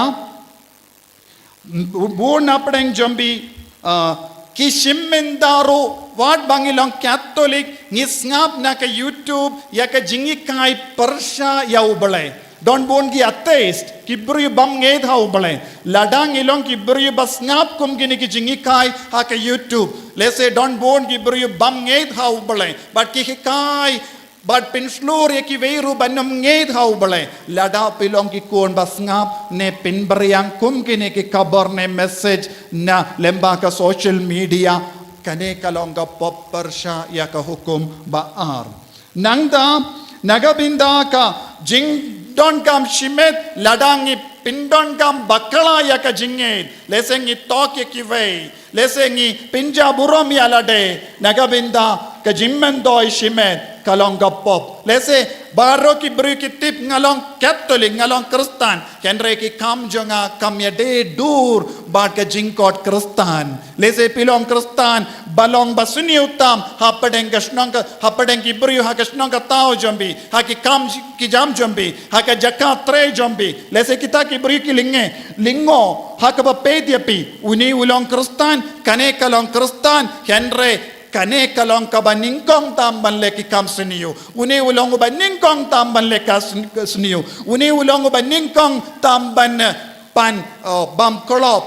bun na pdeng jong phi, ah, ki shim mynta ruh, wat ba ngi long Katholik, ngi sngap na ka YouTube ïa ka jinghikai pyrshah ïa U Blei. Don bun ki atheist, ki briew bym ngeit ha U Blei. Lada ngi long ki briew ba sngap kum kine ki jinghikai ha ka YouTube, lehse don bun ki briew bym ngeit ha U Blei, bad ki hikai, bad pynshlur ïa kiwei ruh ban ym ngeit ha U Blei. Lada phi long ki khun ba sngap ne pynbeiñ kum kine ki khubor ne message na lyngba ka social media, kane ka long ka pop pyrshah ïa ka hukum ba ar. Nangta, na ka bynta ka jingdonkam shimet, lada ngi pyndonkam bakla ïa ka jingngeit, lehse ngi tok ïa kiwei, lehse ngi pynjah burom ïa lade, na ka bynta ka jingmyntoi shimet ka long ka pop. Lehse baroh ki briew ki tip nga long Katholik, nga long Khristan, hynrei ki kam jong nga kam ïadei dur bad ka jingkhot Khristan. Lehse phi long Khristan ba long ba sniew tam hapdeng ka shnong ka, hapdeng ki briew ha ka shnong ka thaw jong phi, ha ki kam ki jam jong phi, ha ka jaka trei jong phi. Lehse kita ki briew ki lyngngoh, lyngngoh ha kaba peit ïa phi. Une u long Khristan, kane ka long Khristan, hynrei kane ka long kaba nyngkong tam ban leh ki kam sniew. Une u long uba nyngkong tam ban leh ka sn-, ka sniew. Une u long uba nyngkong tam ban, eh, pan, oh, bam klop.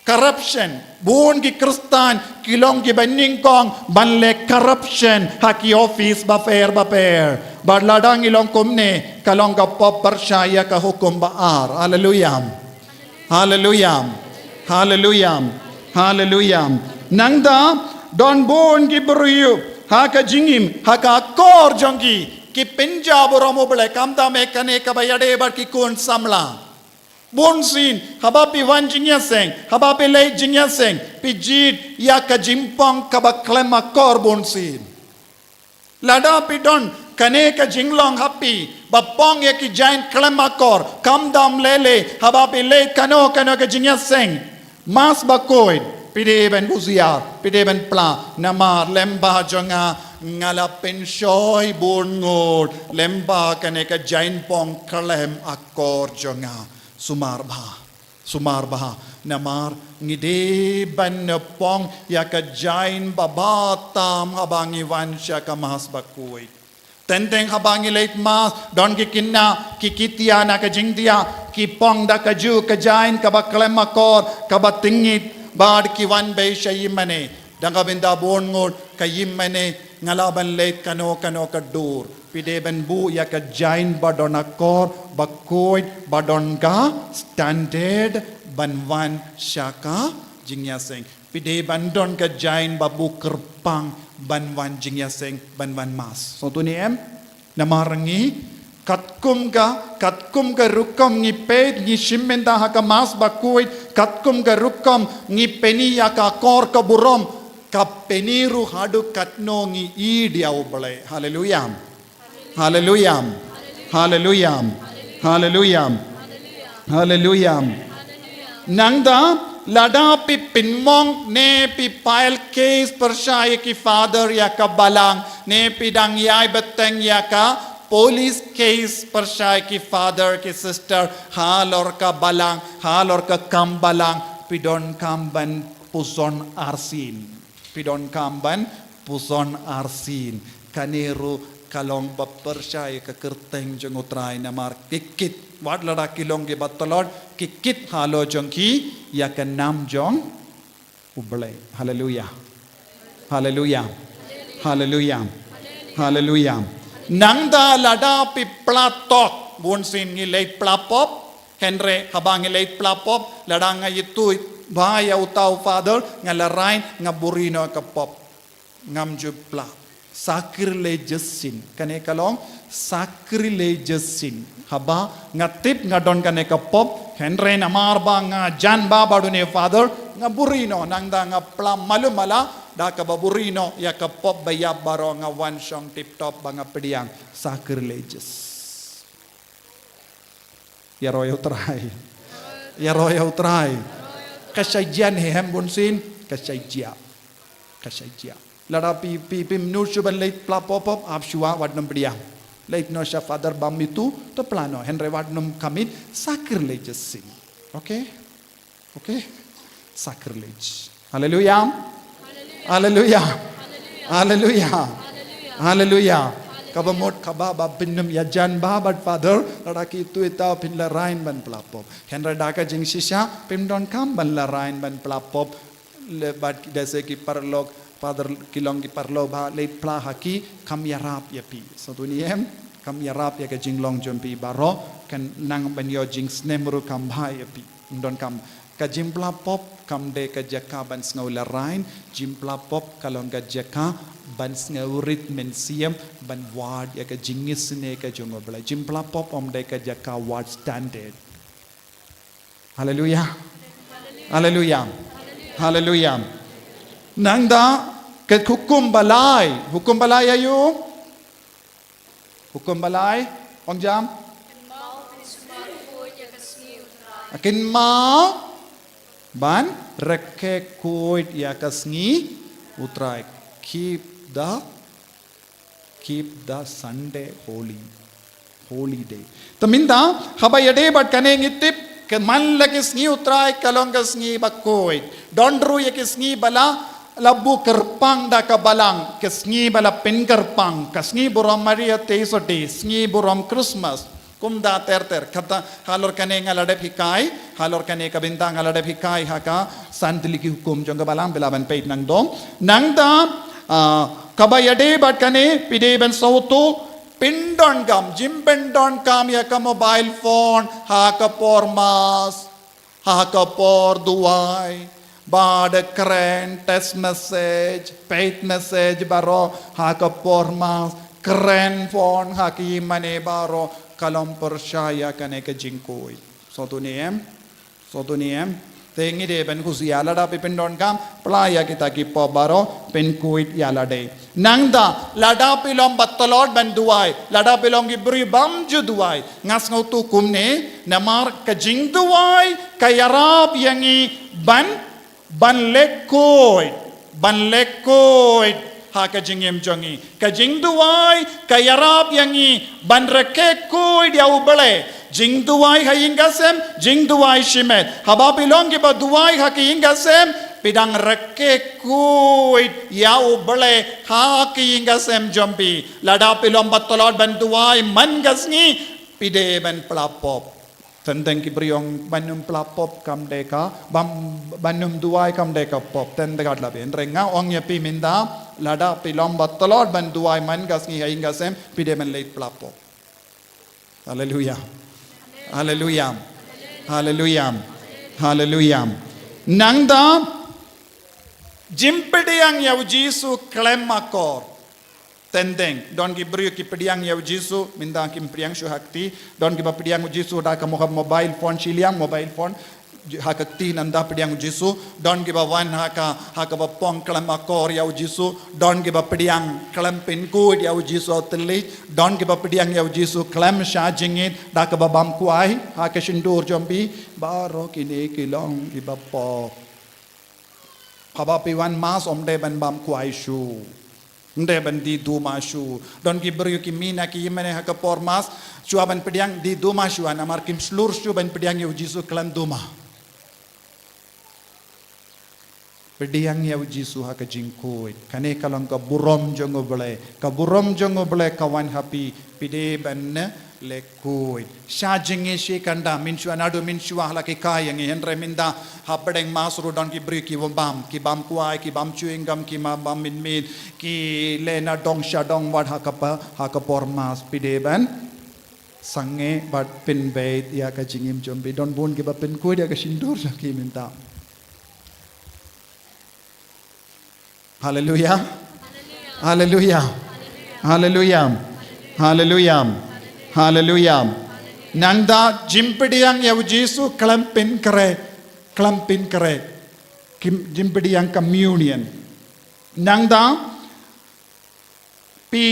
Corruption. Bun ki Khristan ki long kiba nyngkong ban leh corruption ha ki office bapher bapher. Bad lada ngi long kumne, ka long ka pop pyrshah ïa ka hukum ba ar. Haleluya. Haleluya. Haleluya. Haleluya. Nangta, don bun ki briew ha ka jingim, ha ka akor jong ki, ki pynjah burom U Blei, khamtam eh kane kaba ïadei bad ki khun samla. Bunsien, haba phi wan jingïaseng, haba phi leit jingïaseng, phi jied ïa ka jingpong kaba khlem akor bunsien. Lada phi don kane ka jinglong ha phi, ba pong ïa ki jaiñ khlem akor, khamtam lei lei, haba phi leit kano kano ka jingïaseng, Mass bakhuid, phi dei ban husiar, phi dei ban pla, namar lyngba jong nga, nga la pynshoi bun ngut lyngba kane ka jaiñ pong khlem akor jong nga. Sumar bha, sumar bha, namar ngi dei ban pong ïa ka jaiñ babha tam haba ngi wan sha ka Mass bakhuid. Teng teng haba ngi leit Mass, don ki khynnah, ki khie thiah na ka jingthiah, ki pong da kajuh ka jaiñ kaba khlem akor, kaba tyngit, bad ki wan beit sha ïingmane. Da kaba bynta bun ngut, ka ïingmane, nga lah ban leit kano kano ka dur. Phi dei ban buh ïa ka jaiñ ba don akor, bakhuid, ba don ka standard, ban wan sha ka jingïaseng. Phi dei ban don ka jaiñ ba buh kyrpang ban wan jingïaseng, ban wan Mass. Sngewthuh ne em? Namar ngi, katkum ka, katkum ka rukom ngi peit, ngi shim bynta ha ka Mass bakhuid, katkum ka rukom ngi pyni ïa ka akor ka burom, ka pyni ruh haduh katno ngi ïeit ïa U Blei. Haleluya. Haleluya. Haleluya. Haleluya. Haleluya. Nangta, lada phi pynmong ne phi file case pyrshah ïa ki father ïa ka balang, ne phi dang ïai bteng ïa ka police case pyrshah ïa ki father ki sister halor ka balang, halor ka kam balang, phi donkam ban puson arsien. Phi donkam ban puson arsien. Kane ruh ka long ba pyrshah ïa ka kyrteng jong U Trai namar ki kit. Wat lada ki long kiba tlot, ki kit halor jong ki ïa ka nam jong U Blei. Haleluya. Haleluya. Haleluya. Haleluya. Nangta lada phi pla tok, bunsien ngi leit pla pop, hynrei haba ngi leit pla pop, lada nga ïathuh bha ïa uta u father, nga la rai, nga buhrieh noh ka pop. Ngam ju pla. Sacrilegious sin. Kane ka long sacrilegious sin. Haba nga tip nga don kane ka pop, hynrei namar ba nga jan ba bad une u father, nga buhrieh noh, nangta nga pla malu mala da kaba buhrieh noh ïa ka pop ba ïap baroh, nga wan shong tip top ba nga pdiang. Sacrilegious. Ïaroh ïa U Trai. Ïaroh ïa U Trai. Ka shah jia ne em bun sien, ka shah jia. Ka shah jia. Lada phi, phi, phim nud shuh ban leit pla pop pop, ap shuwa wat nym pdiang. Leit noh sha father bam mitu, to pla noh, hynrei wat nym commit sacrilegious sin. Okay? Okay? Sacrilege. Hallelujah. Hallelujah. Hallelujah. Hallelujah. Kaba mut kaba ba phin nym ïajan ba bad father, lada ki tu ita phin lehrain ban pla pop. Hynrei da ka jingshisha, phim donkam ban lehrain ban pla pop. Le bad ki da se ki paralok, father ki long ki paralok ba leit pla ha ki, kam ïarap ïa phi. Sngewthuh ne em, kam ïarap ïa ka jinglong jong phi baroh, kan nang ban ïoh jingsnem ruh kam bha ïa phi. Ym donkam. Ka jingpla pop kam dei ka jaka ban sngew lehrain, jingpla pop ka long ka jaka ban sngew rit mynsiem, ban wad ïa ka jingisynei ka jong U Blei. Jingpla pop ym dei ka jaka wad standard. Haleluya. Haleluya. Haleluya. Nangta ka hukum ba lai, hukum ba lai aïu? Hukum ba lai, ong jam? Kynmaw ban rakhe khuid ïa ka sngi U Trai. Keep the, keep the Sunday holy. Holy day. Te mynta, haba ïadei bad kane ngi tip, ka man la ki sngi U Trai ka long ka sngi ba khuid. Don ruh ïa ki sngi ba la, la buh kyrpang da ka balang, ka sngi ba la pynkyrpang, ka sngi burom Maria Theisotti, sngi burom Christmas. Kumta ter ter, kata halor kane nga la dep hikai, halor kane ka bynta nga la dep hikai ha ka san tylli ki hukum jong ka balang, phi lah ban peit nangdong. Nangta, ah, kaba ïadei bad kane, phi dei ban sngewthuh, pyndonkam, jingpyndonkam ïa ka mobile phone ha ka por Mass, ha ka por duwai, bad kren text message, peit message baroh ha ka por Mass, kren phone ha ki mane baroh, ka long pyrshah ïa kane ka jingkhuid. Sngewthuh ne em? Sngewthuh ne em? Te ngi dei ban khuslai, lada phi pyndonkam, pla ïa kita ki pop baroh, pynkhuid ïa lade. Nangta, lada phi long ba tlot ban duwai, lada phi long ki briew bym ju duwai, nga sngewthuh kumne, namar ka jingduwai ka ïarap ïa ngi ban, ban leh khuid, ban leh khuid ha ka jingim jong ngi. Ka jingduwai ka ïarap ïa ngi ban rakhe khuid ïa U Blei. Jingduwai ha ïing ka sem, jingduwai shimet. Haba phi long kiba duwai ha ka ïing ka sem, phi dang rakhe khuid ïa U Blei ha ka ïing ka sem jong phi. Lada phi long ba tlot ban duwai man ka sngi, phi dei ban pla pop. Teng teng ki briew ong ban nym pla pop kam dei ka, bam, ban nym duwai kam dei ka pop. Teng teng ka la bynreng, nga ong ïa phi mynta, lada phi long ba tlot ban duwai man ka sngi ha ïing ka sem, phi dei ban leit pla pop. Haleluya. Haleluya. Haleluya. Haleluya. Nangta, jingpdiang ïa U Jisu khlem akor. Teng teng, don ki briew ki pdiang ïa U Jisu, mynta kim pdiang shuh ha kti, don kiba pdiang U Jisu da ka mo-, mobile phone shiliang, mobile phone, ha ka kti nangta pdiang U Jisu, don kiba wan ha ka, ha kaba pong khlem akor ïa U Jisu, don kiba pdiang khlem pynkhuid ïa U Jisu ha u thylliej, don kiba pdiang ïa U Jisu khlem shah jingit, da kaba bam kwai, ha ka shyntur jong phi, baroh kine ki long kiba pop. Haba phi wan Mass ym dei ban bam kwai shuh. Ym dei ban die duma shuh. Don ki briew ki mih na ki ïing mane ha ka por Mass, shuwa ban pdiang die duma shuwa, namar kim shlur shuh ban pdiang ïa U Jisu khlem duma. Pdiang ïa U Jisu ha ka jingkhuid. Kane ka long ka burom jong U Blei. Ka burom jong U Blei ka wan ha phi, phi dei ban leh khuid. Shah jingit shi kynda, mynshuwa naduh mynshuwa la ki kai ïa ngi, hynrei mynta hapdeng Mass ruh don ki briew ki bam, ki bam kwai, ki bam chewing gum, ki ma bam mynmiet, ki leh na dong sha dong wat ha ka pa, ha ka por Mass phi dei ban sangeh bad pynbeit ïa ka jingim jong phi, don bun kiba pynkhuid ïa ka shyntur jong ki mynta. Haleluya. Haleluya. Haleluya. Haleluya. Haleluya. Nangta jingpdiang ïa u Jisu khlem pynkhreh, khlem pynkhreh. Kim, jingpdiang communion. Nangta phi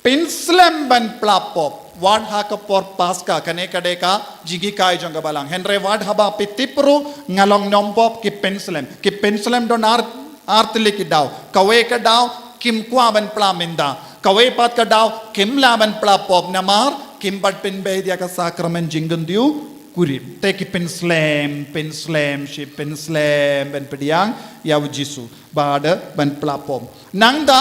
pynslem ban pla pop. Wat ha ka por Paska, kane ka dei ka jinghikai jong ka Balang. Hynrei wat haba phi tip ruh nga long nongpop, ki pynslem. Ki pynslem don ar, ar tylli ki daw. Kawei ka daw kim kwah ban pla mynta. Kawei pat ka daw kim lah ban pla pop namar kim pat pynbeit ïa ka sakramen jingkyntiew kurim. Te ki pynslem, pynslem, shi pynslem ban pdiang ïa u Jisu. Bad ban pla pop. Nangta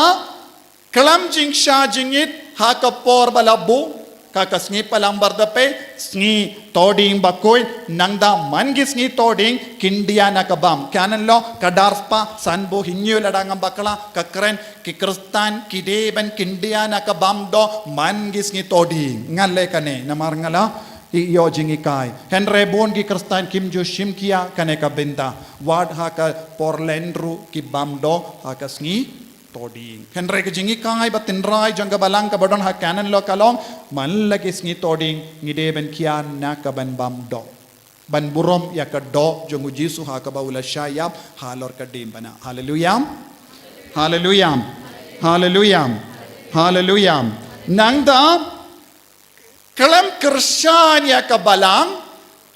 khlem jingshah jingit ha ka por ba la buh, ka ka sngi Palang Bardape, sngi Toding Bakhuid, nangta man ki sngi Toding, khyndiat na ka bam. Canon law, ka dar spah, san buh hynñiew lada ngam bakla, ka kren, ki Khristan, ki dei ban khyndiat na ka bam doh, man ki sngi Toding. Nga leh kane, namar nga la, ïoh jinghikai. Hynrei bun ki Khristan kim ju shim khia, kane ka bynta. Wat ha ka por Lent ruh ki bam doh, ha ka sngi Toding. Hynrei ka jinghikai ba tynrai jong ka Balang kaba don ha canon law ka long, man la ki sngi Toding, ngi dei ban khia na ka ban bam doh. Ban burom ïa ka doh jong u Jisu ha kaba u la shah ïap, halor ka diengphna. Haleluya. Haleluya. Haleluya. Haleluya. Nangta, khlem kyrshan ïa ka Balang,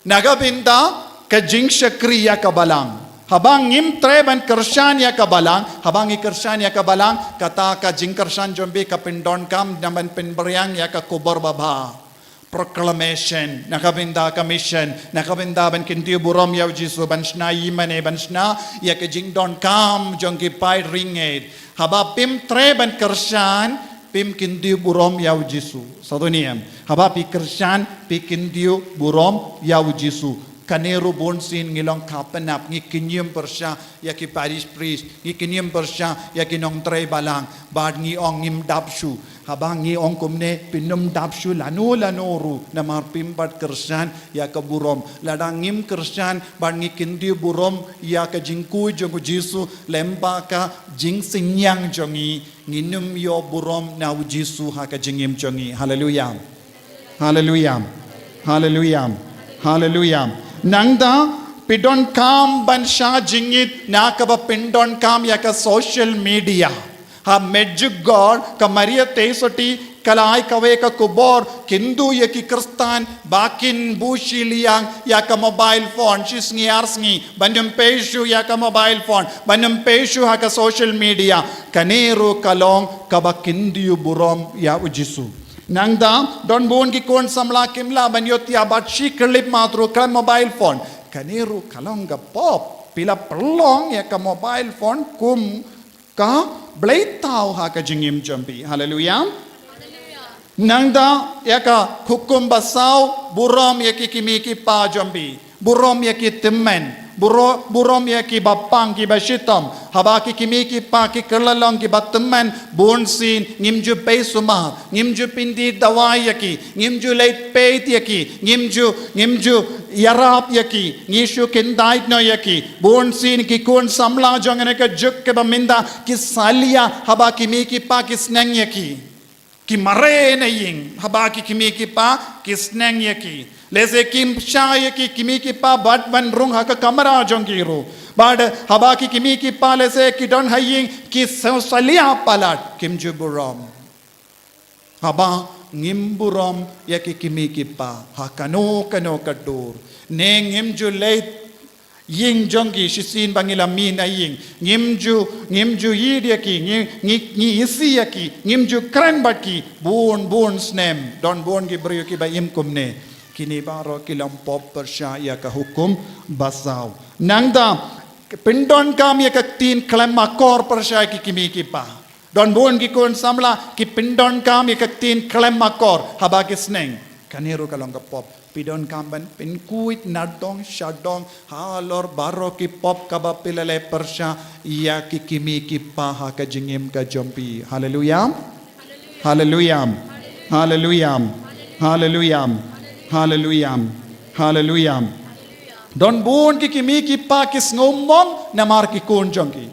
na ka bynta ka jingshakri ïa ka Balang. Haba ngim treh ban kyrshan ïa ka Balang, haba ngi kyrshan ïa ka Balang, kata ka jingkyrshan jong phi ka pyndonkam, na ban pynbiang ïa ka khubor babha. Proclamation, na ka bynta ka mission, na ka bynta ban kyntiew burom ïa u Jisu, ban shna ïingmane, ban shna ïa ka jingdonkam jong ki paid ringit. Haba phim treh ban kyrshan, phim kyntiew burom ïa u Jisu. Sa to ne em. Haba phi kyrshan, phi kyntiew burom ïa u Jisu. Kane ruh bun sien ngi long kha pynap, ngi kynñium pyrshah ïa ki parish priest, ngi kynñium pyrshah ïa ki nongtrei Balang, bad ngi ong ngim dap shuh. Haba ngi ong kumne, phin ym dap shuh lano lano ruh, namar phim pat kyrshan ïa ka burom. Lada ngim kyrshan, bad ngi kyntiew burom ïa ka jingkhuid jong u Jisu, lyngba ka jingsynñiang jong ngi, ngin ym ïoh burom na u Jisu ha ka jingim jong ngi. Haleluya. Haleluya. Haleluya. Haleluya. Nangta, phi donkam ban shah jingit na kaba pyndonkam ïa ka social media. Ha Medjugorje, ka Maria Theisotti, ka la ai kawei ka khubor, kyntu ïa ki Khristan, ba kin buh shiliang ïa ka mobile phone, shi sngi ar sngi, ban ym pei shuh ïa ka mobile phone, ban ym pei shuh ha ka social media, kane ruh ka long kaba kyntiew burom ïa u Jisu. Nangta, don bun ki khun samla kim lah ban ïohthiah bad shi clip mat ruh khlem mobile phone. Kane ruh ka long ka pop. Phi la pynlong ïa ka mobile phone kum ka bleithaw ha ka jingim jong phi. Haleluya. Nangta ïa ka hukum basaw, burom ïa ki kmie ki kpa jong phi. Burom ïa ki tymmen. Buro-, burom ïa ki bapang ki bashitom. Haba ki kmie ki kpa ki kylla long ki batymmen, bun sien ngim ju pei sumar, ngim ju pyndie dawai ïa ki, ngim ju leit peit ïa ki, ngim ju, ngim ju ïarap ïa ki, ngi shu kyndait noh ïa ki. Bun sien ki khun samla jong kane ka juk kaba mynta ki salia haba ki kmie ki kpa ki sneng ïa ki. Ki mareh na ïing haba ki kmie ki kpa ki sneng ïa ki. Lehse kim shah ïa ki kmie ki kpa bad ban rung ha ka kamra jong ki ruh. Bad haba ki kmie ki kpa lehse ki don ha ïing ki sa-, salia palat, kim ju burom. Haba ngim burom ïa ki kmie ki kpa ha kano kano ka dur, ne ngim ju leit ïing jong ki shisien ba ngi la mih na ïing, ngim ju, ngim ju ïeit ïa ki, ngi, ngi, ngi isih ïa ki, ngim ju kren bad ki, bun, bun snem, don bun ki briew kiba im kumne. Kine baroh ki long pop pyrshah ïa ka hukum basaw. Nangta, pyndonkam ïa ka ktien khlem akor pyrshah ïa ki kmie ki kpa. Don bun ki khun samla ki pyndonkam ïa ka ktien khlem akor haba ki sneng. Kane ruh ka long ka pop. Phi donkam ban pynkhuid nadong shadong halor baroh ki pop kaba phi la leh pyrshah ïa ki kmie ki kpa ha ka jingim ka jong phi. Haleluya. Haleluya. Haleluya. Haleluya. Haleluya. Haleluya. Don bun ki kmie ki kpa ki sngewmong namar ki khun jong ki.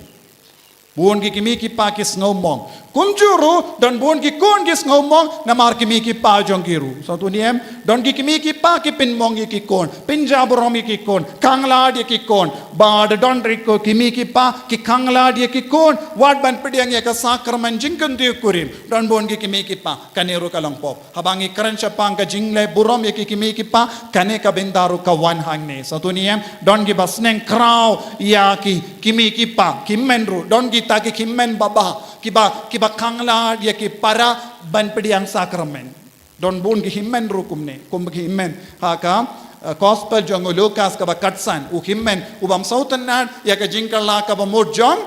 Bun ki kmie ki kpa ki sngewmong. Kumjuh ruh, don bun ki khun ki sngewmong, namar kmie ki kpa jong ki ruh. Sa tu ni em, don ki kmie ki kpa ki pynmong ïa ki khun, pynjaburom ïa ki khun, khanglad ïa ki khun. Bad don ruh ki kmie ki kpa ki khanglad ïa ki khun, wat ban pdiang ïa ka sakramen jingkyntiew kurim. Don bun ki kmie ki kpa, kane ruh ka long pop. Haba ngi kren shaphang ka jingleh burom ïa ki kmie ki kpa, kane ka bynta ruh ka wan hangne. Sa tu ni em, don kiba sneng khraw ïa ki kmie ki kpa, ki hynmen ruh, don kita ki hynmen baba, kiba, kiba khanglad ïa ki para ban pdiang sakramen. Don bun ki hynmen ruh kumne, kum ki hynmen ha ka, eh, gospel jong u Lukas kaba khatsan, u hynmen, u bym sngewtynnad ïa ka jingkylla kaba mut jong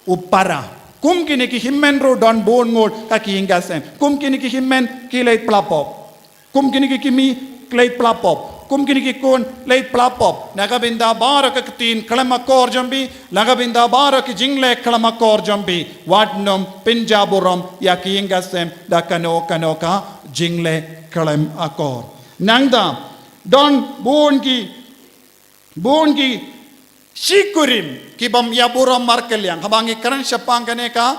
u para. Kum kine ki hynmen ruh don bun ngut ha ki ïing ki sem. Kum kine ki hynmen ki leit pla pop. Kum kine ki kmie ki leit pla pop. Kum kine ki khun leit pla pop. Na ka bynta baroh ka ktien khlem akor jong phi, na ka bynta baroh ki jingleh khlem akor jong phi. Wat nym pynjaburom ïa ki ïing ki sem da kano kano ka jingleh khlem akor. Nangta, don bun ki Bun ki shi kurim ki bym ïa burom markylliang. Haba ngi kren shaphang kane ka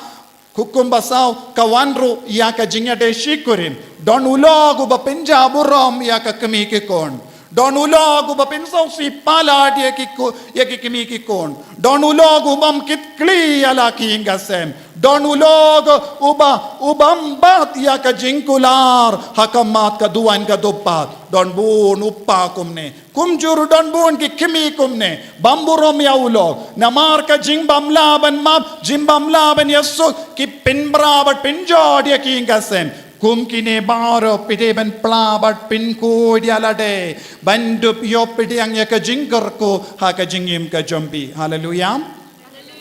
hukum basaw ka wan ruh ïa ka jingïadei shi kurim. Don u lok uba pynjaburom ïa ka kmie ki khun. Don u lok uba pynsngewsih palat ïa ki khu-, ïa ki kmie ki khun. Don u lok u bym kitkhlieh ïa la ki ïing ki sem. Don u lok uba, u bym bat ïa ka jingkular ha khmat ka duwan ka dupat. Don bun u pa kumne. Kumjuh ruh don bun ki kmie kumne, bym burom ïa u lok. Namar ka jingbym lah ban map, jingbym lah ban ïasuk, ki pynbra bad pynjot ïa ki ïing ki sem. Kum kine baroh phi dei ban pla bad pynkhuid ïa lade, ban dup ïoh pdiang ïa ka jingkyrkhu ha ka jingim ka jong phi. Haleluya.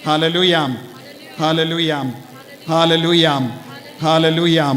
Haleluya. Haleluya. Haleluya. Haleluya.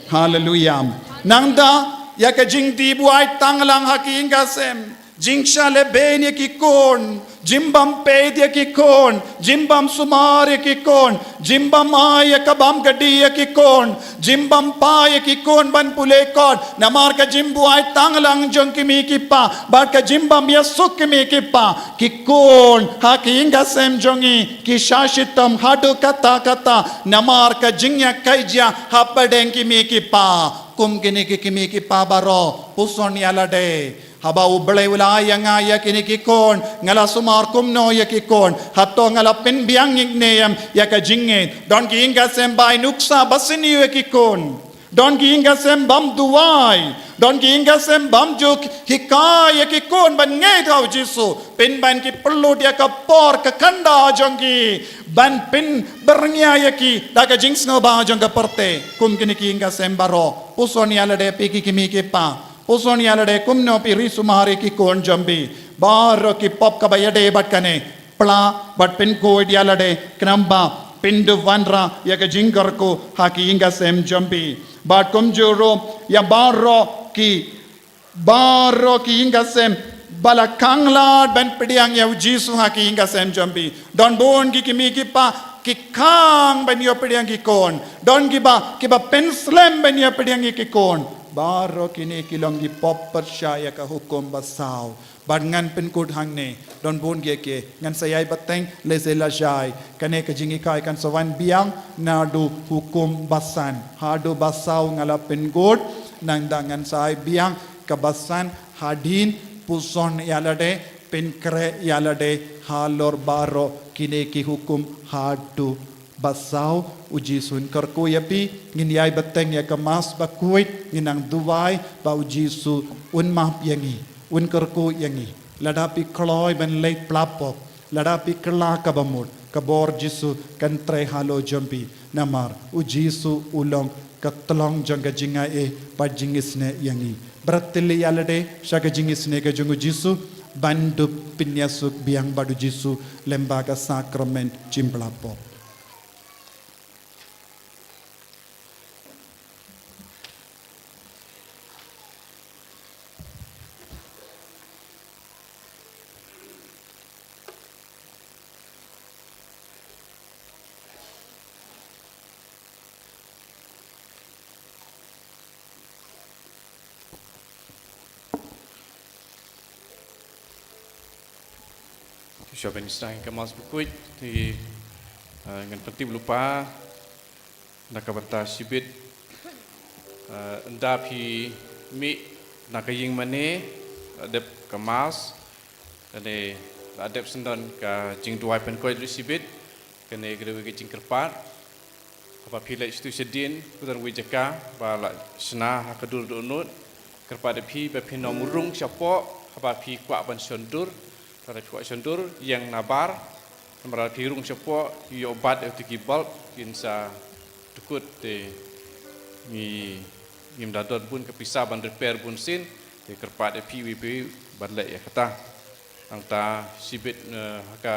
Haleluya. Nangta, ïa ka jingdih buaid tanglang ha ki ïing ki sem. Jingshah lehbeiñ ïa ki khun. Jingbym peit ïa ki khun. Jingbym sumar ïa ki khun. Jingbym ai ïa ka bam ka dih ïa ki khun. Jingbym phah ïa ki khun ban pule kot. Namar ka jingbuaid tanglang jong ki kmie ki kpa. Bad ka jingbym ïasuk ki kmie ki kpa. Ki khun, ha ki ïing ki sem jong ngi, ki shah shitom haduh katta katta, namar ka jingïakajia, hapdeng ki kmie ki kpa, kum kine ki kmie ki kpa baroh, puson ïa lade. Haba U Blei u la ai ïa nga ïa kine ki khun, nga la sumar kumno ïa ki khun, hato nga la pynbiang ïa kine ïa ka jingngeit, don ki ïing ki sem ba ai nuksa ba sniew ïa ki khun. Don ki ïing ki sem bym duwai. Don ki ïing ki sem bym ju hikai ïa ki khun ban ngeit ha U Jisu. Pynban ki pynlut ïa ka por ka khanda jong ki. Ban pynbyrngia ïa ki da ka jingsngewbha jong ka pyrthei. Kum kine ki ïing ki sem baroh. Puson ïa lade phi ki kmie ki kpa. Puson ïa lade kumno phi ri sumar ïa ki khun jong phi. Baroh ki pop kaba ïadei bad kane. Pla, bad pynkhuid ïa lade, khnang ba, pyndup wanrah, ïa ka jingkyrkhu, ha ki ïing ki sem jong phi. Bad kumjuh ruh, ïa baroh ki, baroh ki ïing ki sem, ba la khanglad ban pdiang ïa U Jisu ha ki ïing ki sem jong phi. Don bun ki kmie ki kpa, ki khang ban ïoh pdiang ki khun. Don kiba, kiba pynslem ban ïoh pdiang ïa ki khun. Baroh kine ki long ki pop pyrshah ïa ka hukum basaw. Bad ngan pynkut hangne, don bun kiei kiei, ngan sa ïai bteng, lehse lashai, kane ka jinghikai kan sa wan biang, naduh hukum basan, haduh basaw nga la pynkut, nangta ngan sa ai biang, ka basan, hadien, puson ïa lade, pynkhreh ïa lade, halor baroh, kine ki hukum, haduh basaw, U Jisu un kyrkhu ïa phi, ngin ïai bteng ïa ka Mass bakhuid, ngin nang duwai, ba U Jisu un map ïa ngi, un kyrkhu ïa ngi. Lada phi kloi ban leit pla pop, lada phi kylla kaba mut, ka bor Jisu kan trei halor jong phi, namar, U Jisu u long ka tlong jong ka jingaiei, bad jingisynei ïa ngi. Bret tylli ïa lade, sha ka jingisynei ka jong U Jisu, ban dup pynïasuk biang bad U Jisu, lyngba ka sakramen jingpla pop. Shuwa ban sdang ka Mass bakhuid, te Eh, ngan pyntip lypa na ka bynta shibit. Eh, ynda phi mih na ka ïing mane, la dep ka mass, kane la dep syndon ka jingduwai pynkoit ruh shibit, kane ka dei ka jingkyrpad. Haba phi leit sha tu sha dien, ka don kawei ka jaka ba la shna ha ka dur dohnud. Kyrpad ïa phi ba phin ym rung shapoh haba phi kwah ban shon dur. Lada phi kwah shon dur, ïeng nabar. Namar lada phi rung shapoh, ïoh bat ïa uto ki bulb, kin sa dkut te ngi, ngim da don bun ka pisa ban repair bunsien, te kyrpad ïa phi iwei pa iwei ban leh ïa kata. Nangta shibit, eh, ha ka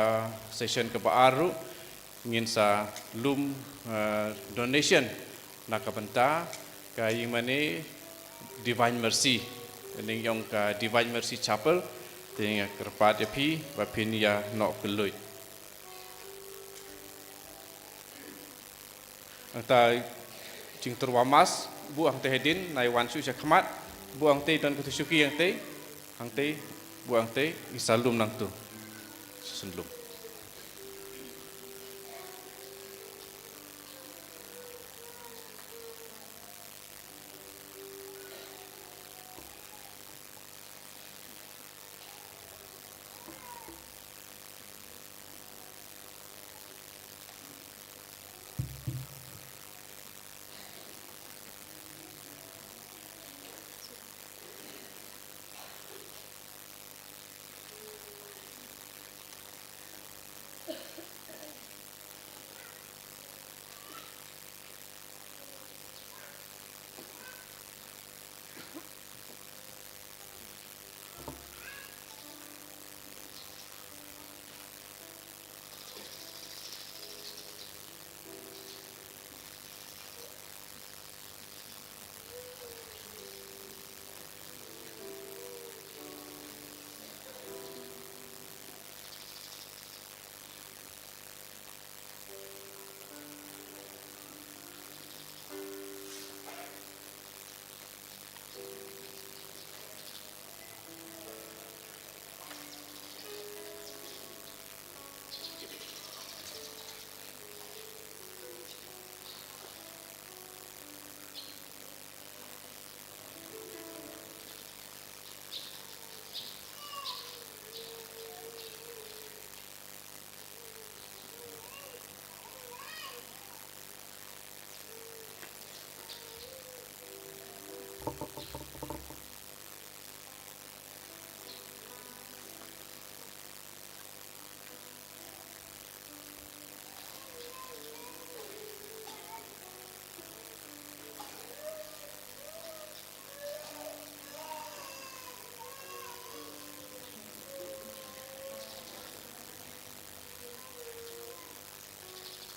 session kaba ar ruh, ngin sa lum, eh, donation na ka bynta ka ïing mane Divine Mercy. Kane ïong ka Divine Mercy Chapel, te nga kyrpad ïa phi ba phin ïa noh kylluid. Nangta jingtyrwa mass, buh hangtei hadien, nai wan shuh sha khmat, buh hangtei, don katu shuki hangtei, hangtei, buh hangtei, ngi sa lum nangtu. Sa lum.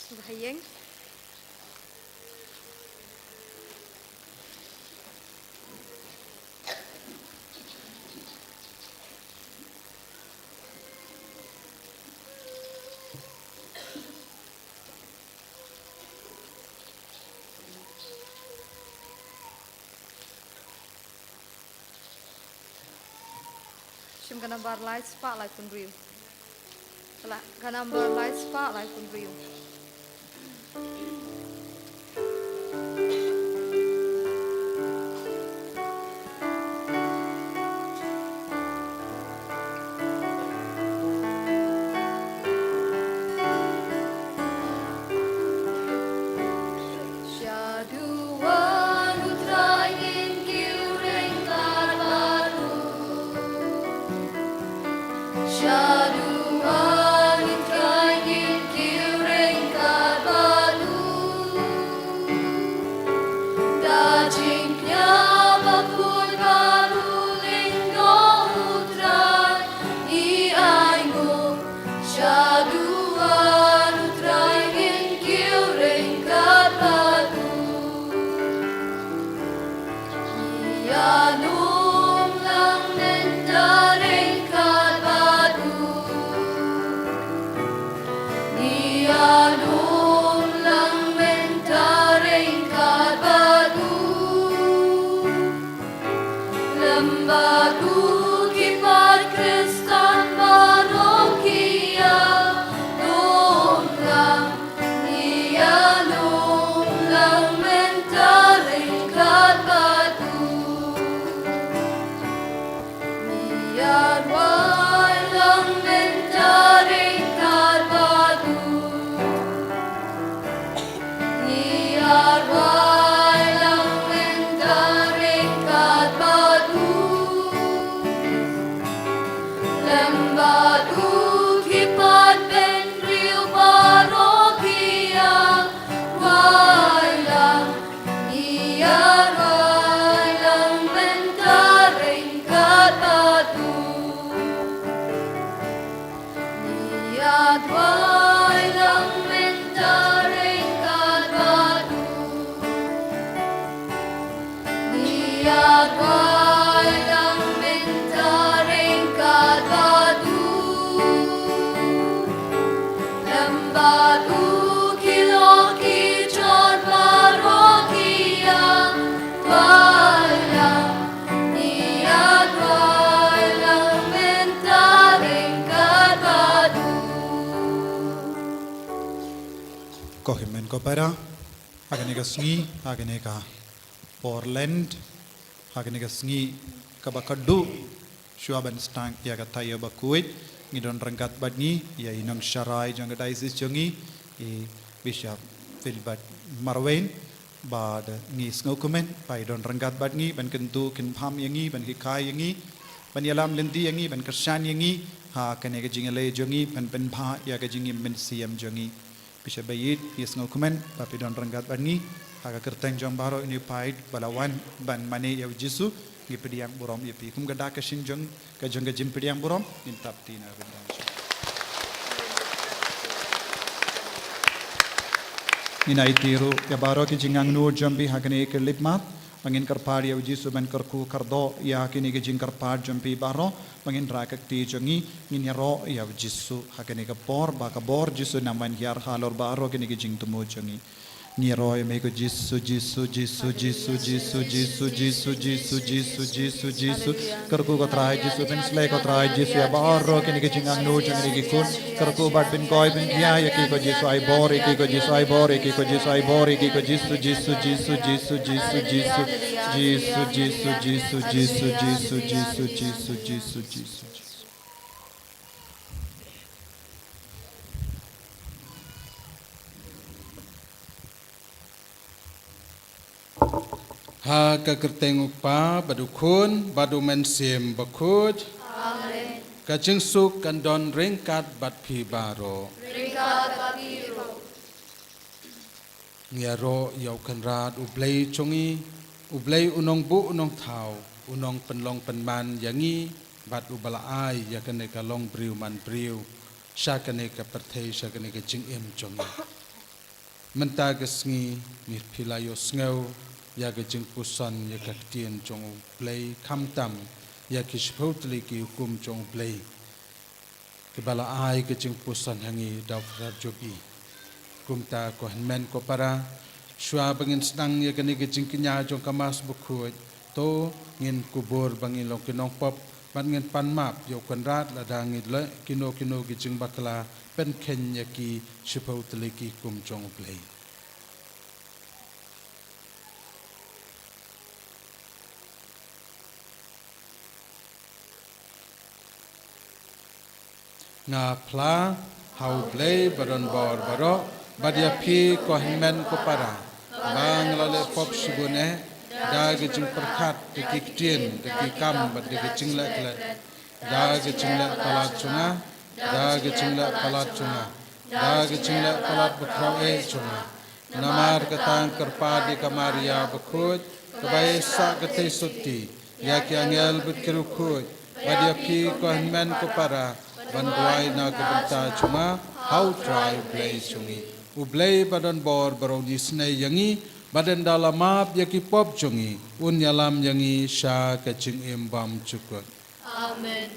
Sngewbha ïeng. Shim ka nambar lai spah laiphew hynriew. Ka la, ka nambar lai spah laiphew hynriew. Shaduwan U Trai ngin kiew ryngkat bad u. Shaduwan U Trai ngin kiew ryngkat bad u. Da jingpynïap bakhuid bad u lyngdoh U Trai ngi ainguh. Shaduwan U Trai ngin kiew ryngkat bad u. Ïalam lang mynta ryngkat bad u. Lem bad u ki paid bynriew baroh ki ïa duwai lang, ngi ïa duwai lang mynta ryngkat bad u. Ngi ïa duwai lang mynta ryngkat bad u. Ngi ïa duwai lang mynta ryngkat bad u. Lem bad u ki lok ki jor baroh ki ïa duwai lang. Ngi ïa duwai lang mynta ryngkat bad u. Ko hynmen ko para, ha kane ka sngi, ha kane ka por Lent, ha kane ka sngi kaba khatduh shuwa ban sdang ïa ka taïew bakhuid, ngi don ryngkat bad ngi ïa i nongsharai jong ka diocese jong ngi, i Bishop Philbert Marwein, bad ngi sngewkmen ba i don ryngkat bad ngi ban kyntu kynpham ïa ngi, ban hikai ïa ngi, ban ïalam lynti ïa ngi, ban kyrshan ïa ngi ha kane ka jingïaleh jong ngi, ban pynbha ïa ka jingim mynsiem jong ngi. Bishop Baieit, ngi sngewkmen ba phi don ryngkat bad ngi ha ka kyrteng jong baroh ine i paid ba la wan ban mane ïa u Jisu. Ngi pdiang burom ïa phi kum ka dak ka shin jong ka jong ka jingpdiang burom, ngin tap kti na ka bynta. Ngin aiti ruh ïa baroh ki jingangnud jong phi ha kane ka lipmat, ba ngin kyrpad ïa u Jisu ban kyrkhu kyrdoh ïa kine ki jingkyrpad jong phi baroh, ba ngin rah ka kti jong ngi, ngin ïaroh ïa u Jisu ha kane ka por, ba ka bor Jisu un wan hiar halor baroh kine ki jingthmu jong ngi. Ngi ïaroh ïa me ko Jisu, Jisu, Jisu, Jisu. Kyrkhu ko Trai Jisu, pynsleh ko Trai Jisu ïa baroh kine ki jingangnud jong kine ki khun. Kyrkhu bad pynkhuid pynkhia ïa ki ko Jisu, ai bor ïa ki ko Jisu, ai bor ïa ki ko Jisu, ai bor ïa ki ko Jisu, Jisu, Jisu. Ha ka kyrteng u Kpa bad u Khun bad u Mynsiem Bakhuid. Amen. Ka jingsuk kan don ryngkat bad phi baroh. Ryngkat bad phi ruh. Ngi ïaroh ïa u Kynrad u Blei jong ngi, u Blei u nongbuh u nongthaw, u nongpynlong pynman ïa ngi, bad uba la ai ïa kane ka longbriew manbriew sha kane ka pyrthei, sha kane ka jingim jong ngi. Mynta ka sngi ngi, phi la ïohsngew ïa ka jingpuson ïa ka ktien jong u Blei, khamtam ïa ki shiphew tylli ki hukum jong u Blei, kiba la ai ka jingpuson ha ngi da u Kynrad jong ngi. Kumta ko hynmen ko para, shuwa ba ngin sdang ïa kane ka jingkñia jong ka Mass Bakhuid, to ngin kubur ba ngin long ki nongpop, bad ngin pan map ïa u Kynrad lada ngi leh kino kino ki jingbakla pynkheiñ ïa ki shiphew tylli ki hukum jong u Blei. Nga phla ha u Blei ba don bor baroh, bad ïa phi ko hynmen ko para, ba nga la leh pop shibun eh, da ka jingpyrkhat, da ki ktien, da ki kam, bad da ka jingleh klet, da ka jingleh palat jong nga, da ka jingleh palat jong nga, da ka jingleh palat bakhraw eh jong nga. Namar kata nga kyrpad ïa ka Maria Bakhuid, kaba ïaisah ka tei sotti ïa ki angel bad ki riewkhuid, bad ïa phi ko hynmen ko para, ban duwai na ka bynta jong nga ha u Trai u Blei jong ngi. U Blei ba don bor baroh un isynei ïa ngi, bad ynda la map ïa ki pop jong ngi, un ïalam ïa ngi sha ka jingim bymjukut. Amen.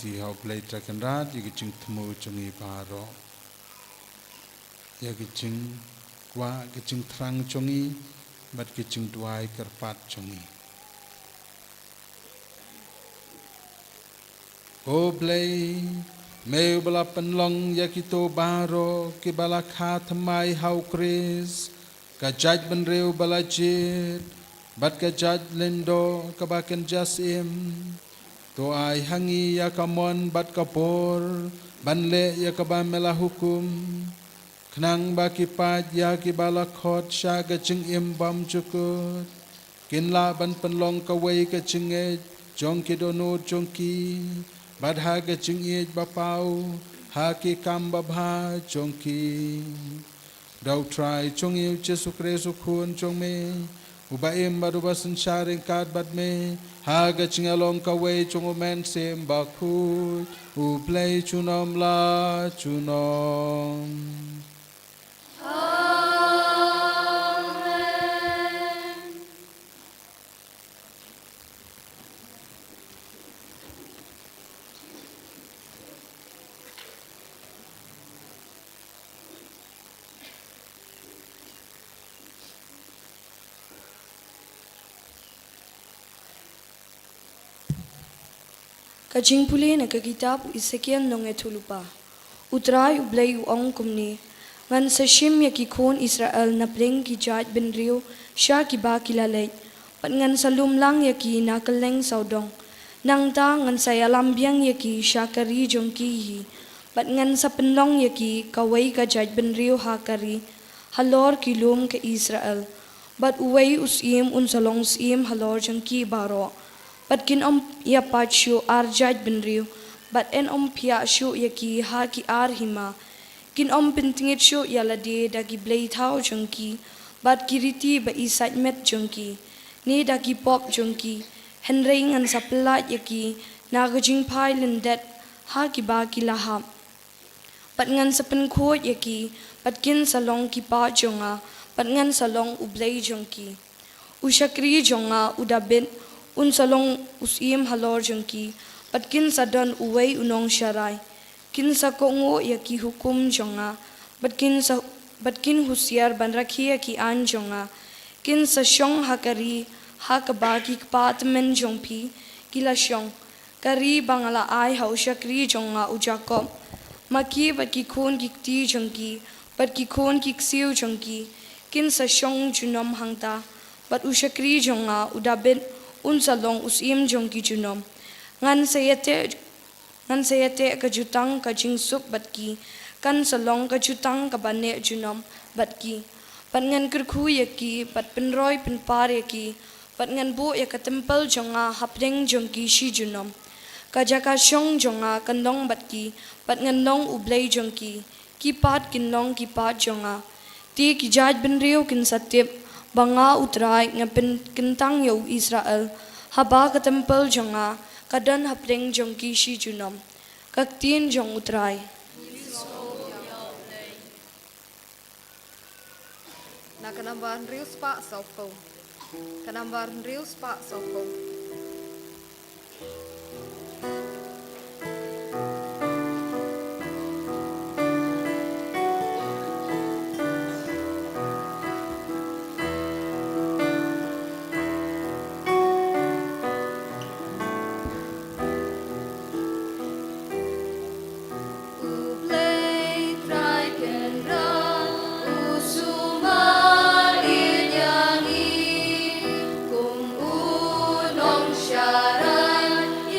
Te ha U Blei Trai Kynrad ïa ki jingthmu jong ngi baroh, ïa ki jingkwah, ki jingthrang jong ngi bad ki jingduwai kyrpad jong ngi. Ko Blei, me uba la pynlong ïa kito baroh kiba la kha thymmai ha U Khrist, ka jaitbynriew ba la jied bad ka jait lyngdoh kaba kynja syiem, to ai ha ngi ïa ka mon bad ka bor ban leh ïa kaba me la hukum, khnang ba ki paid ïa kiba la khot sha ka jingim bymjukut kin lah ban pynlong kawei ka jingngeit jong ki dohnud jong ki, bad ha ka jingïeit ba paw ha ki kam babha jong ki. Da U Trai jong ngi U Jisu Khrist U Khun jong me, uba im bad uba synshar ryngkat bad me ha ka jingïalong kawei jong U Mynsiem Bakhuid, U Blei junom la junom. Amen. Ka jingpule na ka kitab u Esekiel nongïathuhlypa. U Trai U Blei u ong kumne: Ngan sa shim ïa ki khun Israel napdeng ki jaitbynriew sha kiba ki la leit, bad ngan sa lum lang ïa ki na kylleng sawdong. Nangta ngan sa ïalam biang ïa ki sha ka ri jong ki hi, bad ngan sa pynlong ïa ki kawei ka jaitbynriew ha ka ri, halor ki lum ka Israel. Bad uwei u syiem un sa long syiem halor jong ki baroh. Bad kin ym ïa pait shuh ar jaitbynriew, bad yn ym phiah shuh ïa ki ha ki ar hima. Kin ym pyntngit shuh ïa lade da ki blei thaw jong ki bad ki riti ba isaitmet jong ki, ne da ki pop jong ki. Hynrei ngan sa pyllait ïa ki na ka jingphai lyndet ha kiba ki la hap. Bad ngan sa pynkhuid ïa ki, bad kin sa long ki paid jong nga, bad ngan sa long U Blei jong ki. U shakri jong nga u Dabid un sa long u syiem halor jong ki, bad kin sa don uwei u nongsharai. Kin sa kohnguh ïa ki hukum jong nga, bad kin sa, bad kin husiar ban rakhe ïa ki aiñ jong nga. Kin sa shong ha ka ri ha kaba ki kpa tymmen jong phi ki la shong, ka ri ba nga la ai ha u shakri jong nga u Jakob. Ma ki bad ki khun ki kti jong ki bad ki khun ki ksiew jong ki kin sa shong junom hangta, bad u shakri jong nga u Dabid un sa long u syiem jong ki junom. Ngan sa ïateh, ngan sa ïateh ka jutang ka jingsuk bad ki, kan sa long ka jutang kaba neh junom bad ki. Bad ngan kyrkhu ïa ki bad pynroi pynpar ïa ki, bad ngan buh ïa ka templ jong nga hapdeng jong ki shi junom. Ka jaka shong jong nga kan long bad ki, bad ngan long U Blei jong ki. Ki paid kin long ki paid jong nga. Te ki jaitbynriew kin sa tip ba nga U Trai nga pynkyntang ïa u Israel, haba ka templ jong nga ka don hapdeng jong ki shi junom. Ka ktien jong U Trai. Na ka nambar hynriew spah sawphew. Ka nambar hynriew spah sawphew. U Blei Trai Kynrad u sumar ïa ngi kum u nongsharai.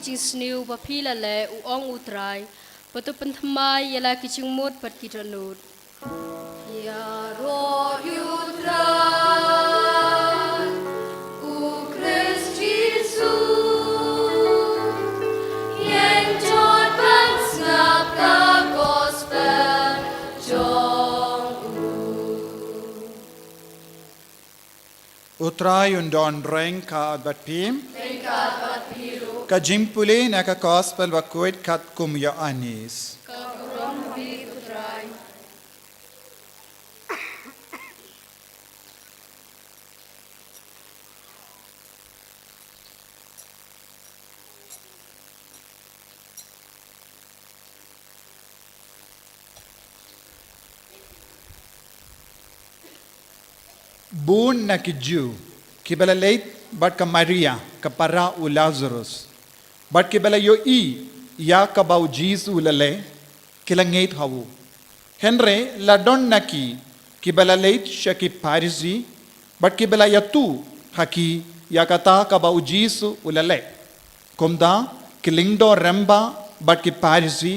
jingsniew ba phi la leh, u ong U Trai, ba to pynthymmai ïa la ki jingmut bad ki dohnud. Ïaroh ïa U Trai, U Khrist Jisu, ïeng jot ban sngap ka gospel jong u. U Trai un don ryngkat bad phi. Ryngkat bad phi ruh. Ka jingpule na ka gospel ba khuid katkum u Ïoannis. Ka burom ha phi, U Trai. Bun na ki Jiw kiba la leit bad ka Maria, ka para u Lazarus, bad kiba la ïohi ïa kaba u Jisu u la leh, ki la ngeit ha u. Hynrei la don na ki kiba la leit sha ki Pharisi, bad kiba la ïathuh ha ki ïa kata kaba u Jisu u la leh. Kumta ki lyngdoh rangbah bad ki Pharisi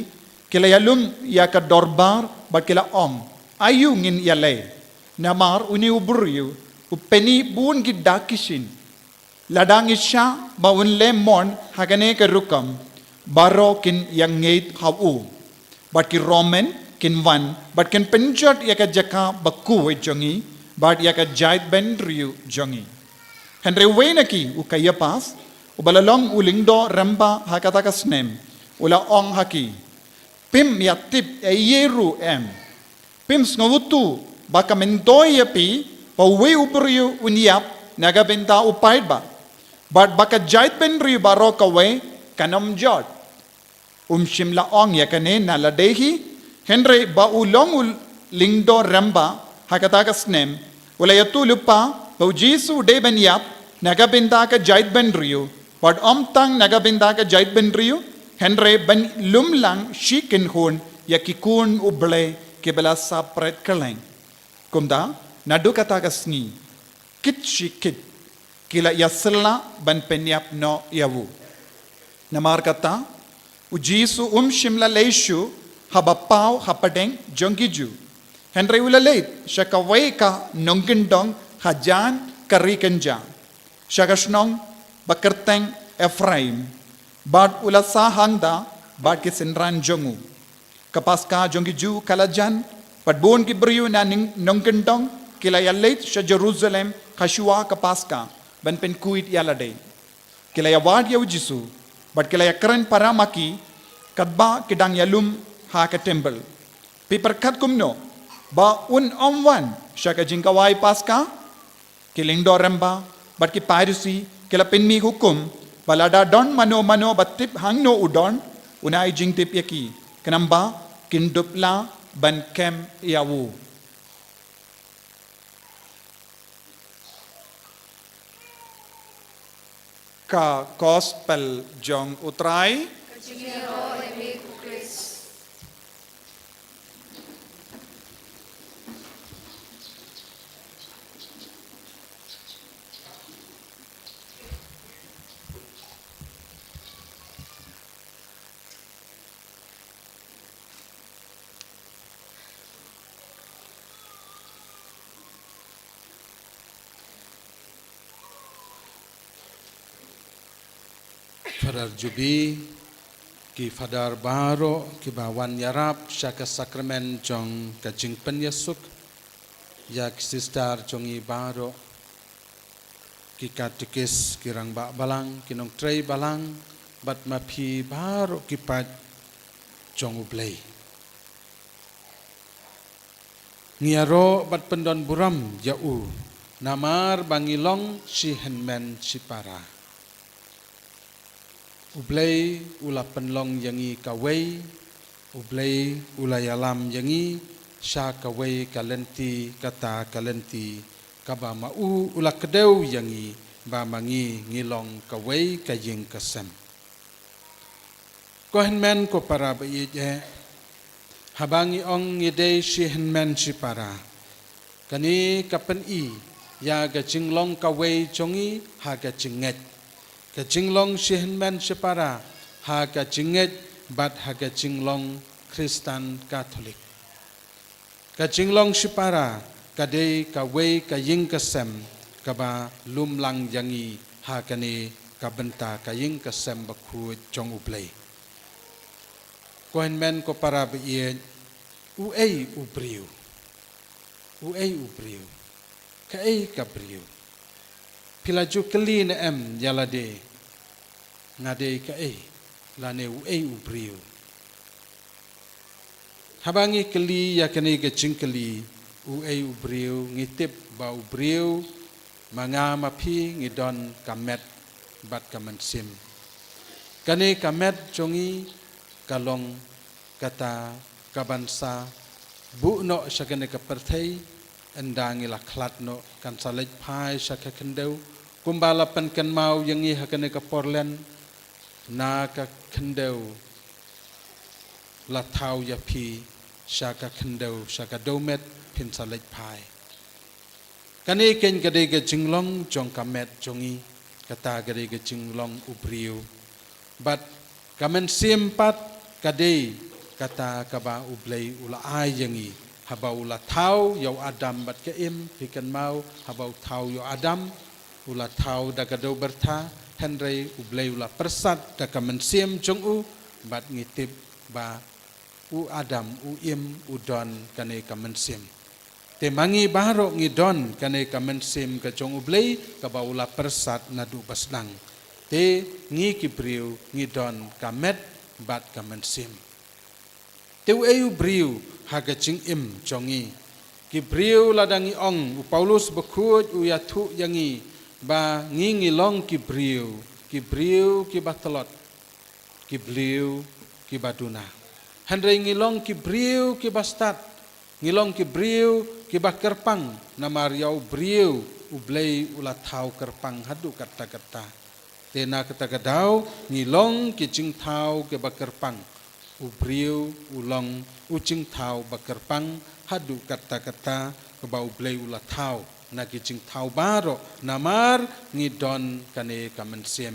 ki la ïalum ïa ka dorbar bad ki la ong, "Aïu ngin ïaleh? Namar une u briew u pyni bun ki dak ki shin. Lada ngi shah ba un leh mon ha kane ka rukom, baroh kin ïa ngeit ha u. Bad ki Roman kin wan bad kin pynjot ïa ka jaka ba khuid jong ngi bad ïa ka jaitbynriew jong ngi." Hynrei uwei na ki, u Kaiaphas, uba la long u lyngdoh rangbah ha kata ka snem, u la ong ha ki, "Phim ïa tip ei ei ruh em? Phim sngewthuh ba ka myntoi ïa phi ba uwei u briew un ïap na ka bynta u paidbah, bad ba ka jaitbynriew baroh kawei kan ym jot?" Um shym la ong ïa kane na lade hi, hynrei ba u long u lyngdoh rangbah ha kata ka snem, u la ïathuh lypa ba u Jisu u dei ban ïap na ka bynta ka jaitbynriew, bad ym tang na ka bynta ka jaitbynriew, hynrei ban lum lang shi kynhun ïa ki khun U Blei kiba la sah pret kylleng. Kumta naduh kata ka sngi, kit shi kit, ki la ïasylla ban pynïap noh ïa u. Namar kata, u Jisu um shym la leit shuh haba paw hapdeng jong ki Jiw, hynrei u la leit sha kawei ka nongkyndong hajan ka ri kynja, sha ka shnong ba kyrteng Ephraim, bad u la sah hangta bad ki synran jong u. Ka Paska jong ki Jiw ka la jan, bad bun ki briew na ning nongkyndong ki la ïaleit sha Jerusalem ha shuwa ka Paska ban pynkhuid ïa lade. Ki la ïawad ïa u Jisu, bad ki la ïakren para ma ki katba ki dang ïalum ha ka templ, "Phi pyrkhat kumno ba un ym wan sha ka jingkhawai Paska?" Ki lyngdoh rangbah bad ki Pharisi ki la pynmih hukum ba lada don mano mano ba tip hangno u don, un ai jingtip ïa ki, khnang ba kin dup lah ban kem ïa u. Ka Gospel jong U Trai. Ka jingïaroh ïa me ko Khrist. Father Juby, ki Father baroh kiba wan ïarap sha ka sakramen jong ka jingpynïasuk, ïa ki sister jong ngi baroh, ki katekis, ki rangbah balang, ki nongtrei balang, bad ma phi baroh ki paid jong U Blei. Ngi ïaroh bad pyndonburom ïa u, namar ba ngi long shi hynmen shi para. U Blei u la pynlong ïa ngi kawei, U Blei u la ïalam ïa ngi sha kawei ka lynti kata ka lynti, kaba ma u u la kdew ïa ngi, ba ma ngi ngi long kawei ka ïing ka sem. Ko hynmen ko para ba ïeit eh, haba ngi ong ngi dei shi hynmen shi para, kane ka pyni ïa ka jinglong kawei jong ngi ha ka jingngeit. Ka jinglong shi hynmen shi para ha ka jingngeit bad ha ka jinglong Khristan Katholik. Ka jinglong shipara ka dei kawei ka ïing ka sem kaba lumlang ïa ngi ha kane ka bynta ka ïing ka sem bakhuid jong U Blei. Ko hynmen ko para baieit, uei u briew? Uei u briew? Kaei ka briew? Phi la ju kylli ne em ïa lade, nga dei kaei, lane uei u briew? Haba ngi kylli ïa kane ka jingkylli, uei u briew, ngi tip ba u briew, ma nga ma phi ngi don ka met bad ka mynsiem. Kane ka met jong ngi ka long kata kaban sa buh noh sha kane ka pyrthei, ynda ngi la khlad noh kan sa leit phai sha ka khyndew, kumba la pynkynmaw ïa ngi ha kane ka porleng, na ka khyndew la thaw ïa phi, sha ka khyndew, sha ka dewmet phin sa leit phai. Kane keiñ ka dei ka jinglong jong ka met jong ngi, kata ka dei ka jinglong u briew. Bad ka mynsiem pat ka dei kata kaba U Blei u la ai ïa ngi, haba u la thaw ïa u Adam bad ka Im, phi kynmaw, haba u thaw ïa u Adam, u la thaw da ka dew byrtha, hynrei U Blei u la pyrsad da ka mynsiem jong u, bad ngi tip ba u Adam, u Im, u don kane ka mynsiem. Te ma ngi baroh ngi don kane ka mynsiem ka jong U Blei, kaba u la pyrsad naduh ba sdang. Te ngi ki briew ngi don ka met bad ka mynsiem. Te uei u briew ha ka jingim jong ngi? Ki briew, lada ngi ong, u Paulus bakhuid u ïathuh ïa ngi ba ngi ngi long ki briew, ki briew kiba tlot, ki briew kiba duna. Hynrei ngi long ki briew kiba stad, ngi long ki briew kiba kyrpang, namar ïa u briew U Blei u la thaw kyrpang haduh katta katta. Te na kata ka daw ngi long ki jingthaw kiba kyrpang. U briew u long u jingthaw ba kyrpang haduh katta katta, kaba U Blei u la thaw na ki jingthaw baroh, namar ngi don kane ka mynsiem.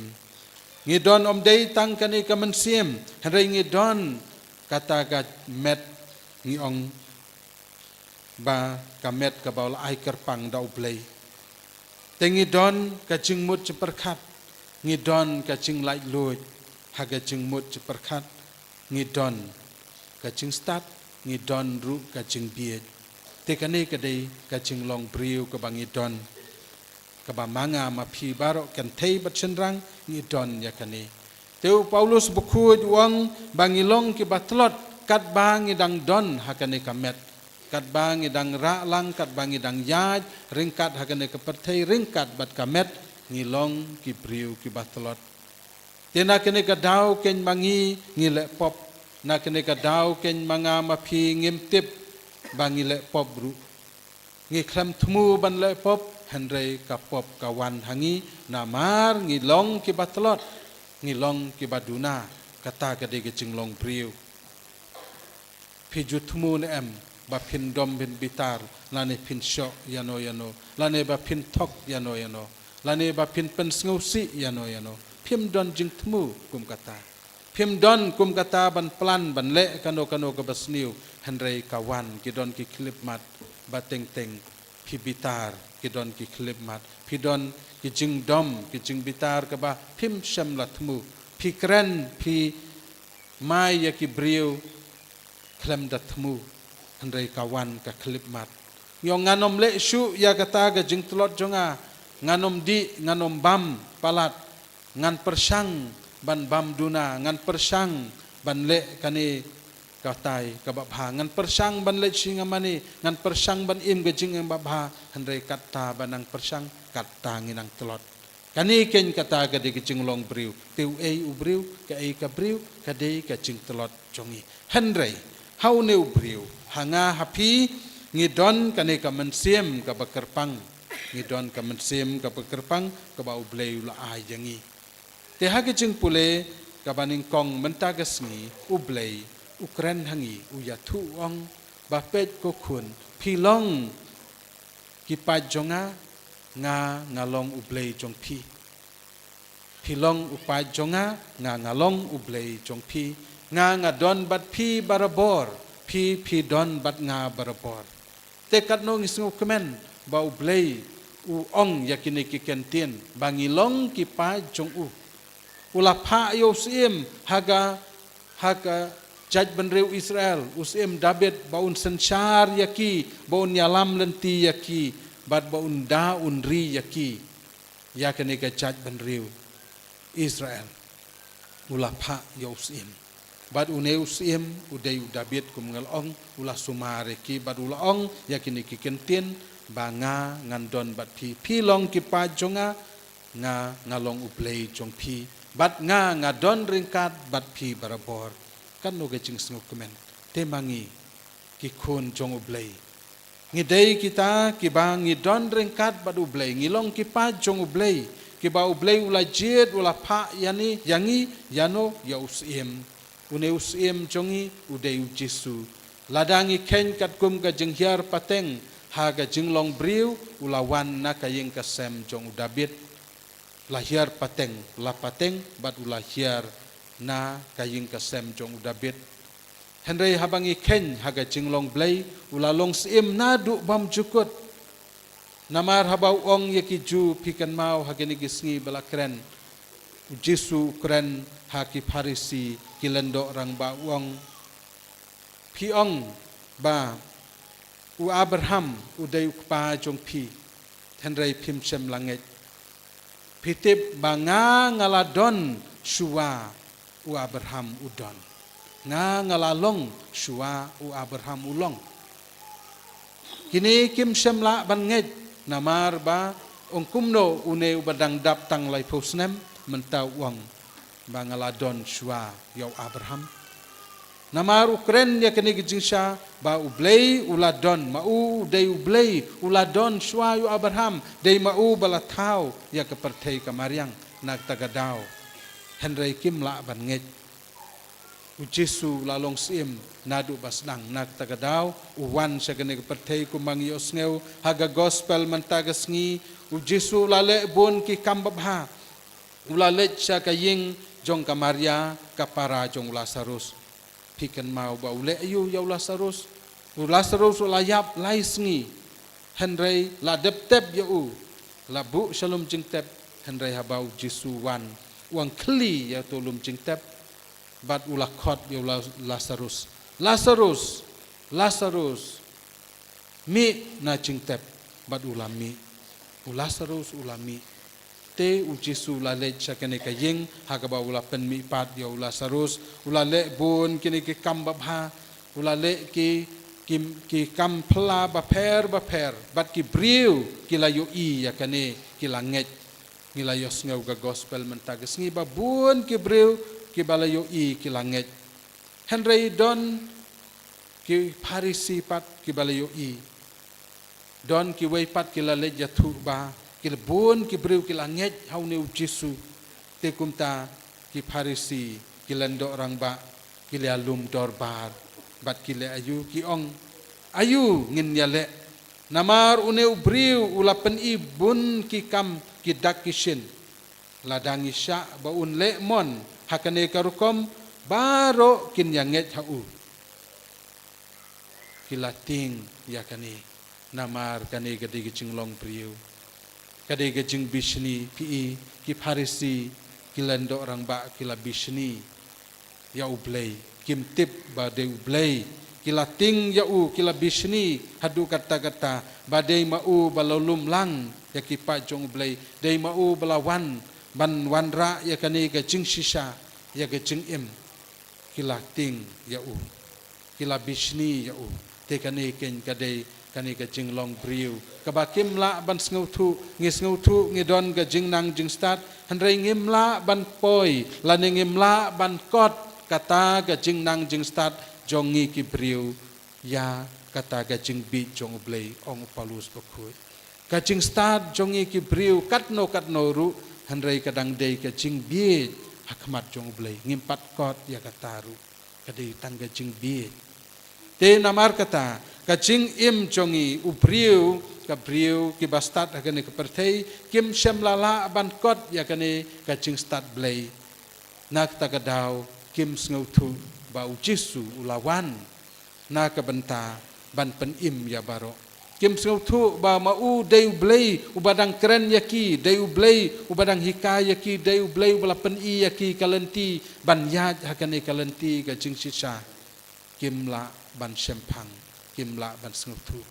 Ngi don ym dei tang kane ka mynsiem, hynrei ngi don kata ka met, ngi ong ba ka met kaba u la ai kyrpang da U Blei. Te ngi don ka jingmut jingpyrkhat, ngi don ka jinglaitluid ha ka jingmut jingpyrkhat, ngi don ka jingstad, ngi don ruh ka jingbieit. Te kane ka dei ka jinglong briew kaba ngi don, kaba ma nga ma phi baroh kynthei bad shynrang ngi don ïa kane. Te u Paulus bakhuid u ong ba ngi long kiba tlot katba ngi dang don ha kane ka met, katba ngi dang rah lang, katba ngi dang ïaid ryngkat ha kane ka pyrthei ryngkat bad ka met, ngi long ki briew kiba tlot. Te na kane ka daw keiñ ma ngi ngi leh pop, na kane ka daw keiñ ma nga ma phi ngim tip ba ngi leh pop ruh. Ngi khlem thmu ban leh pop, hynrei ka pop ka wan ha ngi, namar ngi long kiba tlot, ngi long kiba duna. Kata ka dei ka jinglong briew. Phi ju thmu ne em ba phin dom phin bitar, lane phin shoh ïano ïano, lane ba phin thok ïano ïano, lane ba phin pynsngewsih ïano ïano? Phim don jingthmu kum kata. Phim don kum kata ban plan ban leh kano kano kaba sniew, hynrei ka wan, ki don ki khyllipmat ba teng teng phi bitar, ki don ki khyllipmat, phi don ki jingdom, ki jingbitar kaba phim shym la thmu. Phi kren, phi mai ïa ki briew khlem da thmu, hynrei ka wan ka khyllipmat. Ngi ong ngan ym leh shuh ïa kata ka jingtlot jong nga, ngan ym dih, ngan ym bam palat, ngan pyrshang ban bam duna, ngan pyrshang ban leh kane katai kaba bha, ngan pyrshang ban leh shi nga mane, ngan pyrshang ban im ka jingim ba bha, hynrei katta ba nang pyrshang katta ngi nang tlot. Kane keiñ kata ka dei ka jinglong briew. Te uei u briew, kaei ka briew? Ka dei ka jingtlot jong ngi. Hynrei ha une u briew, ha nga ha phi, ngi don kane ka mynsiem kaba kyrpang. Ngi don ka mynsiem kaba kyrpang kaba U Blei u la ai ïa ngi. Te ha ka jingpule kaba nyngkong mynta ka sngi, U Blei u kren ha ngi, u ïathuh, u ong ba peit ko khun, phi long ki paid jong nga, nga, nga long U Blei jong phi. Phi long u paid jong nga, nga nga long u Blei jong phi. Nga nga don bad phi barabor, phi phi don bad nga barabor. Te katno ngi sngewkmen ba u Blei u ong ïa kine ki kyntien ba ngi long ki paid jong u. U la phah ïa u Syiem ha ka, ha ka jaitbynriew Israel, u Syiem David, ba un synshar ïa ki, ba un ïalam lynti ïa ki, bad ba un da un ri ïa ki, ïa kane ka jaitbynriew Israel. U la phah ïa u Syiem. Bad une u Syiem u dei u David, kum nga la ong, u la sumar ïa ki, bad u la ong ïa kine ki kyntien ba nga ngan don bad phi, phi long ki paid jong nga, nga nga long u Blei jong phi, bad nga nga don ryngkat bad phi barabor. Katno ka jingsngewkmen. Te ma ngi ki khun jong u Blei, ngi dei kita kiba ngi don ryngkat bad u Blei, ngi long ki paid jong u Blei, kiba u Blei u la jied, u la phah ïa ngi, ïa ngi, ïano, ïa u Syiem. Une u Syiem jong ngi u dei u Jisu. Lada ngi kheiñ katkum ka jinghiar pateng ha ka jinglong briew, u la wan na ka ïing ka sem jong u David. La hiar pateng, la pateng, bad u la hiar na ka ïing ka sem jong u David. Hynrei haba ngi kheiñ ha ka jinglong Blei, u la long Syiem naduh bymjukut. Namar haba u ong ïa ki Jiw, phi kynmaw ha kine ki sngi ba la kren, u Jisu u kren ha ki Pharisi, ki lyngdoh rangbah, u ong, phi ong ba u Abraham u dei u kpa jong phi, hynrei phim shym la ngeit. Phi tip ba nga nga la don shuwa u Abraham u don. Nga nga la long shuwa u Abraham u long. Kine kim shym lah ban ngeit, namar ba ong kumno une uba dang dap tang laiphew snem mynta u ong ba nga la don shuwa ïa u Abraham. Namar u kren ïa kane ka jingshisha ba u Blei u la don, ma u u dei u Blei, u la don shuwa ïa u Abraham, dei ma u ba la thaw ïa ka pyrthei ka mariang. Na kata ka daw hynrei kim lah ban ngeit. U Jisu u la long Syiem naduh ba sdang. Na kata ka daw u wan sha kane ka pyrthei, kumba ngi ïohsngew ha ka gospel mynta ka sngi, u Jisu u la leh bun ki kam babha. U la leit sha ka ïing jong ka Maria, ka para jong u Lasarus. Phi kynmaw ba u leh aïu ïa u Lasarus? U Lasarus u la ïap lai sngi, hynrei la dep tep ïa u, la buh sha lum jingtep. Hynrei haba u Jisu u wan, u wan khlieh ïa uto u lum jingtep, bad u la khot ïa u La-, Lasarus, Lasarus, Lasarus, mih na jingtep. Bad u la mih. U Lasarus u la mih. Te u Jisu u la leit sha kane ka ïing ha kaba u la pynmihpat ïa u Lasarus, u la leh bun kine ki kam babha, u la leh ki, ki, ki kam phylla bapher bapher, bad ki briew ki la ïohi ïa kane, ki la ngeit. Ngi la ïohsngew ka gospel mynta ka sngi ba bun ki briew kiba la ïohi ki la ngeit. Hynrei don ki Pharisi pat kiba la ïohi. Don kiwei pat ki la leit ïathuh ba ki la, bun ki briew ki la ngeit ha une u Jisu. Te kumta ki Pharisi, ki lyngdoh rangbah, ki la lum dorbar bad ki leh aïu, ki ong, aïu ngin ïaleh? Namar une u briew u la pyni bun ki kam, ki dak ki shin. Lada ngi shah ba un leh mon ha kane ka rukom, baroh kin ïa ngeit ha u. Ki la tieng ïa kane, namar kane ka dei ka jinglong briew, ka dei ka jingbishni. Phi i, ki Pharisi, ki lyngdoh rangbah ki la bishni ïa u Blei, kim tip ba dei u Blei. Ki la tieng ïa u, ki la bishni haduh katta katta ba dei ma u ba la lum lang ïa ki paid jong u Blei, dei ma u ba la wan ban wanrah ïa kane ka jingshisha, ïa ka jingim. Ki la tieng ïa u, ki la bishni ïa u. Te kane keiñ ka dei kane ka jinglong briew kaba kim lah ban sngewthuh. Ngi sngewthuh ngi don ka jingnang jingstad, hynrei ngim lah ban poi lane ngim lah ban kot kata ka jingnang jingstad jong ngi ki briew ïa kata ka jingbieit jong u Blei, ong u Paulus bakhuid. Ka jingstad jong ngi ki briew katno katno ruh, hynrei ka dang dei ka jingbieit ha khmat jong u Blei. Ngim pat kot ïa kata ruh. Ka dei tang ka jingbieit. Te namar kata, ka jingim jong ngi u briew ka briew kiba stad ha kane ka pyrthei, kim shym la lah ban kot ïa kane ka jingstad Blei. Na kata ka daw, kim sngewthuh ba u Jisu u la wan na ka bynta ban pynim ïa baroh. Kim sngewthuh ba ma u dei u Blei uba dang kren ïa ki, dei u Blei uba dang hikai ïa ki, dei u Blei uba la pyni ïa ki ka lynti ban ïaid ha kane ka lynti ka jingshisha. Kim lah ban shemphang, kim lah ban sngewthuh.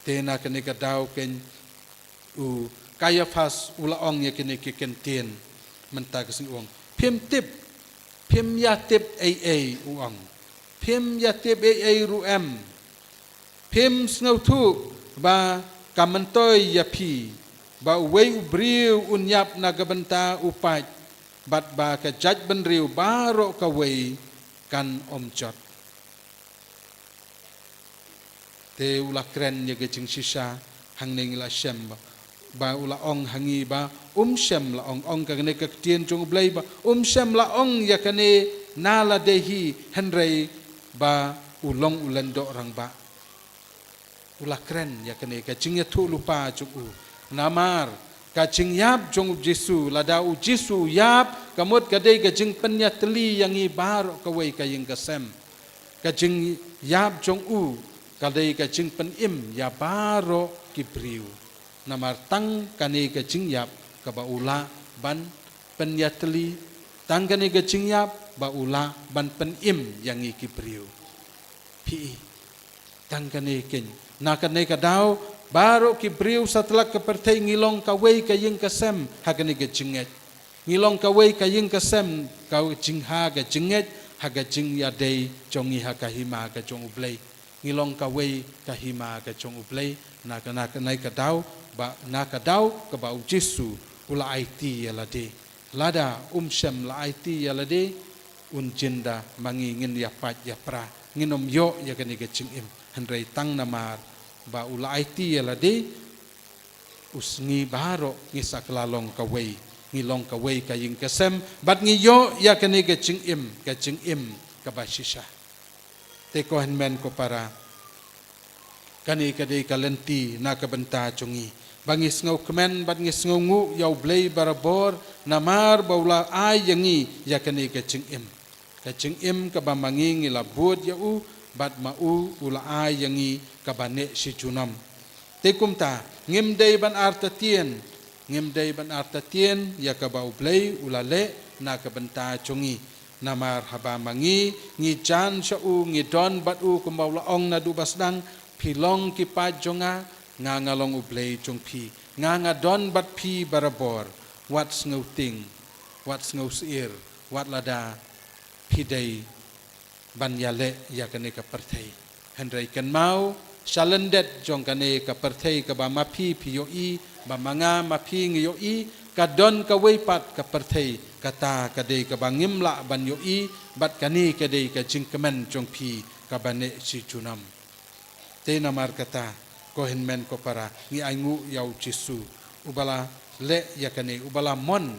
Te na kane ka daw keiñ u Kaiaphas u la ong ïa kine ki kyntien mynta ka sngi, u ong, phim tip, phim ïa tip ei ei, u ong, phim ïa tip ei ei ruh em. Phim sngewthuh ba ka myntoi ïa phi ba uwei u briew un ïap na ka bynta u paid, bad ba ka jaitbynriew baroh kawei kan ym jot. Te u la kren ïa ka jingshisha, hangne ngi la shem ba, ba u la ong ha ngi ba um shym la ong, ong kane ka ktien jong u Blei ba um shym la ong ïa kane na lade hi, hynrei ba u long u lyngdoh rangbah. U la kren ïa kane ka jingïathuhlypa jong u. Namar ka jingïap jong u Jisu, lada u Jisu u ïap, ka mut ka dei ka jingpynïatylli ïa ngi baroh kawei ka ïing ka sem. Ka jingïap jong u ka dei ka jingpynim ïa baroh ki briew. Namar tang kane ka jingïap kaba u lah ban pynïatylli, tang kane ka jingïap ba u lah ban pynim ïa ngi ki briew. Phi i, tang kane keiñ, na kane ka daw, baroh ki briew satlak ka pyrthei ngi long kawei ka ïing ka sem ha kane ka jingngeit. Ngi long kawei ka ïing ka sem, ka jingha ka jingngeit ha ka jingïadei jong ngi ha ka hima ka jong u Blei. Ngi long kawei ka hima ka jong u Blei, na ka, na kane ka daw, ba na ka daw kaba u Jisu u la aiti ïa lade. Lada um shym la aiti ïa lade, un jin da ma ngi ngin ïa pait ïa pra, ngin ym ïoh ïa kane ka jingim. Hynrei tang namar ba u la aiti ïa lade, u sngi baroh ngi sa kylla long kawei, ngi long kawei ka ïing ka sem, bad ngi ïoh ïa kane ka jingim, ka jingim kaba shisha. Te ko hynmen ko para, kane ka dei ka lynti na ka bynta jong ngi, ba ngi sngewkmen bad ngi sngewnguh ïa u Blei barabor, namar ba u la ai ïa ngi ïa kane ka jingim. Ka jingim kaba ma ngi ngi la bud ïa u, bad ma u u la ai ïa ngi kaba neh shi junom. Te kumta, ngim dei ban artatien, ngim dei ban artatien ïa kaba u Blei u la leh na ka bynta jong ngi. Namar haba ma ngi ngi jan sha u, ngi don bad u, kumba u la ong naduh ba sdang, phi long ki paid jong nga, nga nga long u Blei jong phi, nga nga don bad phi barabor, wat sngewtieng, wat sngewsyier, wat lada phi dei ban ïaleh ïa kane ka pyrthei. Hynrei kynmaw, sha lyndet jong kane ka pyrthei kaba ma phi phi ïohi, ba ma nga ma phi ngi ïohi, ka don kawei pat ka pyrthei, kata ka dei kaba ngim lah ban ïohi, bad kane ka dei ka jingkmen jong phi kaba neh shi junom. Te namar kata, ko hynmen ko para, ngi ainguh ïa u Jisu, uba la leh ïa kane, uba la mon,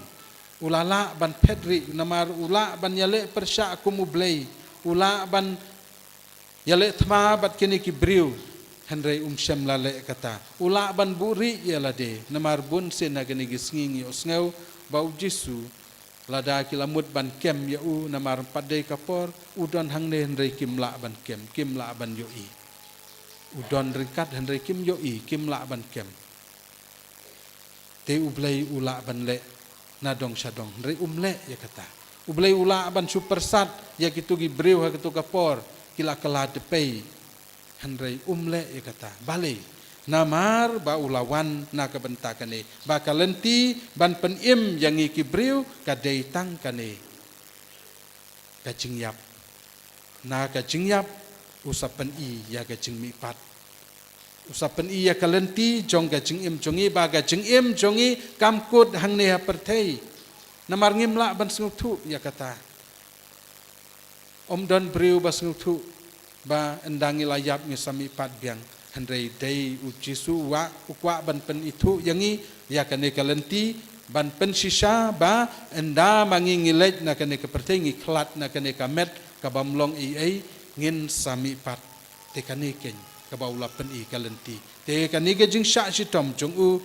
u la lah ban phet rieh, namar u lah ban ïaleh pyrshah kum u Blei, u lah ban ïaleh thma bad kine ki briew, hynrei um shym la leh kata. U lah ban buhrieh ïa lade, namar bun sien ha kine ki sngi ngi ïohsngew ba u Jisu, lada ki la mut ban kem ïa u, namar ym pat dei ka por, u don hangne hynrei kim lah ban kem, kim lah ban ïohi. U don ryngkat hynrei kim ïohi, kim lah ban kem. Te u Blei u lah ban leh na dong sha dong, hynrei um leh ïa kata. U Blei u lah ban shu pyrsad ïa kito ki briew ha kito ka por, ki la kylla dpei. Hynrei um leh ïa kata. Balei? Namar ba u la wan na ka bynta kane, ba ka lynti ban pynim ïa ngi ki briew ka dei tang kane, ka jingïap. Na ka jingïap u sa pyni ïa ka jingmihpat. U sa pyni ïa ka lynti jong ka jingim jong ngi, ba ka jingim jong ngi kam kut hangne ha pyrthei. Namar ngim lah ban sngewthuh ïa kata. Ym don briew ba sngewthuh ba ynda ngi la ïap ngi sa mihpat biang. Hynrei dei u Jisu u kwah, u kwah ban pynithuh ïa ngi ïa kane ka lynti, ban pynshisha ba ynda ma ngi ngi leit na kane ka pyrthei, ngi khlad na kane ka met kaba ym long ei ei, ngin sa mihpat. Te kane keiñ, kaba u la pyni ka lynti. Te kane ka jingshah shitom jong u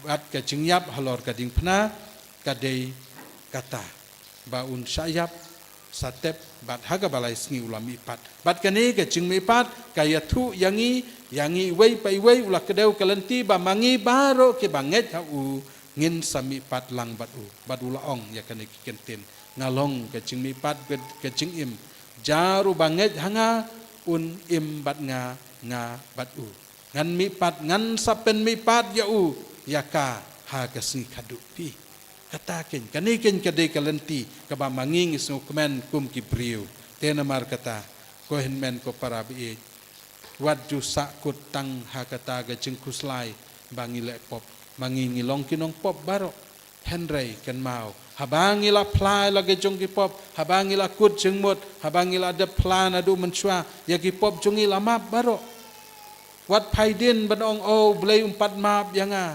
bad ka jingïap halor ka diengphna ka dei kata ba un shah ïap sa tep bad ha kaba lai sngi u la mihpat. Bad kane ka jingmihpat ka ïathuh ïa ngi, ïa ngi iwei pa iwei u la kdew ka lynti ba ma ngi baroh kiba ngeit ha u ngin sa mihpat lang bad u. Bad u la ong ïa kane ki kyntien, nga long ka jingmihpat, ka, ka jingim. Jar uba ngeit ha nga un im bad nga, nga bad u. Ngan mihpat, ngan sa pynmihpat ïa u ïa ka ha ka sngi khadduh phi. Kata keiñ, kane keiñ ka dei ka lynti kaba ma ngi ngi sngewkmen kum ki briew. Te namar kata, ko hynmen ko para baieit, wat ju sahkut tang ha kata ka jingkhuslai ba ngi leh pop. Ma ngi ngi long ki nongpop baroh. Hynrei kynmaw, haba ngi la phla la ka jong ki pop, haba ngi la kut jingmut, haba ngi la dep phla naduh mynshuwa, ïa ki pop jong ngi la map baroh. Wat phai dien ban ong, o Blei um pat map ïa nga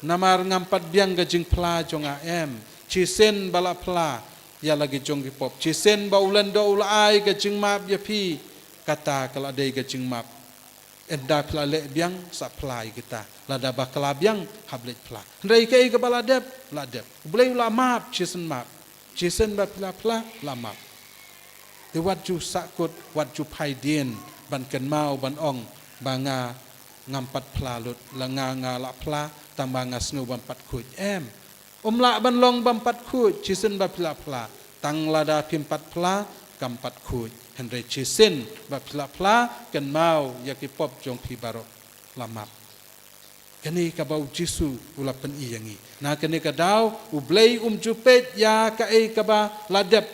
namar ngam pat biang ka jingphla jong nga, em. Shisien ba la phla ïa la ka jong ki pop, shisien ba u Lyngdoh u la ai ka jingmap ïa phi, kata ka la dei ka jingmap. Ynda phi la leh biang, sa phla ïa kita. Lada bakla biang, hap leit phla. Hynrei kaei kaba la dep, la dep. U Blei u la map, shisien map. Shisien ba phi la phla, la map. Te wat ju sahkut, wat ju phai dien ban kynmaw ban ong ba nga ngam pat phla lut, la nga nga la phla, tang ba nga sngew bym pat khuid. Em. Um lah ban long bym pat khuid, shisien ba phi la phla. Tang lada phim pat phla, kam pat khuid. Hynrei shisien ba phi la phla, kynmaw ïa ki pop jong phi baroh la map. Kane kaba u Jisu u la pyni ïa ngi. Na kane ka daw, u Blei um ju peit ïa kaei kaba la dep.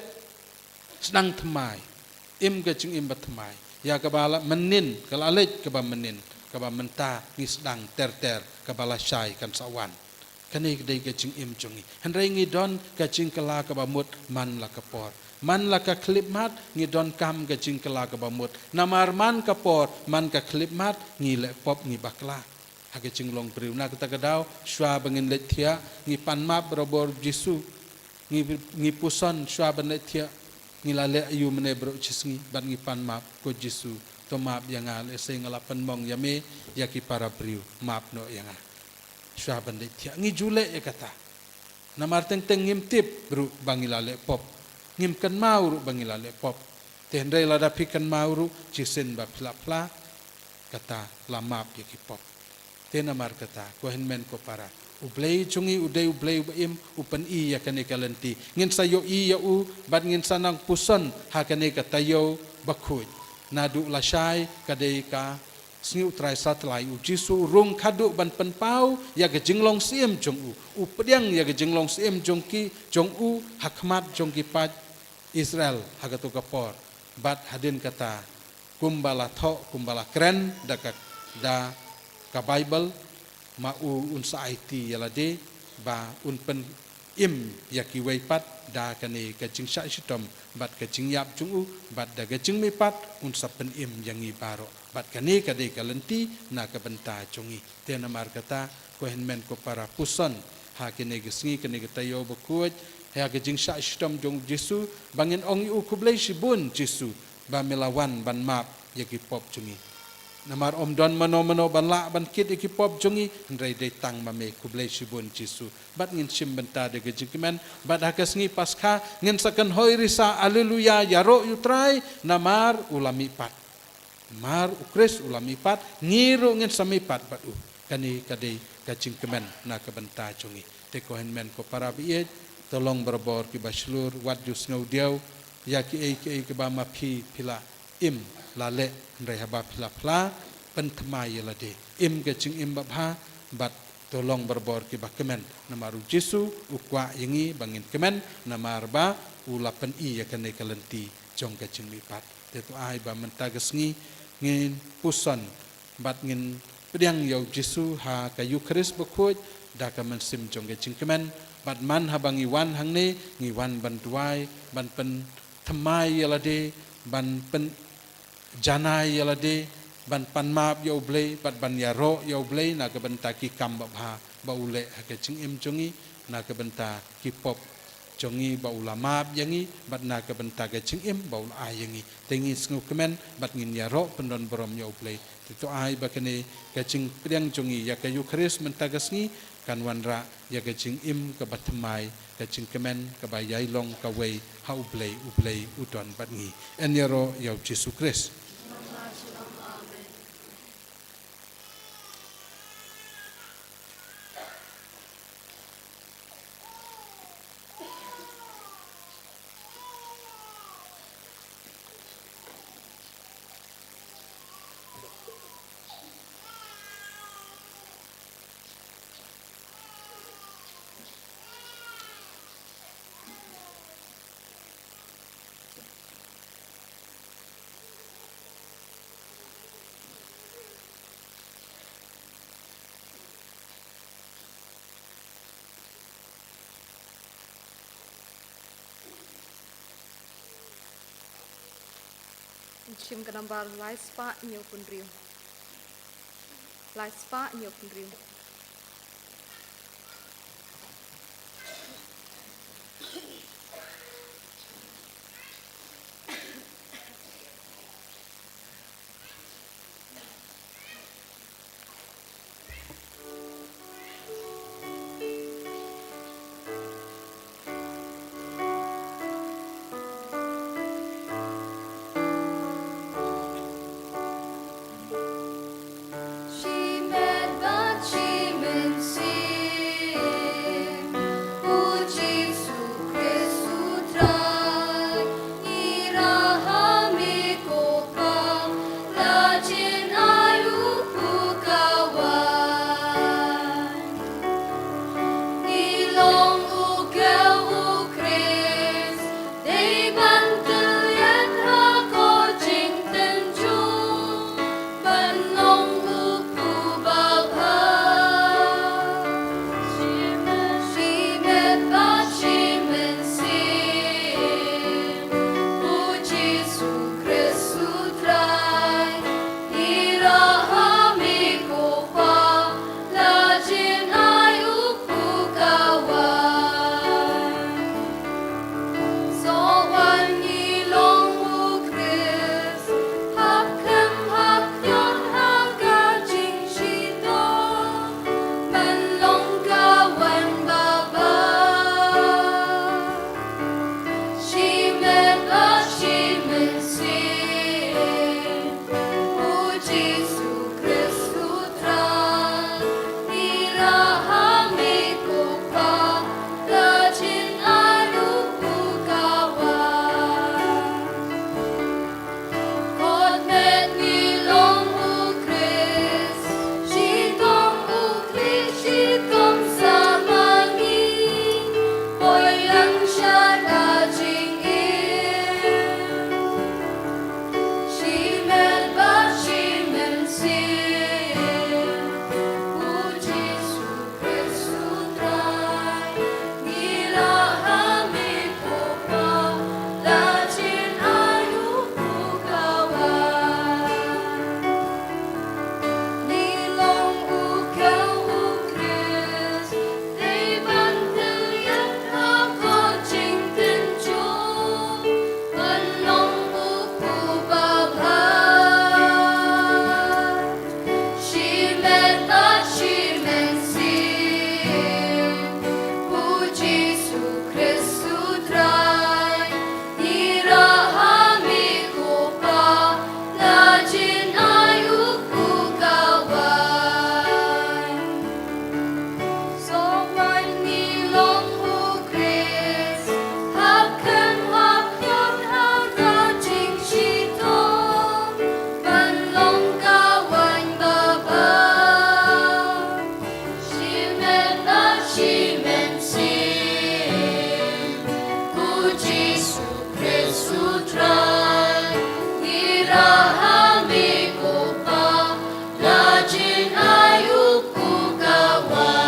Sdang thymmai. Im ka jingim ba thymmai. Ïa kaba la mynnin, ka la leit kaba mynnin, kaba mynta ngi sdang ter ter, kaba lashai kan sa wan. Kane ka dei ka jingim jong ngi. Hynrei ngi don ka jingkylla kaba mut man la ka por. Man la ka khyllipmat ngi donkam ka jingkylla kaba mut. Namar man ka por, man ka khyllipmat ngi leh pop, ngi bakla ha ka jinglong briew. Na kata ka daw, shuwa ba ngin leit thiah, ngi pan map barabor Jisu. Ngi, ngi puson shuwa ban leit thiah, ngi la leh aïu mynne baroh shisngi, bad ngi pan map, ko Jisu, to map ïa nga, lehse nga la pynmong ïa me, ïa ki para briew, map noh ïa nga. Shuwa ban leit thiah, ngi ju leh ïa kata. Namar teng teng ngim tip ruh ba ngi la leh pop. Ngim kynmaw ruh ba ngi la leh pop. Te hynrei lada phi kynmaw ruh, shisien ba phi la phla, kata la map ïa ki pop. Te namar kata, ko hynmen ko para, u Blei jong ngi u dei u Blei uba im, u pyni ïa kane ka lynti. Ngin sa ïohi ïa u, bad ngin sa nang puson ha kane ka taïew bakhuid. Naduh lashai ka dei ka sngi u Trai Sathlai, u Jisu u rung khadduh ban pynpaw ïa ka jinglong syiem jong u. U pdiang ïa ka jinglong syiem jong ki, jong u, ha khmat jong ki paid Israel ha kato ka por. Bad hadien kata, kumba la thoh, kumba la kren da ka, da ka Baibl, ma u un sa aiti ïa lade ba un pynim ïa kiwei pat da kane ka jingshah shitom bad ka jingïap jong u, bad da ka jingmihpat un sa pynim ïa ngi baroh. Bad kane ka dei ka lynti na ka bynta jong ngi. Te namar kata, ko hynmen ko para, puson ha kine ki sngi, kine ki taïew bakhuid, ha ka jingshah shitom jong u Jisu, ba ngin ong ïa u, khublei shibun Jisu, ba me la wan ban map ïa ki pop jong ngi. Namar ym don mano mano ban lah ban kit ïa ki pop jong ngi, hynrei dei tang ma me. Khublei shibun Jisu. Bad ngin shim bynta da ka jingkmen, bad ha ka sngi Paskha ngin sa kynhoi risa, Alleluia, ïaroh ïa u Trai, namar u la mihpat. Namar u Khrist u la mihpat, ngi ruh ngin sa mihpat bad u. Kane ka dei ka jingkmen na ka bynta jong ngi. Te ko hynmen ko para baieit, to long barabor kiba shlur, wat ju sngewdiaw ïa kiei kiei kiba ma phi phi la im, la leh, hynrei haba phi la phla, pynthymmai ïa lade. Im ka jingim babha, bad to long barabor kiba kmen. Namar u Jisu u kwah ïa ngi ba ngin kmen, namar ba u la pyni ïa kane ka lynti jong ka jingmihpat. Te to ai ba mynta ka sngi ngin puson bad ngin pdiang ïa u Jisu ha ka Eukharist bakhuid da ka mynsiem jong ka jingkmen. Bad man haba ngi wan hangne, ngi wan ban duwai, ban pynthymmai ïa lade, ban pynjanai ïa lade, ban pan map ïa u Blei, bad ban ïaroh ïa u Blei na ka bynta ki kam babha ba u leh ha ka jingim jong ngi, na ka bynta ki pop jong ngi ba u la map ïa ngi, bad na ka bynta ka jingim ba u la ai ïa ngi. Te ngi sngewkmen bad ngin ïaroh pyndon burom ïa U Blei. Te to ai ba kane ka jingpdiang jong ngi ïa ka Eukharist mynta ka sngi kan wanrah ïa ka jingim kaba thymmai, ka jingkmen kaba ïai long kawei ha U Blei, U Blei u don bad ngi. Yn ïaroh ïa U Jisu Khrist. Shim ka nambar lai spah hynñiewphew hynriew. Lai spah hynñiewphew hynriew. Shimet bad shi mynsiem, U Jisu Khrist U Trai, ngi ïarap ha me ko Pa, la jin ai u pukawai. Ngi long u kiew U Khrist, dei ban tylliat ha ka jingtynjuh, ban long u pukawai. Shimet bad shi mynsiem, U Jisu Khrist U Trai, ngi ïarap ha me ko Pa, la jin ai u pukawai. Sngewbha ngi long U Khrist, hap khlem hap ïoh ha ka jingshitom, ban long ka waiñ babha. Shimet bad shi mynsiem, U Jisu Khrist U Trai, ngi ïarap ha me ko Pa, la jin ai u pukawai. Kot met ngi long U Khrist, shitom U Khrist, shitom sa ma ngi, poi lang sha ka jingim. Shimet bad shi mynsiem, U Jisu Khrist U Trai, ngi ïarap ha me ko Pa, la jin ai u pukawai. Ngi long u kiew U Khrist, dei ban tylliat ha ka jingtynjuh, ban long u pukawai. Shimet bad shi mynsiem, U Jisu Khrist U Trai, ngi ïarap ha me ko Pa, la jin ai u pukawai. Sngewbha ngi long U Khrist, hap khlem hap ïoh ha ka jingshitom, ban long ka waiñ babha. Shimet bad shi mynsiem, U Jisu Khrist U Trai, ngi ïarap ha me ko Pa, la jin ai u pukawai.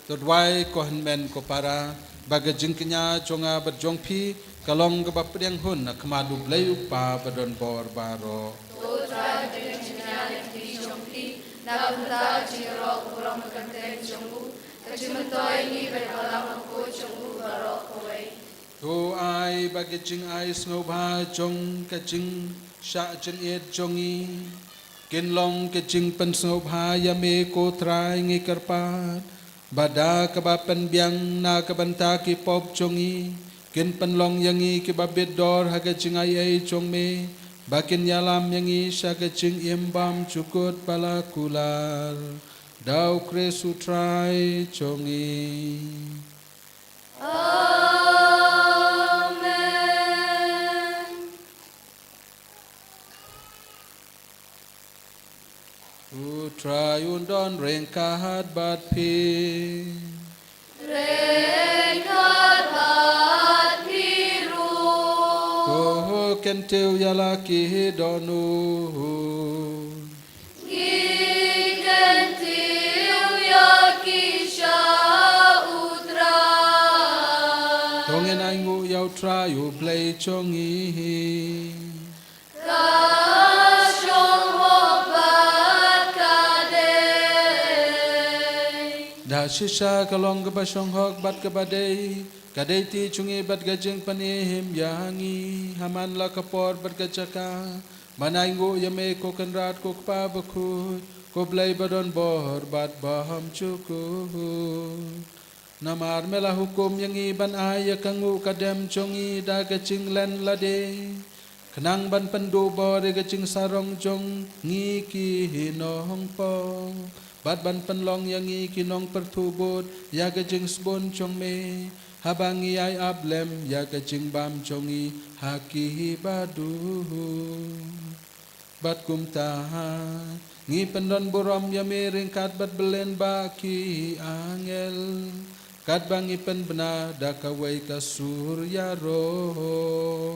To duwai ko hynmen ko para, ba ka jingkñia jong nga bad jong phi ka long kaba pdiang hun ha khmat U Blei U Kpa ba don bor baroh. To Trai, ka jingkñia lynti jong phi na ka bynta ka jingïaroh burom ka kyrteng jong u, Ka jingmyntoi ngi bad ka la mangkut jong u baroh kawei. To ai ba ka jingai sngewbha jong ka jingshah jingit jong ngi kin long ka jingpynsngewbha ïa me ko Trai, ngi kyrpad. Ba da kaba pynbiang na ka bynta ki pop jong ngi kin pynlong ïa ngi kiba bit dor ha ka jingaiei jong me, ba kin ïalam ïa ngi sha ka jingim bymjukut ba la kular. Da u Khrist u Trai jong ngi. Amen. U Trai un don ryngkat bad phi. Ryngkat bad phi ruh. To kyntiew ïa la ki dohnud. Ngi kyntiew ïa ki sha u Trai. To ngin ainguh ïa u Trai u Blei jong ngi. Ka shong hok bad ka dei. Da shisha ka long kaba shong hok bad kaba dei, ka dei ti jong ngi bad ka jingpynim ïa ngi, ha man la ka por bad ka jaka, ban ainguh ïa me ko Kynrad ko Kpa bakhuid, ko Blei ba don bor bad bymjukut. Namar me la hukum ïa ngi ban ai ïa ka nguh ka dem jong ngi da ka jinglen lade, khnang ban pynduh bor ïa ka jingsarong jong ngi ki nongpop, bad ban pynlong ïa ngi ki nongpyrthuh bud ïa ka jingsbun jong me, haba ngi ai ap lem ïa ka jingbam jong ngi ha ki baduh. Bad kumta ngi pyndon burom ïa me ryngkat bad belen bad ki angel, katba ngi pynbna da kawei ka sur ïaroh.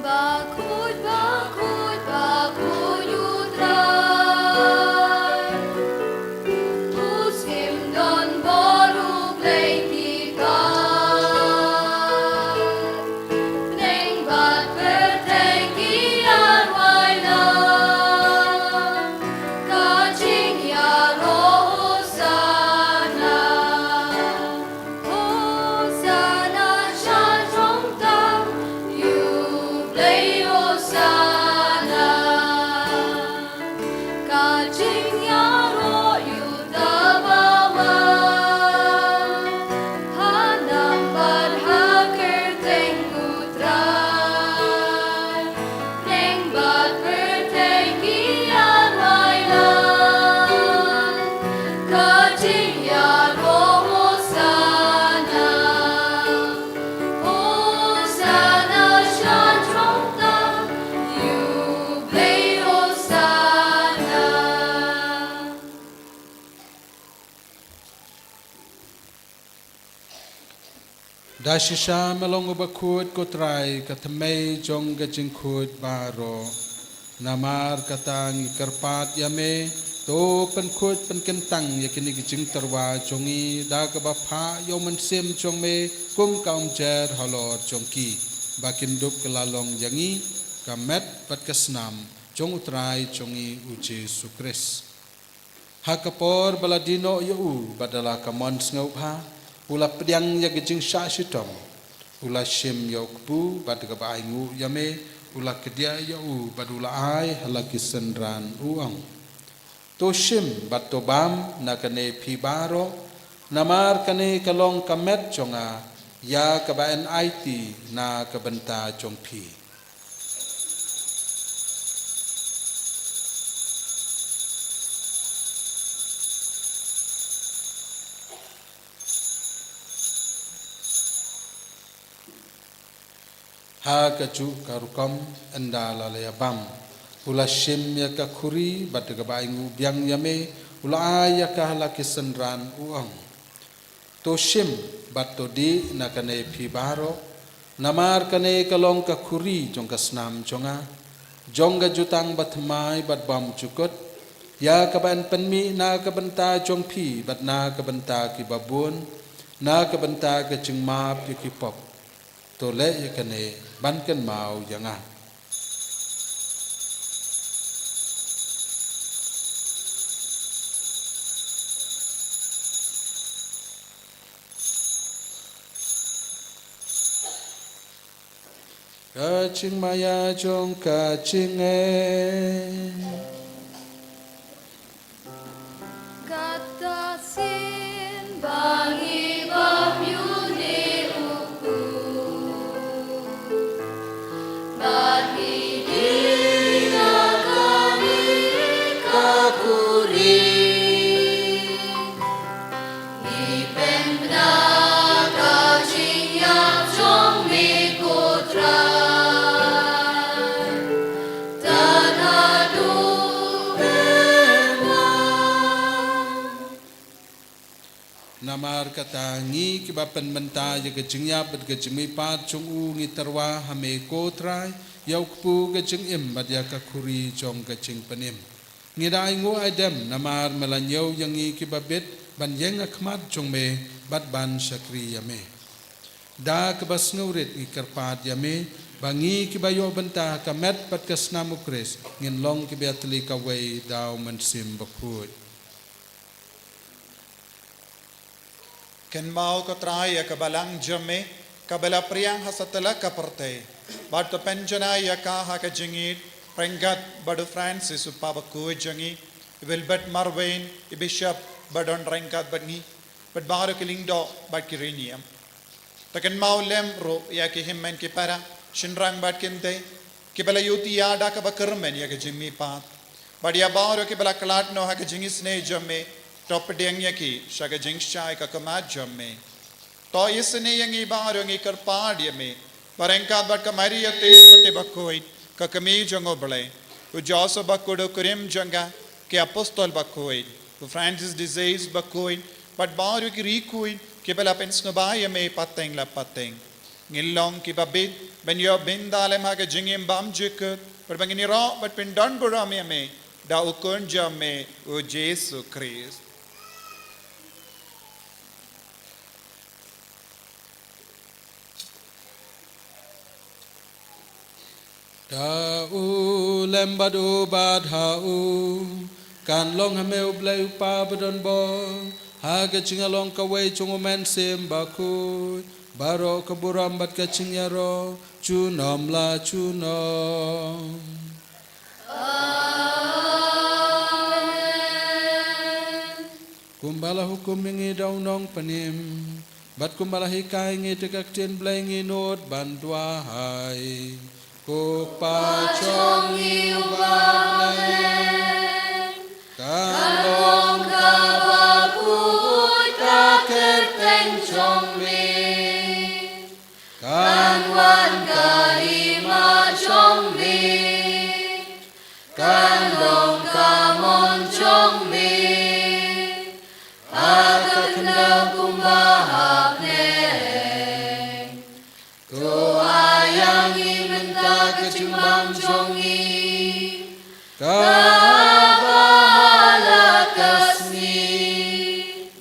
Bakhuid, bakhuid, bakhuid u Trai. U shim don bor u Blei ki kat. Bneng bad pyrthei ki ïa rwai lang. Ka jingïaroh Hosana. Hosana sha jrong tam ïa u Blei, Hosana. Ka jingïaroh ïa uta uba wan ha nam bad ha kyrteng u Trai. Bneng bad pyrthei ki ïa rwai lang. Ka jingïaroh Hosana. Hosana sha jrong tam ïa u Blei, Hosana. Da shisha me long uba khuid ko Trai, ka thymmei jong ka jingkhuid baroh. Namar kata ngi kyrpad ïa me, to pynkhuid pynkyntang ïa kine ki jingtyrwa jong ngi da kaba phah ïa u Mynsiem jong me kum ka umjer halor jong ki, ba kin dup kylla long ïa ngi ka met bad ka snam jong u Trai jong ngi u Jisu Khrist. Ha ka por ba la die noh ïa u bad da la ka mon sngewbha, u la pdiang ïa ka jingshah shitom, u la shim ïa u kpu bad kaba ainguh ïa me, u la kdiah ïa u bad u la ai ha la ki synran, u ong: To shim bad to bam na kane phi baroh, namar kane ka long ka met jong nga, ïa kaba yn aiti na ka bynta jong phi. Ha kajuh ka rukom, ynda la la ïa bam, u la shim ïa ka khuri bad kaba ainguh biang ïa me, u la ai ïa ka ha la ki synran, u ong: To shim bad to dih na kane phi baroh, namar kane ka long ka khuri jong ka snam jong nga, jong ka jutang bathymmai bad bymjukut, ïa kaba yn pynmih na ka bynta jong phi bad na ka bynta kiba bun. Na ka bynta ka jingmap ïa ki pop, to leh ïa kane ban kynmaw ïa nga. Ka jingmaïa jong ka jingeh. Kata sien ba ngi bam ïa une u kpu, ba ngi dei na ka ri ka khuri. Ngi pynbna ka jingïap jong me ko Trai, tad haduh mynta. Namar kata ngi kiba pynbynta ïa ka jingïap bad ka jingmihpat jong u ngi tyrwa ha me ko Trai, ïa u kpu ka jingim bad ïa ka khuri jong ka jingpynim. Ngi da ainguh aidem namar me la ñiew ïa ngi kiba bit ban ïeng ha khmat jong me bad ban shakri ïa me. Da kaba sngewrit ngi kyrpad ïa me ba ngi kiba ïoh bynta ha ka met bad ka snam u Khrist ngin long kiba ïatylli kawei da u Mynsiem Bakhuid. Kynmaw ko Trai ïa ka balang jong me kaba la phriang ha satlak ka pyrthei, bad to pynjanai ïa ka ha ka jingïeit ryngkat bad u Francis u Papa bakhuid jong ngi, i Wilbert Marwein, i Bishop ba don ryngkat bad ngi, bad baroh ki lyngdoh bad ki riewniam. To kynmaw lem ruh ïa ki hynmen ki para, shynrang bad kynthei, kiba la ïohi ïa da kaba kyrmen ïa ka jingmihpat. Bad ïa baroh kiba la khlad noh ha ka jingisynei jong me, to pdiang ïa ki sha ka jingshai ka khmat jong me. To isynei ïa ngi baroh ngi kyrpad ïa me, ba ryngkat bad ka Maria Theisotti bakhuid, ka kmie jong u Blei, u Joseph bakhuid u kurim jong ka, ki apostol bakhuid, u Francis de Sales bakhuid, bad baroh ki riewkhuid kiba la pynsngewbha ïa me pateng la pateng. Ngin long kiba bit ban ïoh bynta lem ha ka jingim bymjukut, bad ba ngin ïaroh bad pyndonburom ïa me da u Khun jong me u Jisu Khrist. Da u lem bad u bad ha u, kan long ha me u Blei u Kpa badonbor, ha ka jingïalong kawei jong u Mynsiem Bakhuid, baroh ka burom bad ka jingïaroh junom la junom. Amen. Kumba la hukum ïa ngi da u Nongpynim, bad kumba la hikai ïa ngi da ka ktien Blei, ngi nud ban duwai. Ko Kpa jong ngi uba ha bneng, kan long kaba khuid ka kyrteng jong me. Kan wan ka hima jong me. Kan long ka mon jong me ha ka khyndew kumba ha bneng. To ai ïa ngi mynta ka jingbam jong ngi kaba ha la ka sngi.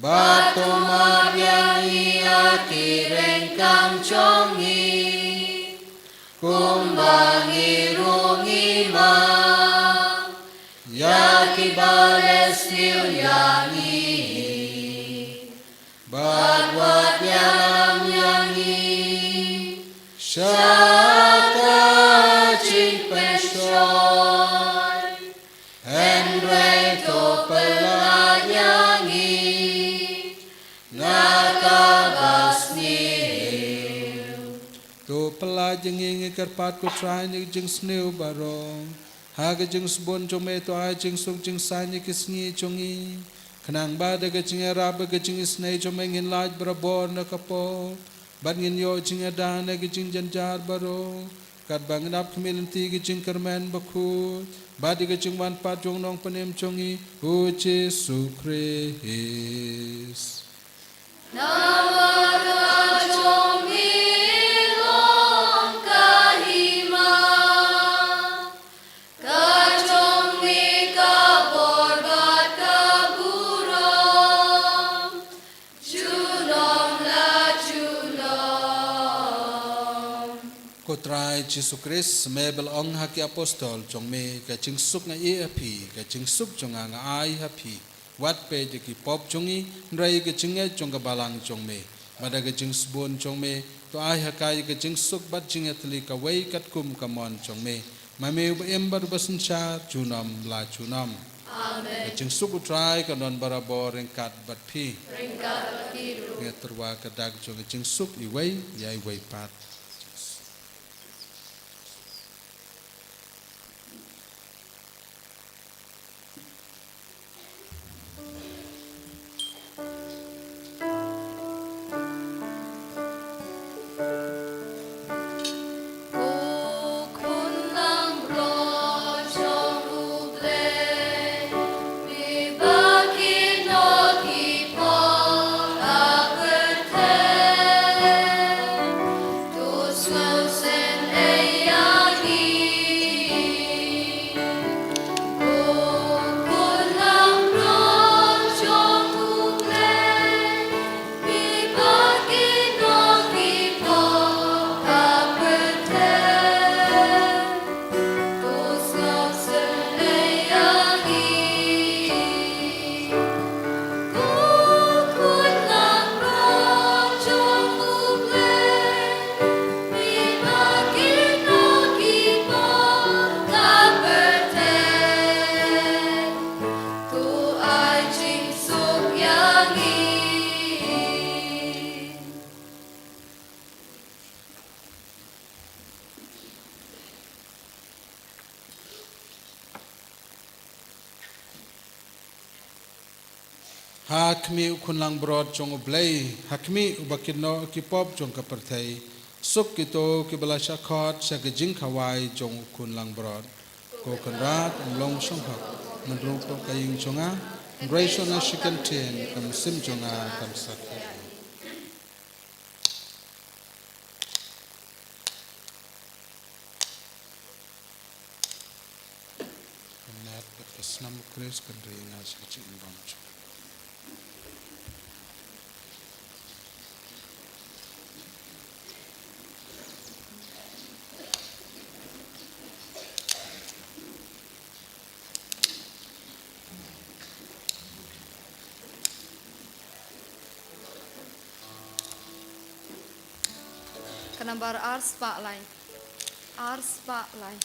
Bad to map ïa ngi ïa ki ryngkang jong ngi, kumba ngi ruh ngi map ïa kiba leh sniew ïa ngi. Bad wat ïalam ïa ngi sha ka jingpynshoi, hynrei to pyllait ïa ngi na kaba sniew. To pyllait ïa ngi, ngi kyrpad ko Trai, na ka jingsniew baroh. Ha ka jingsbun jong me to ai jingsuk jingsaiñ ïa ki sngi jong ngi, khnang ba da ka jingïarap bad ka jingisynei jong me ngin lait barabor na ka pop, bad ngin ïoh jingïada na ka jingjynjar baroh, katba ngin ap khmih lynti ka jingkyrmen bakhuid bad ïa ka jingwan pat jong u Nongpynim jong ngi, u Jisu Khrist. Namar ka jong me long ka hima, ka jong me ka bor bad ka burom, junom Jisu Khrist, me ba la ong ha ki apostol jong me, ka jingsuk nga ai ha phi, ka jingsuk jong nga nga ai ha phi. Wat peit ïa ki pop jong ngi, hynrei ïa ka jingngeit jong ka balang jong me. Bad da ka jingsbun jong me, to ai ha ka ïa ka jingsuk bad jingïatylli kawei katkum ka mon jong me. Ma me uba im bad uba synshar junom la junom. Amen. Ka jingsuk U Trai kan don barabor ryngkat bad phi. Ryngkat bad phi ruh. Ngin tyrwa ka dak jong ka jingsuk iwei ïa iwei pat. Ha khmih u khun langbrot jong U Blei, ha khmih uba kit noh ki pop jong ka pyrthei, suk kito kiba la shah khot sha ka jingkhawai jong u khun langbrot. Ko Kynrad, ym long shong hok, mynta ruh ka ïing jong nga, hynrei shong na shi kyntien, ka mynsiem jong nga kan sa khot. Ka met bad ka snam U Khrist kan ri ïa nga sha ka jingim bymjukut. Ka nambar ar spah lai. Ar spah lai.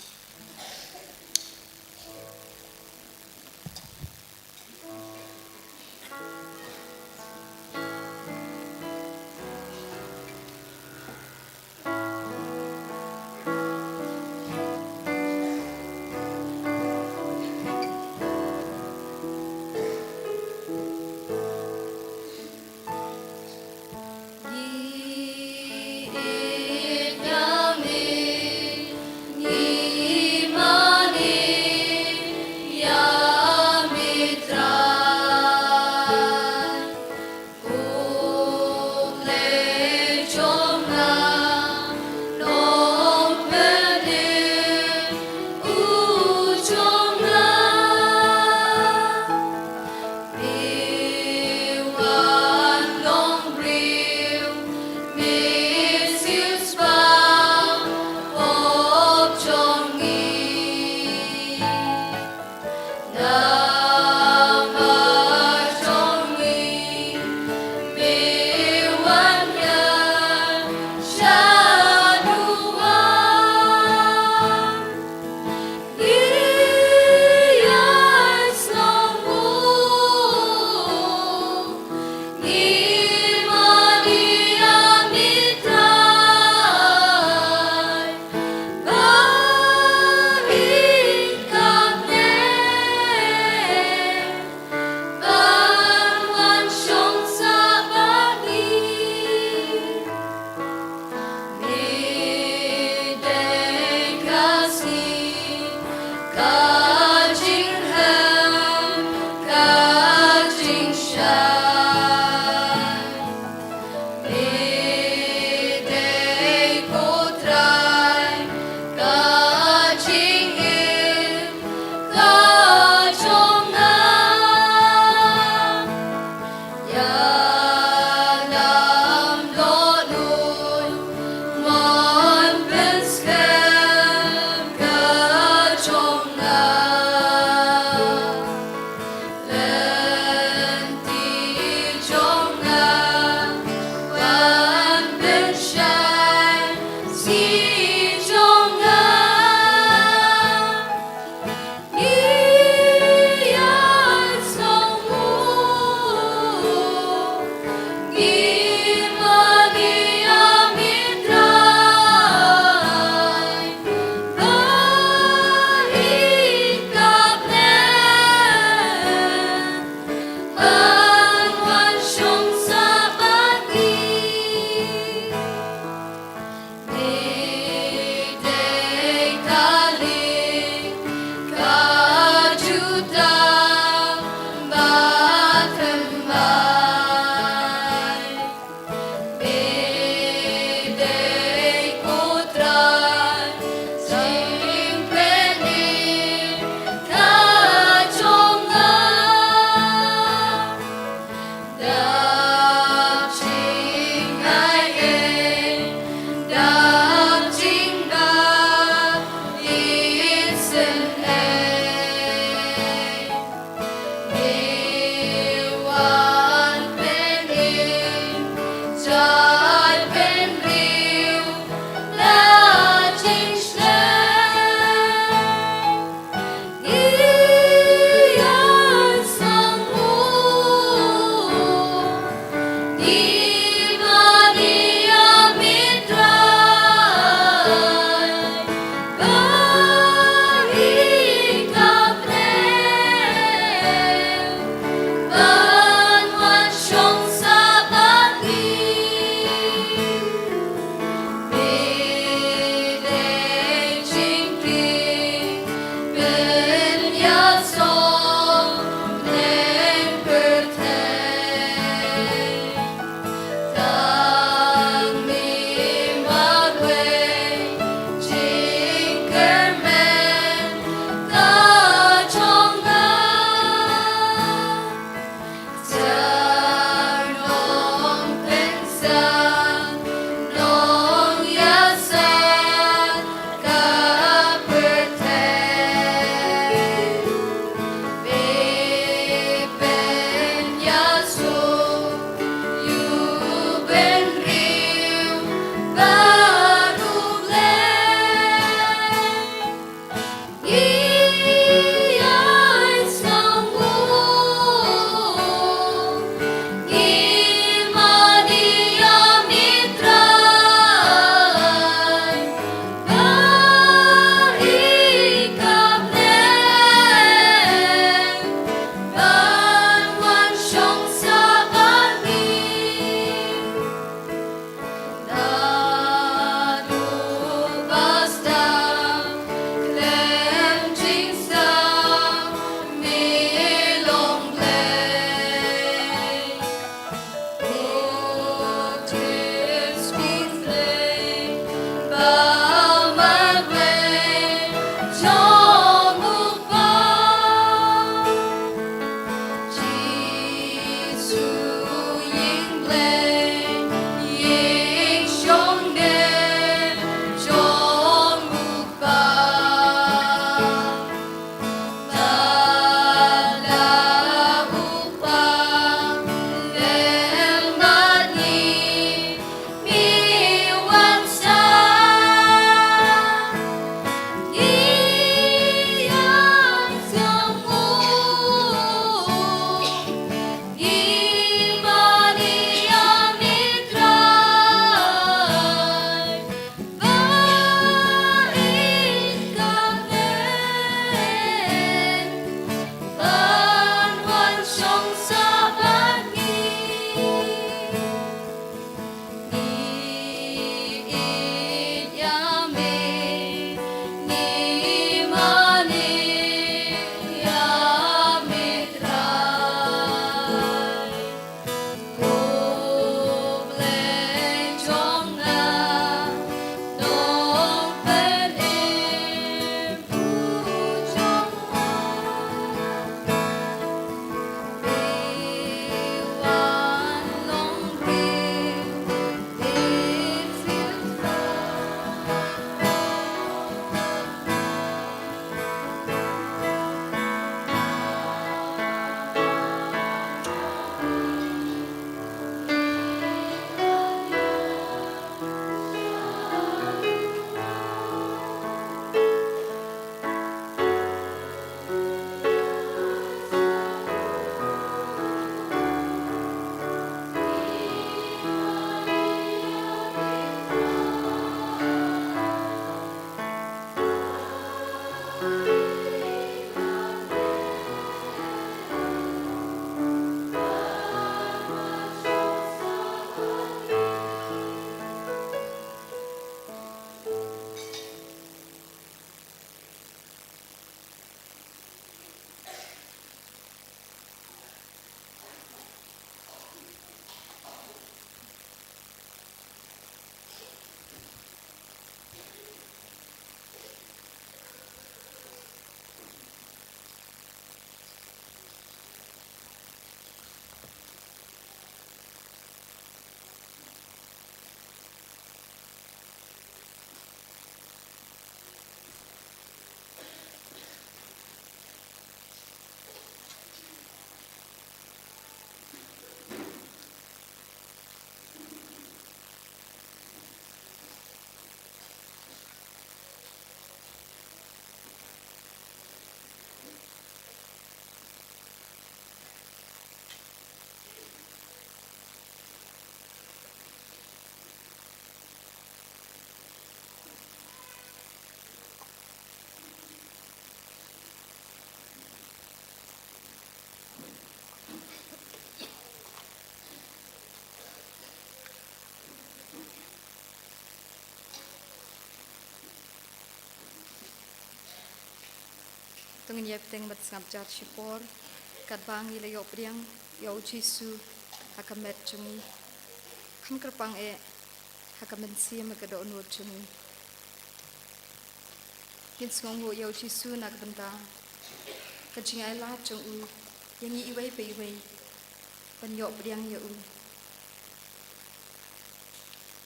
Ngin ïa bteng bad sngap jar shipor katba ngi la ïoh pdiang ïa u Jisu ha ka met jong ngi. Kham kyrpang eh ha ka mynsiem, ha ka dohnud jong ngi. Ngin sngewnguh ïa u Jisu na ka bynta ka jingailad jong u ïa ngi iwei pa iwei ban ïoh pdiang ïa u.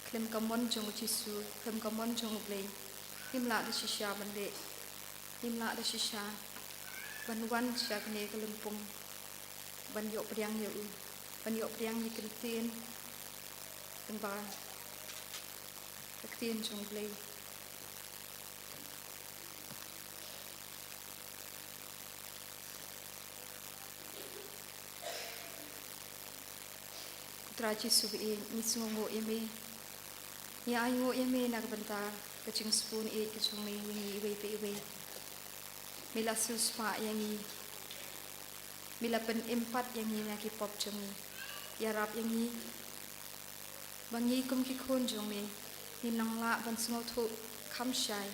Khlem ka mon jong u Jisu, khlem ka mon jong U Blei, ngim lah da shisha ban leh, ngim lah da shisha ban wan sha kane ka lympung ban ïoh pdiang ïa u, ban ïoh pdiang ïa ka ktien, lyngba ka ktien jong U Blei. Ko Trai Jisu ba ïeit, ngi sngewnguh ïa me. Ngi ainguh ïa me na ka bynta ka jingsbun ïeit ka jong me ïa ngi iwei pa iwei. Me la siewspah ïa ngi. Me la pynim pat ïa ngi na ki pop jong ngi. Ïarap ïa ngi ba ngi kum ki khun jong me ngin nang lah ban sngewthuh kham shai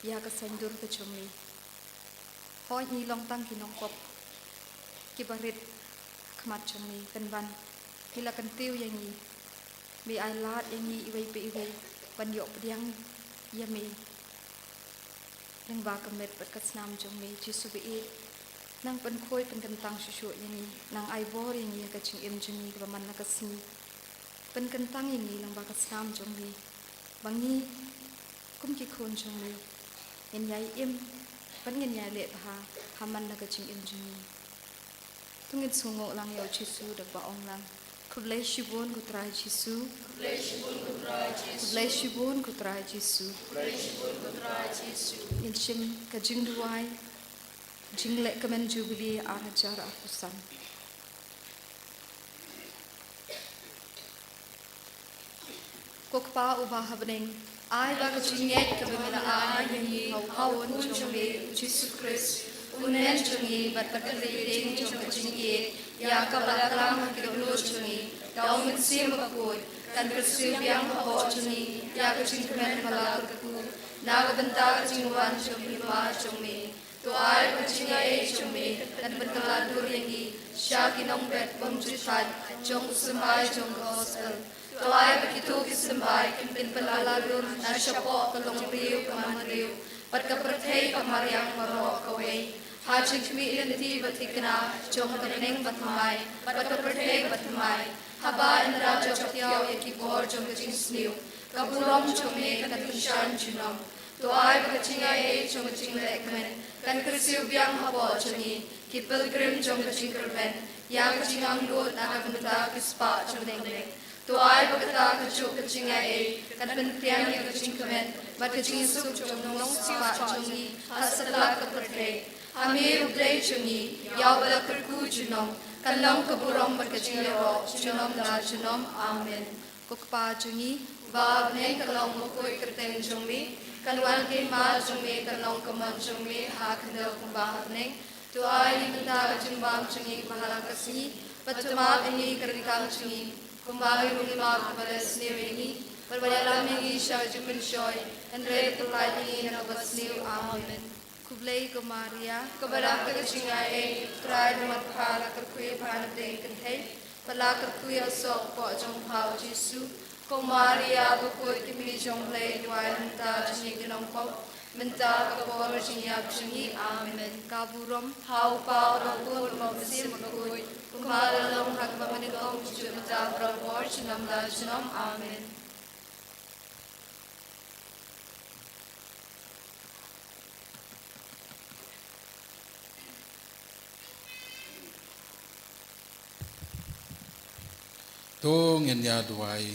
ïa ka saiñdur ka jong me. Hooid, ngi long tang ki nongpop kiba rit ha khmat jong me, pynban me la kyntiew ïa ngi. Me ailad ïa ngi iwei pa iwei ban ïoh pdiang ïa me lyngba ka met bad ka snam jong me. Jisu ba ïeit, nang pynkhuid pynkyntang shuh shuh ïa ngi, nang ai bor ïa ngi ha ka jingim jong ngi kaba man la ka sngi. Pynkyntang ïa ngi lyngba ka snam jong me, ba ngi kum ki khun jong me ngin ïai im bad ngin ïai leh bha ha man la ka jingim jong ngi. To ngin sngewnguh lang ïa u Jisu da kaba ong lang: Khublei shibun ko Trai Jisu. Khublei shibun ko Trai Jisu. Khublei shibun ko Trai Jisu. Ngin shim ka jingduwai jinglehkmen Jubili ar hajar arphew san. Ko Kpa uba ha bneng, ai ba ka jingngeit kaba me la ai ha ngi ha u Khun jong me u Jisu Khrist, u Nongpynim jong ngi bad ka lynti jong ka jingïeit, ïa kaba la klam ha ki dohnud jong ngi da u Mynsiem Bakhuid, kan kyrsiew biang hapoh jong ngi ïa ka jingkmen ba la kyrkhu na ka bynta ka jingwan jong u Hima jong me. To ai ba ka jingaiei jong me kan pynkylla dur ïa ngi sha ki nongbet bymjukut jong u symbai jong ka gospel. To ai ba kito ki symbai kin pynkylla dur na shapoh ka longbriew ka manbriew bad ka pyrthei ka mariang baroh kawei, ha jingkhmih lynti bad thikna jong ka bneng bathymmai bad ka pyrthei bathymmai, haba yn da jop thiaw ïa ki bor jong ka jingsniew. Ka burom jong me kan kynshan junom. To ai ba ka jingaiei jong ka jinglehkmen kan kyrsiew biang hapoh jong ngi, ki pilgrim jong ka jingkyrmen ïa ka jingangnud na ka bynta ki spah jong ka bneng. To ai ba kata kajuh ka jingaiei kan pyntiang ïa ka jingkmen bad ka jingsuk jong u nongspah jong ngi ha satlak ka pyrthei. Ha me U Blei jong ngi, ïa uba la kyrkhu junom, kan long ka burom bad ka jingïaroh junom la junom. Amen. Ko Kpa jong ngi uba ha bneng, kan long bakhuid ka kyrteng jong me, kan wan ka hima jong me, kan long ka mon jong me ha ka khyndew kumba ha bneng. To ai ïa ngi mynta ka jingbam jong ngi kaba ha la ka sngi, bad to map ïa ngi ka ryngkang jong ngi, kumba ngi ruh ngi map ïa kiba la sniew ïa ngi, bad wat ïalam ïa ngi sha ka jingpynshoi, hynrei to pynlait ïa ngi na kaba sniew. Amen. Khublei ko Maria, kaba don bad ka jingaiei, U Trai u don bad pha, la kyrkhu ïa pha na pdeng kynthei, bad la kyrkhu ïa u soh hapoh jong pha u Jisu. Ko Maria bakhuid, ka Kmie jong U Blei, duwai ïa ngi mynta jong ngi ki nongpop, mynta bad ka por jingïap jong ngi. Amen. Ka burom ha u Kpa, ha u Khun, ha u Mynsiem Bakhuid, kumba la long ha kaba nyngkong, kumjuh mynta, baroh por, junom la junom. Amen. To ngin ïa duwai.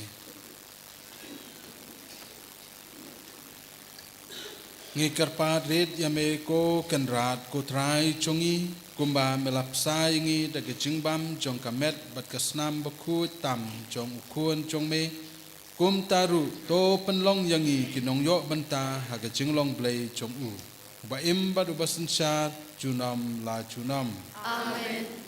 Ngi kyrpad rit ïa me ko Kynrad, ko Trai jong ngi, kumba me la bsa ïa ngi da ka jingbam jong ka met bad ka snam bakhuid tam jong u Khun jong me. Kumta ruh to pynlong ïa ngi ki nongïoh bynta ha ka jinglong Blei jong u, uba im bad uba synshar junom la junom. Amen.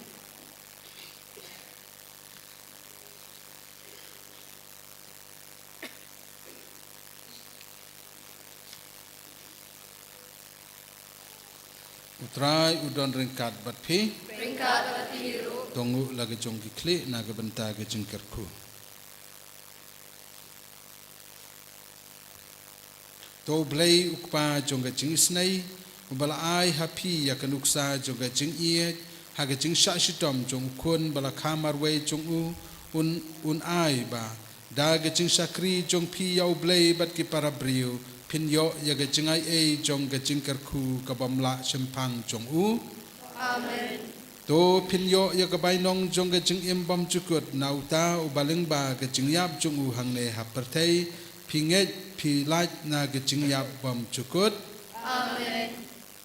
Trai u don ryngkat bad phi. Ryngkat bad phi ruh. To nguh la ka jong ki khlieh na ka bynta ka jingkyrkhu. To U Blei U Kpa jong ka jingisynei, uba la ai ha phi ïa ka nuksa jong ka jingïeit ha ka jingshah shitom jong U Khun ba la kha marwei jong u, un, un ai ba da ka jingshakri jong phi ïa U Blei bad ki para briew, phin ïoh ïa ka jingai ei jong ka jingkyrkhu ka bym lah shemphang jong u. Amen. To phin ïoh ïa ka bainong jong ka jingim bymjukut na uta uba lyngba ka jingïap jong u hangne ha pyrthei, phi ngeit phi lait na ka jingïap bymjukut. Amen.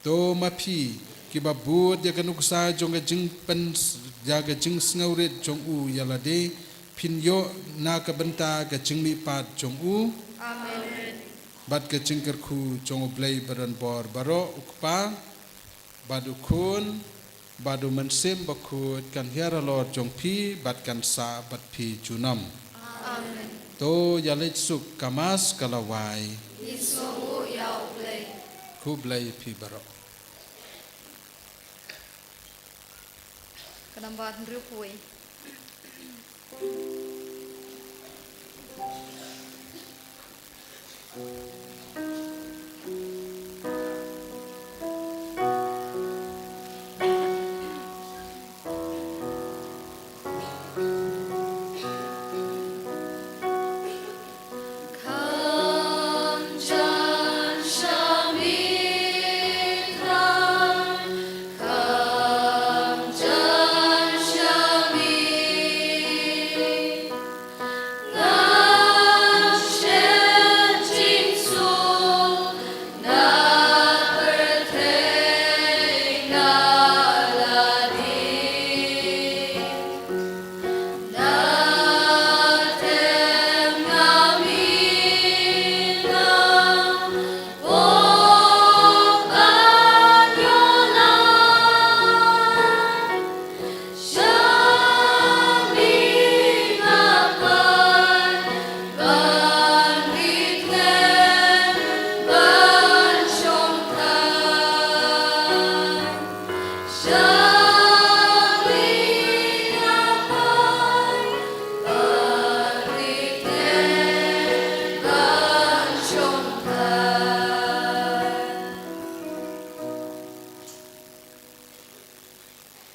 To ma phi kiba bud ïa ka nuksa jong ka jingpyn, ïa ka jingsngewrit jong u ïa lade, phin ïoh na ka bynta ka jingmihpat jong u. Amen. Bad ka jingkyrkhu jong U Blei ba don bor baroh, U Kpa bad U Khun bad U Mynsiem Bakhuid kan hiar halor jong phi bad kan sah bad phi junom. Amen. To ïa leit suk, ka Mass ka la wai. Ngi sngewnguh ïa U Blei. Khublei phi baroh. Ka namba hynriewphew.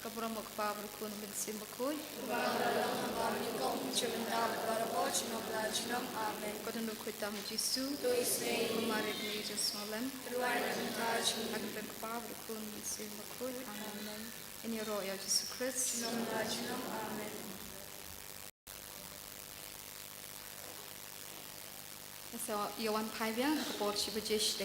Ka burom U Kpa, bad U Khun, Mynsiem Bakhuid. Amen. Ko Trai Khuid tam ha Jisu. Ko Maria Mei jong Sngewlem. Ha ka kyrteng U Kpa, bad U Khun, Mynsiem Bakhuid. Amen. Amen. Yn ïaroh ïa U Jisu Khrist. Amen. Sa ïa wan phai biang ha ka por shi baje shi